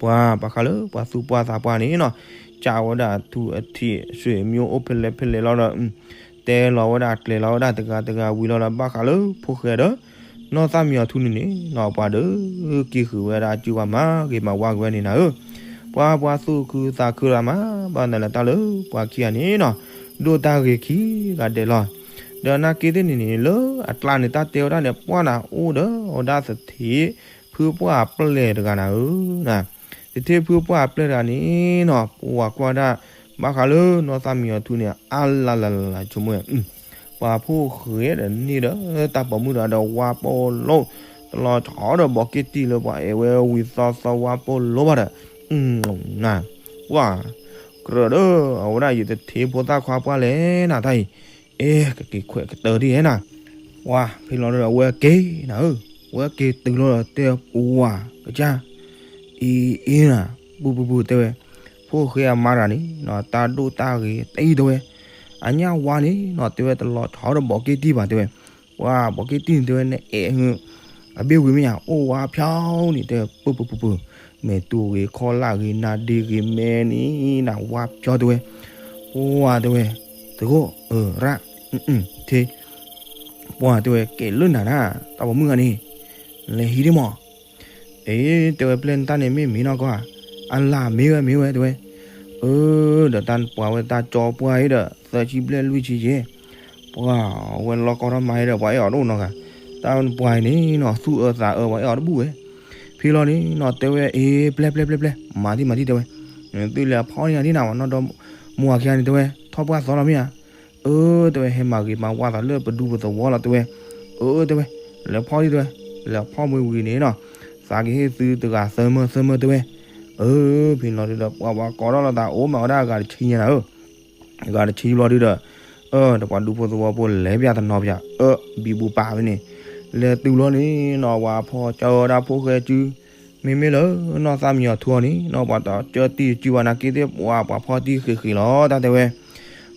ပှၤဘၣ်ဃးလၢပှၤသူၣ်ပှၢ်သးပှၢ်န့ၣ်နီၤ, ကးဝဲဒၣ်ထူအထံး ဆွေမျိုးအိၣ်ဖဲလဲၣ်ဖဲလဲၣ်လီၤဒီး တဲလီၤဝဲဒၣ်ကျဲၤလီၤဝဲဒၣ်တဂၤတဂၤဝံၤလီၤဒီး ဘၣ်ဃးလၢဖိၣ်ဃဲဒီး နီၢ်သၣ်မံယီၤထူန့ၣ်န့ၣ်နီၤ ပှၤဒီးက့ၤဃုာ်ဝဲဒၣ်အစုပှၤမၤဂ့ၤမၤဝါက့ၤဝဲန့ၣ်နၤဧၢ, ပှၤပှၤသူၣ်ခုသးခုလီၤမး ဘၣ်နၤလၢတၢ်လၢပှၤခံဂၤန့ၣ်နီၤ ဒိၣ်တၢ်ဂ့ၤခံဂၤဒဲးလီၤ. ဒီးနာ်က့သ့ၣ်န့ၣ်န့ၣ် လၢအကျါန့ၣ် တၢ်တဲဝဲဒၣ်န့ၣ် ပှၢ်နၤအိၣ်ဒီးအဝဲဒၣ်သထ့ဖုပှၢ်အပျဲၢ်တဂၤနၤဧၢ, သထ့ဖုပှၢ်အပျဲၢ်တဂၤန့ၣ်နီၤ ပှၤကွၢ်ဒၣ် ဘၣ်ဃးလၢနီၢ်သၣ်မံယီၤထူန့ၣ် အါလၢ်လၢ်လၢ်လၢ်ဆိကမိၣ်ဝဲ ပှၤဖိၣ်ဃဲဒီးန့ၢ်ဒီးတၢ်ပိာ်မုၣ်တဂၤဒီးဝါပိာ်လိၤ တလီၤဆီဒီးဘီးက့တံၢ်လၢပှၤအဲၣ်ဝဲဝံၤသီသီဝါပိာ်လိၤဘၣ်ဒီး နၤ ပှၢ် ကြၢးဒီးအဝဲဒၣ်ယသထ့ဖိသၣ်ခွါပှၢ်လဲၣ်နၤတၢ်အံၤ အဲ ကက့ၤခွဲးကတၢၢ်ဒ်ဟဲနၤ ပှၢ်ဖဲလီၤဒီးအဝဲက့ၤနၤဧၢ, အဝဲက့ၤတုၤလီၤဒီးတဲပှၢ်ကစၢ် အံၤအံၤနၤ ပူၤပူၤပူၤတဲဝဲ ဖိၣ်ဃဲအမါတဂၤန့ၣ်နီၤ တၢ်ဒိၣ်တၢ်ဂ့ၤတအံၤတဲဝဲ အညၣ်ဝါန့ၣ်နီၤ တဲဝဲတလီၤဆီဒီးဘီးက့တံၢ်ဘၣ်တဲဝဲ ပှၢ်ဘီးက့တံၢ်န့ၣ်တဲဝဲ နအဲၣ်ဟု အဘ့ၣ်ဝံၤမ့ၢ်ယါ အိၣ်ဝါဖျီန့ၣ် တဲဝဲ ပူၤပူၤပူၤပူၤ မဲာ်တူာ်ဂ့ၤ ခီလာ်ဂ့ၤ နါဒ့ဂ့ၤ မဲာ်န့ၣ်နၤ ဝါဖျီတဲဝဲ ပှၢ်တဲဝဲ သကိး အၢ ရၣ် ထ့ ပှၢ်တဲဝဲ ကဲလၢနၤနၤ တၢ်ပိာ်မုၣ်ဂၤန့ၣ် လဲၤဟံးဒ့မး အ့ တဲဝဲ ပျဲၢ်နတၢ်န့ၣ်မ့ၢ်မ့ၢ်နီၢ်ကီၢ်ဧါ, အလၢ်မ့ၢ်ဝဲမ့ၢ်ဝဲတဲဝဲ, အၢ ဒီးတၢ်ပှၤဝဲတၢ်ကၠီပှၢ်အံၤဒီး သၢဆံဘျဲၣ်လွံၢ်ဆံယဲၢ်, ပှၤဝဲလီၢ်ကီၢ်ထီၣ်မၤအံၤဒီး ပှၤအဲၣ်အီၤတအိၣ်နီတဂၤ, တၢ်ပှၤအံၤန့ၣ်နီၤ သူၣ်အၢသးအၢ ပှၤအဲၣ်အီၤတဘူၣ်ဝဲ, ဖဲလီၤန့ၣ်နီၤ တဲဝဲ အ့ ပျဲၢ်ပျဲၢ်ပျဲၢ်ပျဲၢ် မၤသံမၤသံတဲဝဲ, သုလဲၤဖီၣ်န့ၢ်နၤဒ်နၤဝဲ နီၢ်ဒီမိၢ်အခါန့ၣ်တဲဝဲ ထီၣ်ပှၢ်သီလီၤမ့ၢ်ဧါ အၢ တဲဝဲ ဟဲမၤဂ့ၤမၤဝါသးလၢပဒူပသဝီလီၤတဲဝဲ, အၢ တဲဝဲ, လဲၤဖီၣ်ဒံးတဲဝဲ, လဲၤဖီၣ်မ့ၢ်ဝံၤန့ၣ်နီၤ, သးကဟ့ၣ်သုတဂၤသၢမၢသၢမၢတဲဝဲ, အၢ ဖဲန့ၣ်လီၤဒုဒီး ပှၤပှၤကိးထီၣ်လိာ်သးအိၣ်မးဝဲဒၣ်အဂၤတဆံညါနၤဧၢ, အဂၤတဆံဘျီဒုဒီး, အၢ ဒီးပှၤဒူဖိသဝီဖိလဲၤပၠးတနီၤပၠး အၢ ဘံဘူပာ်ဖဲန့ၣ်, လဲၤတုၤလီၤန့ၣ်နီၤ ပှၤဖီၣ်ကၢဝဲဒၣ်ဖိၣ်ဃဲစု မ့မ့ၢ်လၢနီၢ်သၣ်မံယီၤထူအီၤန့ၣ်နီၤ ပှၤတကၢတံၢ်စုဘၣ်နာ်က့သ့ၣ် ပှၤပှၤဖီၣ်တံၢ်ဃံးဃံးလီၤ တၢ်တဲဝဲ,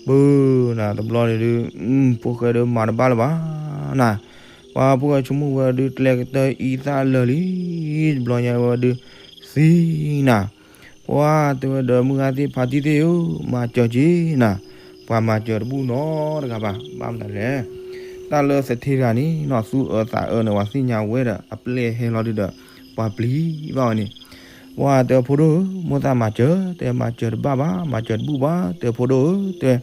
ပၢ်နၤတဘျီန့ၣ်ဒုး, ဖိၣ်ဃဲဒုးမၤတဘၣ်လၢၤဘၣ်နၤ, ပှၤဖိၣ်ဃဲဆိကမိၣ်ဝဲဒုး ကျဲကတၢၢ်အံသၣ်လၢာ်လံ, တဘျီညါဝဲဒုး, သံနၤ, ပှၤတဲဝဲဒီးမုၢ်ဂၤသ့ၣ်ဖါတံၢ်သ့ၣ်ဧၢ, မၤစၢၤက့ၤနၤ, ပှၤမၤစၢၤတဘူၣ်နီတဂၤဘၣ်, ဘၣ်မနုၤလဲၣ်, တၢ်လၢသထ့တဂၤန့ၣ်နီၤ သူၣ်အၢသးအၢန့ၣ် ပှၤသ့ၣ်ညါဝဲဒီး အပျဲၢ်ဟဲလီၤဒုဒီး, ပှၤပျံၤဘၣ်ဝဲန့ၣ်, ပှၤတဲဖိဒိၣ်ဧၢ, မိၢ်သးမၤစၢၤ, တဲမၤစၢၤတဘၣ်ဘၣ်, မၤစၢၤတဘူၣ်ဘၣ်, တဲဖိဒိၣ်ဧၢ, တဲ,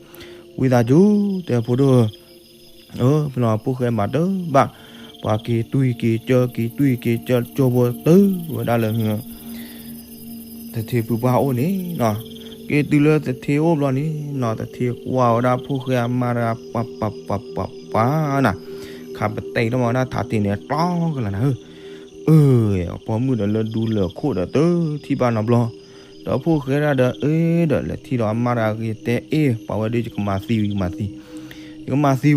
ဝံသးစူၤ, တဲဖိဒိၣ်ဧၢ အၢ ဖဲလီၤဖိၣ်ဃဲမၤတဘၣ်, ပှၤက့ၤတွံၢ်က့ၤကၢ က့ၤတွံၢ်က့ၤကၢ ကၠိဖိတုၤဝဲဒၣ်လၢ သထ့ဖုပှၢ်အိၣ်န့ၣ်နီၤ, က့ၤတုၤလၢသထ့အိၣ်ဘျီန့ၣ်နီၤ သထ့ကွၢ်ဝဲဒၣ်ဖိၣ်ဃဲအမါတဂၤ ပှၤပှၤပှၤပှၤပှၤနၤ, ခးပတဲာ်ထီၣ်မၤဝဲဒၣ်ထးတ့ၢ်န့ၣ် အကျီကလၤနၤဧၢ, အၢ အပိာ်မုၣ်ဒီးလၢဒူလၢာ်ခိၣ်ဒီးတထံၣ်ဘၣ်နီတဘျီ, ဒီးဖိၣ်ဃဲဒၣ်ဒီး အ့ ဒီးလဲၤထံၣ်ဒီးအမါတဂၤဂ့ၤတဲအ့ၣ် ပှၤဝဲဒုးယကမၤသံဝံၤ ယကမၤသံ, ယကမၤသံဝံၤ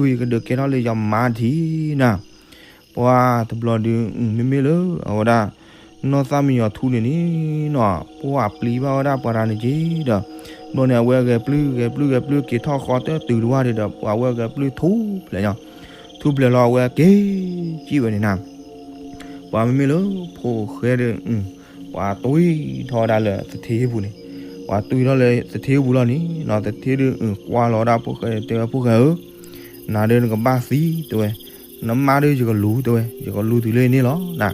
ယကဒုးကဲထီၣ်လၢယမါထံၣ်နၤ ပှၤတဘျီဒုး မ့မ့ၢ်လၢအဝဲဒၣ် နီၢ်သၣ်မံယီၤထူန့ၣ်န့ၣ်နီၤ ပှၤပျံၤဘၣ်ဝဲဒၣ်ပှၤတဂၤန့ၣ်က့ၤဒီး ဘျီန့ၣ် အဝဲဂဲၤပျုၢ်ဂဲၤပျုၢ်ဂဲၤပျုၢ်က့ၤထီၣ်ဃီတတုၤတဝၢ်ဒံးဒီး ပှၤဝဲဂဲၤပျုၢ်ထူၣ်ဖျဲးညီ, ထူၣ်ဖျဲးလီၤ အဝဲက့ၤစံၣ်ဝဲန့ၣ်နၤ ပှၤမ့မ့ၢ်လၢဖိၣ်ဃဲဒီး ပှၤတွံၢ်ထီၣ်ဝဲဒၣ်လၢသထ့ပူၤန့ၣ်, ပှၤတွံၢ်ထီၣ်လၢသထ့ပူၤလီၤန့ၣ်နီၤ သထ့ဒုး ကွၢ်လီၤဝဲဒၣ်ဖိၣ်ဃဲတဲဝဲ ဖိၣ်ဃဲဧၢ, နၤဒုးနကဘၣ်သံတဲဝဲ, နမါဒုးယကလူၤတဲဝဲ ယကလူၤတုၤလၢန့ၣ်လီၤနၤ,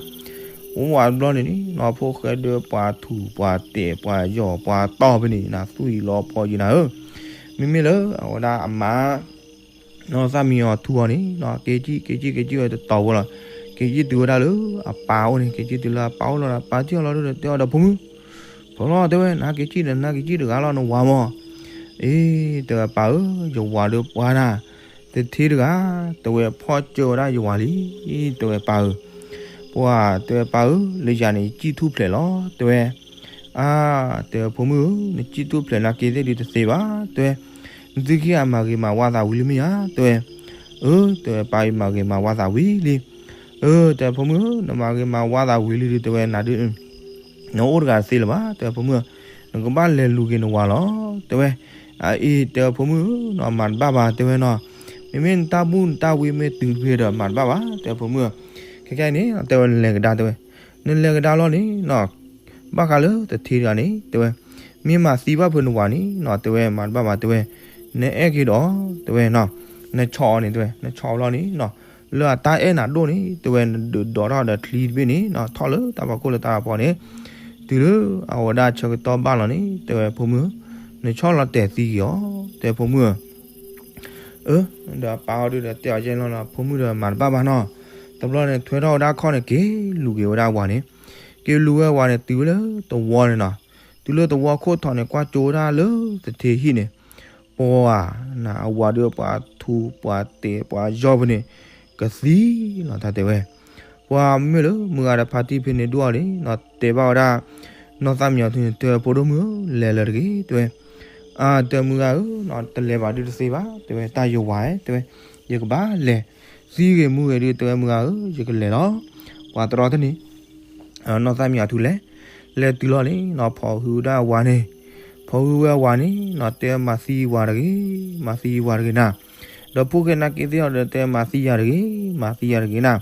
အိၣ်ဝဲတဘျီန့ၣ်န့ၣ်နီၤ ဖိၣ်ဃဲဒုးပှၤထူးပှၤတဲာ်ပှၤယီၤပှၤတီၢ်ဖဲန့ၣ်နၤ သွံၣ်လီၤဖီယံၤနၤဧၢ, မ့မ့ၢ်လၢအဝဲဒၣ်အမါ နီၢ်သၣ်မံယီၤထူအီၤန့ၣ်နီၤ က့ၤစံၣ်က့ၤစံၣ်က့ၤစံၣ်ဝဲတတီၤဖိလီၤ, က့ၤစံၣ်တုၤဝဲဒၣ်လၢအပၢ်အိၣ်န့ၣ် က့ၤစံၣ်တုၤလၢအပၢ်အိၣ်လီၤဒီး ပၢ်ထံၣ်အီၤလီၤဒုဒီး တဲအီၤဒီးဖိမုၣ်, ဖိလီၤတဲဝဲ နက့ၤစံၣ်ဒီး နက့ၤစံၣ်တဂၤလီၤ နဝၤမး, အ့ တဲဝဲပၢ်ဧၢ ယဝၤဒီးပှၤနၤ, သထ့တဂၤ တဲဝဲဖီၣ်စၢၤဝဲဒၣ်ယဝၤလံ, တဲဝဲပၢ်ဧၢ, ပှၤတဲဝဲပၢ်ဧၢ လၢယၤန့ၣ် ယစံၣ်ထူၣ်ဖျဲးလီၤ တဲဝဲ အါ တဲဝဲဖိမုၣ်ဧၢ နစံၣ်ထူၣ်ဖျဲးနာ်က့သ့ၣ်ဒုးတသ့ဘၣ် တဲဝဲ, နသုခံဂၤမၤဂ့ၤမၤဝါသးဝံၤလံမ့ၢ်ဧါ တဲဝဲ, အၢ တဲဝဲပၢ်အံၤမၤဂ့ၤမၤဝါသးဝံၤလံ, အၢ တဲဝဲဖိမုၣ်ဧၢ နမၤဂ့ၤမၤဝါသးဝံၤလံဒုး တဲဝဲနၤဒုး နအိၣ်တဂၤတသ့လၢၤဘၣ် တဲဝဲဖိမုၣ်ဧၢ, နကဘၣ်လဲၤလူၤက့ၤနဝၤလီၤ တဲဝဲ, အအံၤ တဲဝဲဖိမုၣ်ဧၢ နမၤတဘၣ်ဘၣ် တဲဝဲနီၤ, မ့မ့ၢ်နတၢ်ဘူၣ်နတၢ်ဝံမ့ၢ်တုၤဖဲဒီးမၤတဘၣ်ဘၣ် တဲဝဲဖိမုၣ်ဧၢ, ခဲကနံၣ်န့ၣ် တဲဝဲနလဲၤကဒါ တဲဝဲ, နလဲၤကဒါလီၤန့ၣ်နီၤ ဘၣ်ဃးလၢသထ့တဂၤန့ၣ် တဲဝဲ, မ့ၢ်မၤသံဘၣ်ဖုးနဝၤန့ၣ်နီၤ တဲဝဲ မၤတဘၣ်ဘၣ် တဲဝဲ, နအဲၣ်က့ၤဒီး တဲဝဲနီၤ, နဆီၣ်အီၤန့ၣ် တဲဝဲ နဆီၣ်အီၤလီၤန့ၣ်နီၤ, လၢအတၢ်အဲၣ်နၤဒိၣ်န့ၣ် တဲဝဲ နဒုးဒိးထီၣ်ဒီးချံတဘ့ၣ်န့ၣ်နီၤ ထီၣ်လၢတၢ်ဖီခိၣ်လၢတၢ်ဖီန့ၣ်, တုၤလၢအဝဲဒၣ်ဆၢကတီၢ်ဘၣ်လီၤန့ၣ် တဲဝဲ ဖိမုၣ်, နဆီၣ်လီၤတဲာ်သံက့ၤအီၤ တဲဖိမုၣ်ဧၢ အၢ, ဒီးပၢ်အီၤဒုဒီးတဲအီၤယဲၢ်လီၤနီၤ ဖိမုၣ်ဒီးမၤတဘၣ်ဘၣ်နီၤ, တဘျီန့ၣ် ထွဲထီၣ်ဝဲဒၣ်ခီၣ်န့ၣ် က့ၤလူၤက့ၤဝဲဒၣ်ဝၤန့ၣ်, က့ၤလူၤဝဲဝၤန့ၣ် တုၤဝဲလၢသဝီန့ၣ်နီၤ, တုၤလၢသဝီခိၣ်ထီၣ်န့ၣ် ကွၢ်ကၠိဝဲဒၣ်လၢသထ့ဟံၣ်န့ၣ်, ပှၤနၤ အဝၤဒုးပှၤထူးပှၤတဲာ်ပှၤယီၢ်ဖဲန့ၣ် ကသံလီၤတၢ်တဲဝဲ ပှၤမ့မ့ၢ်လၢမုၢ်ဂၤဒီးဖါတံၢ်ဖဲန့ၣ်ဒိၣ်အီၤန့ၣ်နီၤ တဲဘၣ်ဝဲဒၣ် နီၢ်သၣ်မံယီၤထူန့ၣ် တဲဝဲ ဖိဒိၣ်မုၣ်ဧၢ လဲၤလၢၤတဂ့ၤ တဲဝဲ, အၢ တဲမုၢ်ဂၤဧၢနီၤ တလဲၤဘၣ်ဒုးတသ့ဘၣ် တဲဝဲ တၢ်ယဝၤဧၢ တဲဝဲ, ယကဘၣ်လဲၤ သံဂ့ၤမူဂ့ၤဒုး တဲဝဲမုၢ်ဂၤဧၢ ယကလဲၤလီၤ, ပှၤတရီတန့ၣ် နီၢ်သၣ်မံယီၤထူလဲၤ, လဲၤတုၤလီၤန့ၣ်နီၤ ဖီၣ်ဟုဝဲဒၣ်ဝၤန့ၣ်, ဖီၣ်ဟုဝဲဝၤန့ၣ်နီၤ တဲမၤသံဝၤတဂ့ၤ, မၤသံဝၤတဂ့ၤနၤ, ဒီးဖိၣ်ဃဲနာ်က့သ့ၣ်အီၤဒီးတဲမၤသံယၤတဂ့ၤ, မၤသံယၤတဂ့ၤနၤ,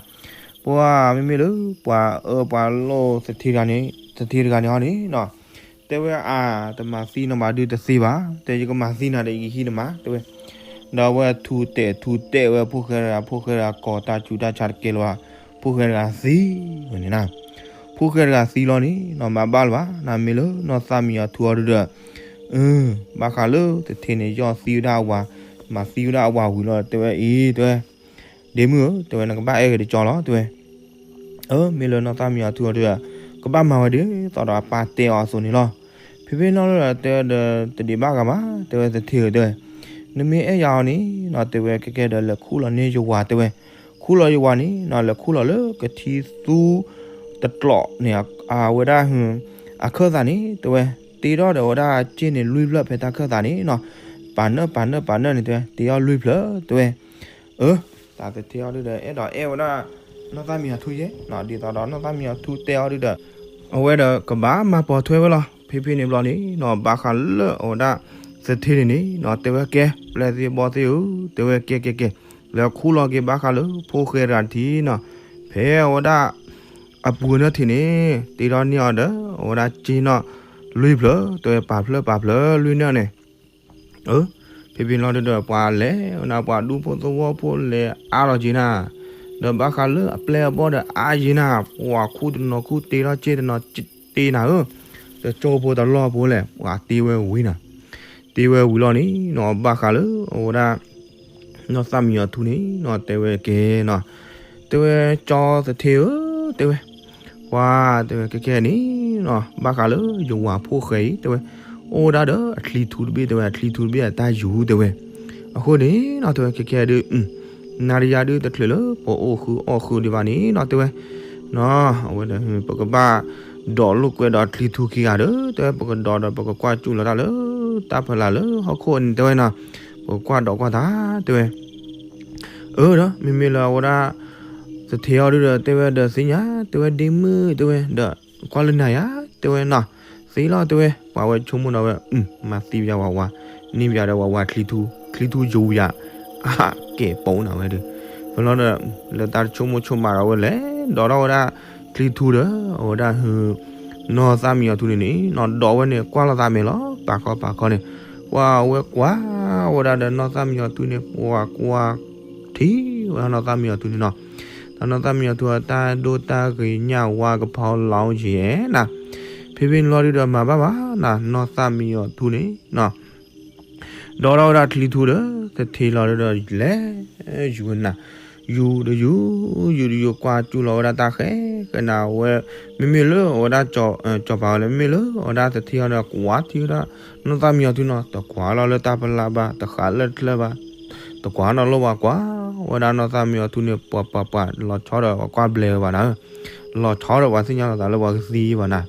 ပှၤမ့မ့ၢ်လၢပှၤအၢပှၤလိၣ်သထ့တဂၤန့ၣ်, သထ့တဂၤန့ၣ်ဟီန့ၣ်နီၤ, တဲဝဲအါ တမၤသံနီၤဘၣ်ဒုးတသ့ဘၣ်, တဲယကမၤသံနၤဒီးယကဟံးနမါ တဲဝဲ ဒီးအဝဲထူတဲာ်ထူတဲာ်ဝဲဖိၣ်ဃဲတဂၤ, ဖိၣ်ဃဲတဂၤကိးတၢ်စူၤတၢ်ဆါတကဲလၢၤဘၣ်, ဖိၣ်ဃဲတဂၤသံဝဲန့ၣ်နၤ, ဖိၣ်ဃဲတဂၤသံလီၤန့ၣ်နီၤ မၤဘၣ်လၢၤဘၣ်, နမ့ၢ်လၢနီၢ်သၣ်မံယီၤထူအီၤဒုဒီး, ဘၣ်ဃးလၢသထ့န့ၣ် ယီၢ်သံဝဲဒၣ်အဝၤ, မၤသံဝဲဒၣ်အဝၤဝံၤလီၤ တဲဝဲအံၤ တဲဝဲ, ဒ့မုၣ်ဧၢ တဲဝဲ နကဘၣ်အဲၣ်က့ၤတကၠီလီၤ တဲဝဲ အၢ မ့ၢ်လၢနီၢ်သၣ်မံယီၤထူအီၤဒုဒီး, ကဘၣ်မၤဝဲဒ်သိးဒီးအပၢ်တဲအီၤအသိးန့ၣ်လီၤ, ဖဲဖဲလီၤလၢဒီးတဲဒီးတဒံးဘၣ်ဂၤဘၣ် တဲဝဲ သထ့ဧၢ တဲဝဲ, နမ့ၢ်အဲၣ်ယၤအီၤန့ၣ်နီၤ တဲဝဲ ကဲကဲဒီးလဲၤခူၣ်လီၤန့ၢ်ယဝၤ တဲဝဲ, ခူၣ်လီၤယဝၤန့ၣ်နီၤ လဲၤခူၣ်လီၤလၢကထံသူတကျိာ်န့ၣ် အဝဲဒၣ် အခၢၣ်သးန့ၣ် တဲဝဲ, တ့ထီၣ်ဒီးဝဲဒၣ်စ့န့ၣ်လွံၢ်ဖျၢၣ် ဖဲတၢ်ခၢၣ်သးန့ၣ်နီၤ, ပာ်နၢၣ်ပာ်နၢၣ်ပာ်နၢၣ်န့ၣ် တဲဝဲ တ့ထီၣ်လွံၢ်ဖျၢၣ် တဲဝဲ, အၢ, တၢ်သထ့အီၤဒုဒီး အဲၣ်ဒိးအဲၣ်ဝဲဒၣ် နီၢ်သၣ်မံယီၤထူယဲနီၤ, ဒ်သိးဒီးနီၢ်သၣ်မံယီၤထူတဲအီၤဒုဒီး, အဝဲဒီးကဘၣ်မၤပိာ်ထွဲဝဲလီၤ, ဖဲဖဲန့ၣ်ဘျီန့ၣ်နီၤ ဘၣ်ဃးလၢအဝဲဒၣ် သထ့န့ၣ်န့ၣ်နီၤ တဲဝဲကဲ ပျဲၢ်သ့ၣ်ဘီၣ်သ့ၣ်ဧၢ တဲဝဲကဲကဲကဲ, လဲၤခူၣ်လီၤက့ၤဘၣ်ဃးလၢဖိၣ်ဃဲတဂၤထံးနီၤ, ဖဲအဝဲဒၣ် အပူၤနၢထံးန့ၣ် တ့ထီၣ်န့ၢ်အီၤဒီး အဝဲဒၣ်စ့နီၤ လွံၢ်ဖျၢၣ် တဲဝဲ ပာ်ဖျၢၣ်ပာ်ဖျၢၣ်လွံၢ်နၢၣ်န့ၣ်, အၢ, ဖဲဖဲလီၤဒုဒီး ပှၤလဲၤဝဲနၤ ပှၤဒူဖိသဝီဖိလဲၤအါထီၣ်က့ၤနၤ, ဒီးဘၣ်ဃးလၢအပျဲၢ်အဘီၣ်ဒီးအါယ့ၤနၤ, ပှၤခူၣ်တနီၤခူၣ်တ့ထီၣ်စ့တနီၤတ့နၤဧၢ, တကၠိဖိတလီၢ်ဖိလဲၣ် ပှၤတ့ဝဲဝံၤနၤ, တ့ဝဲဝံၤလီၤန့ၣ်နီၤ ဘၣ်ဃးလၢအဝဲဒၣ် နီၢ်သၣ်မံယီၤထူန့ၣ်နီၤ တဲဝဲကဲနီၤ, တဲဝဲကၠီသထ့ဧၢ တဲဝဲ, ပှၤ တဲဝဲ ကဲကဲန့ၣ်နီၤ ဘၣ်ဃးလၢယဝၤဖိၣ်ဃဲအံၤ တဲဝဲ, အိၣ်ဝဲဒၣ်ဒီးအချံထူတဘ့ၣ် တဲဝဲ အချံထူတဘ့ၣ်အတၢ်ယူၤ တဲဝဲ, အဃိန့ၣ်နီၤ တဲဝဲ ကဲကဲဒုး နၤဒီးယၤဒုးတချုးလၢပအိၣ်ဃုာ်အီၣ်ဃုာ်ဒံးဘၣ်န့ၣ်နီၤ တဲဝဲ, နီၤ အဝဲဒီး ပကဘၣ်ဒိးလိာ်ကွဲဒီးချံထူခံဂၤဒီး တဲဝဲ ပကဒိးဒီးပကကွၢ်စူၢ်လီၤတၢ်လၢ တၢ်ဖီလာ်လၢဟီၣ်ခိၣ်န့ၣ် တဲဝဲနီၤ, ပကကွၢ်ဒိးကွၢ်တၢ် တဲဝဲ, အၢ ဒီး မ့မ့ၢ်လၢအဝဲဒၣ် သထ့အီၤဒုဒီး တဲဝဲဒီးသ့ၣ်ညါ တဲဝဲ ဒ့မုၣ် တဲဝဲ ဒီး ကွၢ်လၢနၤယၤ တဲဝဲနီၤ, သ့လီၤ တဲဝဲ ပှၤဝဲဆိကမိၣ်ဒီးဝဲ မၤသံပယၤဝဲဝါ န့ၢ်ပယၤဒီးဝဲဝါချံထူ ချံထူယူၤယၤ အကဲပိာ်နၤဝဲဒီး ဖဲလီၤဒီး လၢတၢ်တဆိကမိၣ်ဆိကမးဒီးဝဲလဲၣ် ဒိးထီၣ်ဝဲဒၣ် ချံထူဒီး အဝဲဒၣ် နီၢ်သၣ်မံယီၤထူန့ၣ်န့ၣ် နီၢ်ဒိးဝဲန့ၣ် ကွၢ်လိာ်သးမဲာ်လီၤ ပာ်ခီပာ်ခီန့ၣ် ပှၤဝဲကွၢ်ဝဲဒၣ်ဒီးနီၢ်သၣ်မံယီၤထူန့ၣ် ပှၤကွၢ်ထံဝဲဒၣ်နီၢ်သၣ်မံယီၤထူန့ၣ်နီၤ, တၢ်နီၢ်သၣ်မံယီၤထူအတၢ်ဒိၣ်တၢ်ဂ့ၤညၣ်ဝါကဖီလီၤယဲၢ်နၤ, ဖဲဖဲန့ၣ်လီၤဒုဒီးမၤဘၣ်ဘၣ်နၤ နီၢ်သၣ်မံယီၤထူန့ၣ်နီၤ ဒီးထီၣ်ဝဲဒၣ်ချံထူဒီး သထ့လီၤဒီး လဲၤ ယူၤနၤ ယူၤဒီးယူၤ ယူၤဒီးယူၤ ကွၢ်စူၢ်လီၤဝဲဒၣ်တၢ်ဃဲ ဃဲနၤဝဲ မ့မ့ၢ်လၢအဝဲဒၣ် ကၠီၤပၤဝဲလဲၣ် မ့မ့ၢ်လၢအဝဲဒၣ်သထ့အီၤဒီး ကွၢ်ထံဝဲဒၣ် နီၢ်သၣ်မံယီၤထူနီၤ တကွၢ်လီၤလၢတၢ်ဖီလာ်ဘၣ် တဃးလၢတချၢဘၣ် တကွၢ်နီၤလၢပှၤကွၢ်ဝဲဒၣ်နီၢ်သၣ်မံယီၤထူန့ၣ် ပှၤပှၤပှၤ လီၤဆီဒီးပှၤကွၢ်ဘျဲးဝဲဘၣ်နၤဧၢ လီၤဆီဒီးပှၤသ့ၣ်ညါလီၤသးလၢပှၤကသံဘၣ်နၤ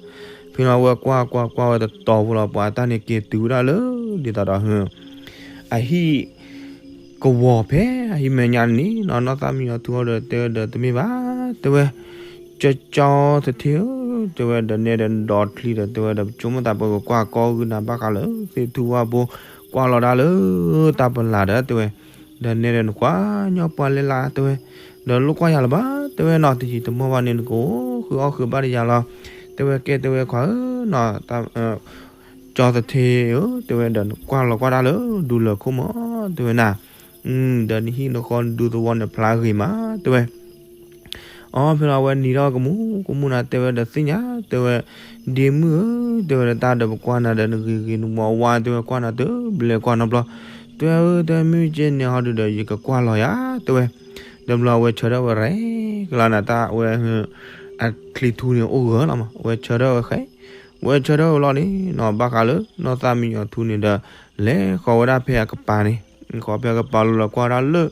ဖဲန့ၣ်ဝဲကွၢ်ကွၢ်ကွၢ်ဝဲတတီၤဖိလီၤ ပှၤတၢ်န့ၣ်က့ၤတုၤဝဲဒၣ်လၢ ဒ်သိးဒီး အဟံၣ် ကဝီၤဖဲအဟံၣ်မဲာ်ညါန့ၣ်နီၤ နီၢ်သၣ်မံယီၤထူအီၤဒီး တဲဝဲဒီးတမ့ၢ်ဘၣ် တဲဝဲ ကၠီၤကၠီၤသထ့ဧၢ တဲဝဲဒီးနဲဒီးနဒီးချံဒီး တဲဝဲဒီးပဆိကမိၣ်သးပကကွၢ်ကီဂုာ်နၤဘၣ်ဃးလၢ သ့ၣ်ထူဝၣ်ဘိ ကွၢ်လီၤဒၣ်လၢ တၢ်ပလၢ်ဒီး တဲဝဲ ဒီးနဲဒီးနခွါညီပှၢ်လဲလၢ တဲဝဲ ဒီးလိၣ်ကွၢ်ယၤလၢၤဘၣ် တဲဝဲနီၤ တယံာ်တမီၢ်ဘၣ်န့ၣ် နကအိၣ်ဃုာ်အီၣ်ဃုာ်ဘၣ်ဒီးယၤလီၤ တဲဝဲကဲ တဲဝဲခွါဧၢ ကၠီသထ့ဧၢ, တဲဝဲဒီးနကွၢ်လီၤကွၢ်တၢ်လၢဒူလၢၢ်ခိၣ်မး, တဲဝဲနၤ, ဒီးနဟံၣ်နဃီနဒူသဝီန့ၣ်ဖျါဂ့ၤမး, တဲဝဲ အီ ဖဲလီၤအဝဲနံၤထီၣ်ကမူကမူနၤ တဲဝဲဒီးသ့ၣ်ညါ တဲဝဲ, ဒ့မုၣ်ဧၢ, တဲဝဲဒီးတၢ်ဒီးပကွၢ်နၤဒီးနဂ့ၤဂ့ၤနဝါဝါ တဲဝဲကွၢ်နၤတဘျဲကွၢ်နီတဘျီ, တဲဝဲဧၢ တဲဝဲမ့ၢ်ကဲန့ၣ်ဟီဒုဒီး ယကကွၢ်လီၤယၤ တဲဝဲ, တဘျီအဝဲဆၢထၢၣ်ဝဲရဲ ကလါနၤတၢ်အဝဲ အချံထူန့ၣ်အိၣ်ဂၢၢ်လီၤမး အဝဲဆၢထၢၣ်ဝဲဃဲ, ဝဲဆၢထၢၣ်ဝဲလီၤန့ၣ်နီၤ ဘၣ်ဃးလၢနီၢ်သၣ်မံညီၤထူန့ၣ်ဒီး လဲၤဃီၤဝဲဒၣ်ဖဲအကပၤန့ၣ်, ဃီၤဖဲအကပၤလီၤလီၤကွၢ်ဒၣ်လၢ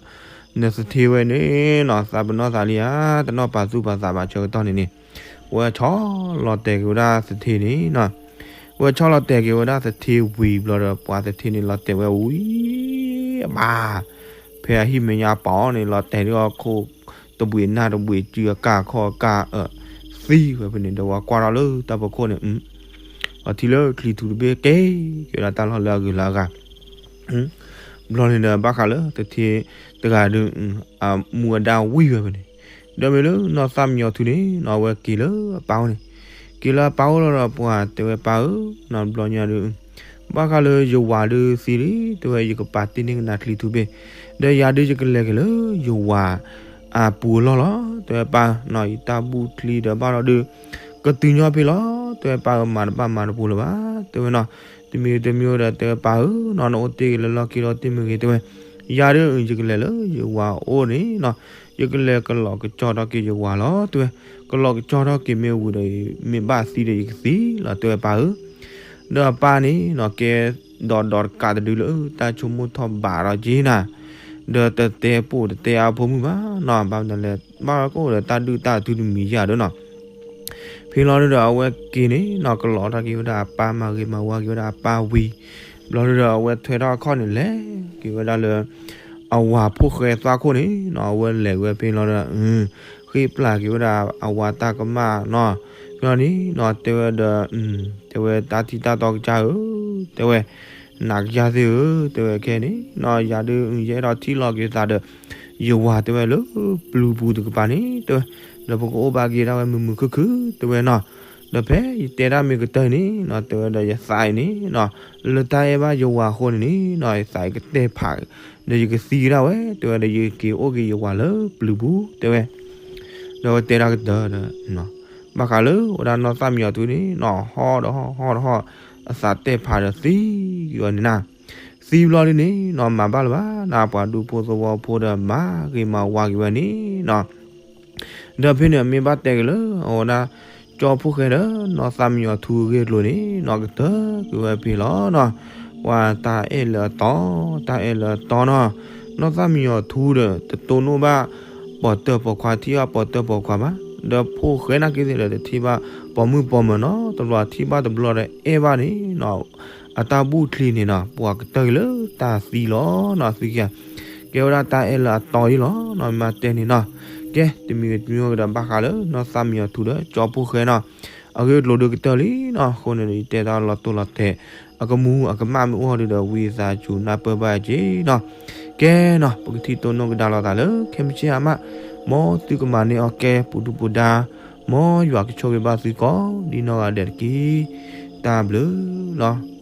နသထ့ဝဲန့ၣ်နီၤ သးပနီၣ်သးလံဧါ, တနီၣ်ပာ်သူၣ်ပာ်သးဘၣ်ဆၢကတီၢ်န့ၣ်န့ၣ်, ဝဲဆီလီၤတဲာ်က့ၤဝဲဒၣ်သထ့န့ၣ်နီၤ, ဝဲဆီလီၤတဲာ်က့ၤဝဲဒၣ်သထ့ဝံၤဘျီဒီး ပှၤသထ့န့ၣ်လီၤတဲာ်ဝဲဝံၤ အဘၣ် ဖဲအဟံၣ်မဲာ်ညါပာ်အီၤန့ၣ် လီၤတဲာ်ဒ်အီၤခိၣ်တဘှံးနၢ်တဘှံးစုအကၢ်အခီၣ်အကၢ်အၢၣ် သံဝဲဖဲန့ၣ် ဒီးဝဲကွၢ်ထီၣ်လၢတၢ်ဖီခိၣ်န့ၣ် အထံလၢချံထူတဘ့ၣ်ကဲက့ၤဝဲဒၣ်တၢ်လီၢ်လၢအဂုၤလၢအဂၤ ဘျီန့ၣ်ဒီးဘၣ်ဃးလၢသထ့တဂၤဒီး အမူအဒါဝံၤဝဲဖဲန့ၣ်, ဒီးမ့ၢ်လၢနီၢ်သၣ်မံညီၤထူန့ၣ်နီၤ အဝဲက့ၤလၢအပၢ်အိၣ်န့ၣ်, က့ၤလၢအပၢ်အိၣ်လီၤဒီးပှၤတဲဝဲပၢ်ဧၢ, နီၤဘျီညါဒီး ဘၣ်ဃးလၢယဝၤဒီးသံလံ, တဲဝဲယကပာ်တ့ၢ်န့ၢ်ကနၤချံထူဘ့ၣ်, ဒီးယၤဒုးယကလဲၤက့ၤလၢယဝၤ အပူၤအလီၢ်လီၤ, တဲဝဲပၢ်နီၤ ယတၢ်ဘူၣ်ချံဒီးဘၣ်ဒီး ကတုၤညီဖဲလီၤ, တဲဝဲပၢ်ဧၢ မၤတဘၣ်မၤတပူၤလၢၤဘၣ်, တဲဝဲနီၤ, တမံၤတမံၤဒီးတဲဝဲပၢ်ဧၢနီၤ နအိၣ်တ့ၢ်က့ၤလၢလီၢ်ခံဒီးတ့ၢ်မ့ၢ်ဂ့ၤ တဲဝဲ, ယၤဒုးယကလဲၤလၢယဝၤအိၣ်န့ၣ်နီၤ, ယကလဲၤကလီၤကကၠီထီၣ်က့ၤယဝၤလီၤ, တဲဝဲ, ကလီၤကကၠီထီၣ်က့ၤမ့ၢ်ဝံၤဒီး မ့ၢ်ဘၣ်သံဒီးယကသံလီၤ တဲဝဲပၢ်ဧၢ ဒီးအပၢ်န့ၣ်နီၤ ကဲဒီးဒီးတကးတဒုလၢတၢ်ဆိကမိၣ်ထီၣ်ဘးဒီးက့ၤနၤ, ဒီးတတဲပိာ်တတဲအါဖိမုၣ်ဘၣ်နီၤ, ဘၣ်မနုၤလဲၣ် ဘၣ်ကအိၣ်ဒီးတၢ်ဒုၣ်တၢ်ထုတမံၤယၤဒီးနီၤ, ဖဲလီၤဒုဒီးအဝဲက့ၤန့ၣ်နီၤ ကလီၤထီၣ်က့ၤဝဲဒၣ်အပၢ် မၤဂ့ၤမၤဝါက့ၤဝဲဒၣ်အပၢ်ဝံၤ, ဘျီဒုဒီးအဝဲထွဲထီၣ်အခီၣ်န့ၣ်လဲၤက့ၤဝဲဒၣ်လၢ အဝၤဖိၣ်ဃဲသးခိၣ်န့ၣ်နီၤ အဝဲလဲၤဝဲဖဲလီၤဒီး ဃ့ပျၢ်က့ၤဝဲဒၣ်အဝၤတၢ်ကမၣ်နီၤ, ဖဲလီၤန့ၣ်နီၤ တဲဝဲဒီး တဲဝဲတၢ်ထံၣ်တၢ်တီကစၢ်ဧၢ, တဲဝဲ နးကစၢ်သ့ၣ်ဧၢ, တဲဝဲခဲန့ၣ်နီၤ ယၤဒုး ယအဲၣ်ဒိးထံၣ်လီၤက့ၤသးဒီး ယဝၤတဲဝဲလၢပျုၤပူၤတကပၤန့ၣ် တဲဝဲ, ဒီးပကအိၣ်ဘၣ်က့ၤဒၣ်ဝဲမုာ်မုာ်ခုၣ်ခုၣ် တဲဝဲနီၤ, ဒီးဖဲယတဲဒၣ်မ့ၢ်ကတၢၢ်န့ၣ်နီၤ တဲဝဲဒီးယသးအံၤန့ၣ်နီၤ လၢတၢ်အဲၣ်ဘၣ်ယဝၤအဃိန့ၣ်န့ၣ်နီၤ ယသးအံၤကတဲာ်ဖး ဒီးယကသံကဒၣ်ဝဲ တဲဝဲဒီးယက့ၤအိၣ်က့ၤယဝၤလၢပျုၤပူၤ တဲဝဲ, ဒီးဝဲတဲဒၣ်ကတၢၢ်ဒီး ဘၣ်ဃးလၢဝဲဒၣ်နီၢ်သၣ်မံညီၤထူန့ၣ်နီၤ ဟီၣ်ဒီးဟီၣ် ဟီၣ်ဒီးဟီၣ် အသးတဲာ်ဖးဒီးသံက့ၤအီၤန့ၣ်နၤ, သံဘျီဒ်န့ၣ်နီၤ မၤဘၣ်လၢၤဘၣ်နီၤ ပှၤဒူဖိသဝီဖိဒီးမၤဂ့ၤမၤဝါက့ၤဝဲန့ၣ်နီၤ ဒီးဖဲန့ၣ်မ့ၢ်ဘၣ်တဲက့ၤလၢ အဝဲဒၣ် ကၠီဖိၣ်ဃဲဒီးနီၢ်သၣ်မံညီၤထူအဂ့ၢ်အကျိၤန့ၣ်နီၤ ကတၢၢ်ကွံာ်ဝဲဖဲလီၤနီၤ, ပှၤတၢ်အဲၣ်လၢအတီ တၢ်အဲၣ်လၢအတီနီၤ, နီၢ်သၣ်မံညီၤထူဒီး တတိၢ်နီၣ်ဘၣ် ပိာ်တၢၢ်ပိာ်ခွါ ထံၣ်ဘၣ်ပိာ်တၢၢ်ပိာ်ခွါဘၣ်, ဒီးဖိၣ်ဃဲနာ်က့သ့ၣ်ဒီး တထံၣ်ဘၣ်ပိာ်မုၣ်ပိာ်မၢၤနီၤ, တဘျီထံၣ်ဘၣ်တဘျီဒီးအဲၣ်ဘၣ်န့ၣ်နီၤ အတၢ်ဘူၣ်ချံန့ၣ်နီၤ ပှၤကတၢၢ်က့ၤလၢတၢ်သံလီၤနီၤ, သံက့ၤ ကဲဝဲဒၣ်တၢ်အဲၣ်လၢအတီအံၤလီၤနီၤ မ့ၢ်တဲန့ၣ်နီၤ, ကဲ တမံၤဂ့ၤတမံၤဂ့ၤဒီးဘၣ်ဃးလၢ နီၢ်သၣ်မံညီၤထူဒီး ကၠီဖိၣ်ဃဲနီၤ, အဂ့ၢ်အကျိၤဒုးကတၢၢ်လံနီၤ, အဃိန့ၣ်ဒီး ယတဲတၢ်လီၤတိၢ်လီၤတဲာ် အကမူအကမၣ်မ့ၢ်အိၣ်ဟီဒုဒီး ဝံသးစူၤနၢ်ပၢၢ်ဘၣ်က့ၤနီၤ, ကဲနီၤ ပကထံၣ်တိၢ်နီၣ်ကဒါလိာ်သးလၢ ခဲမုၢ်ဆ့ၣ်အမး, မ်သုကမၤန့ၢ်အီၣ်ကဲပူၤဒုၣ်ပူၤဒါ, မ်ယွၤကဆိၣ်ဂ့ၤဘၣ်သုကိးဒံနီၢ်ဂၤဒဲးတက့ၢ်, တၢ်ဘျုးလီၤ.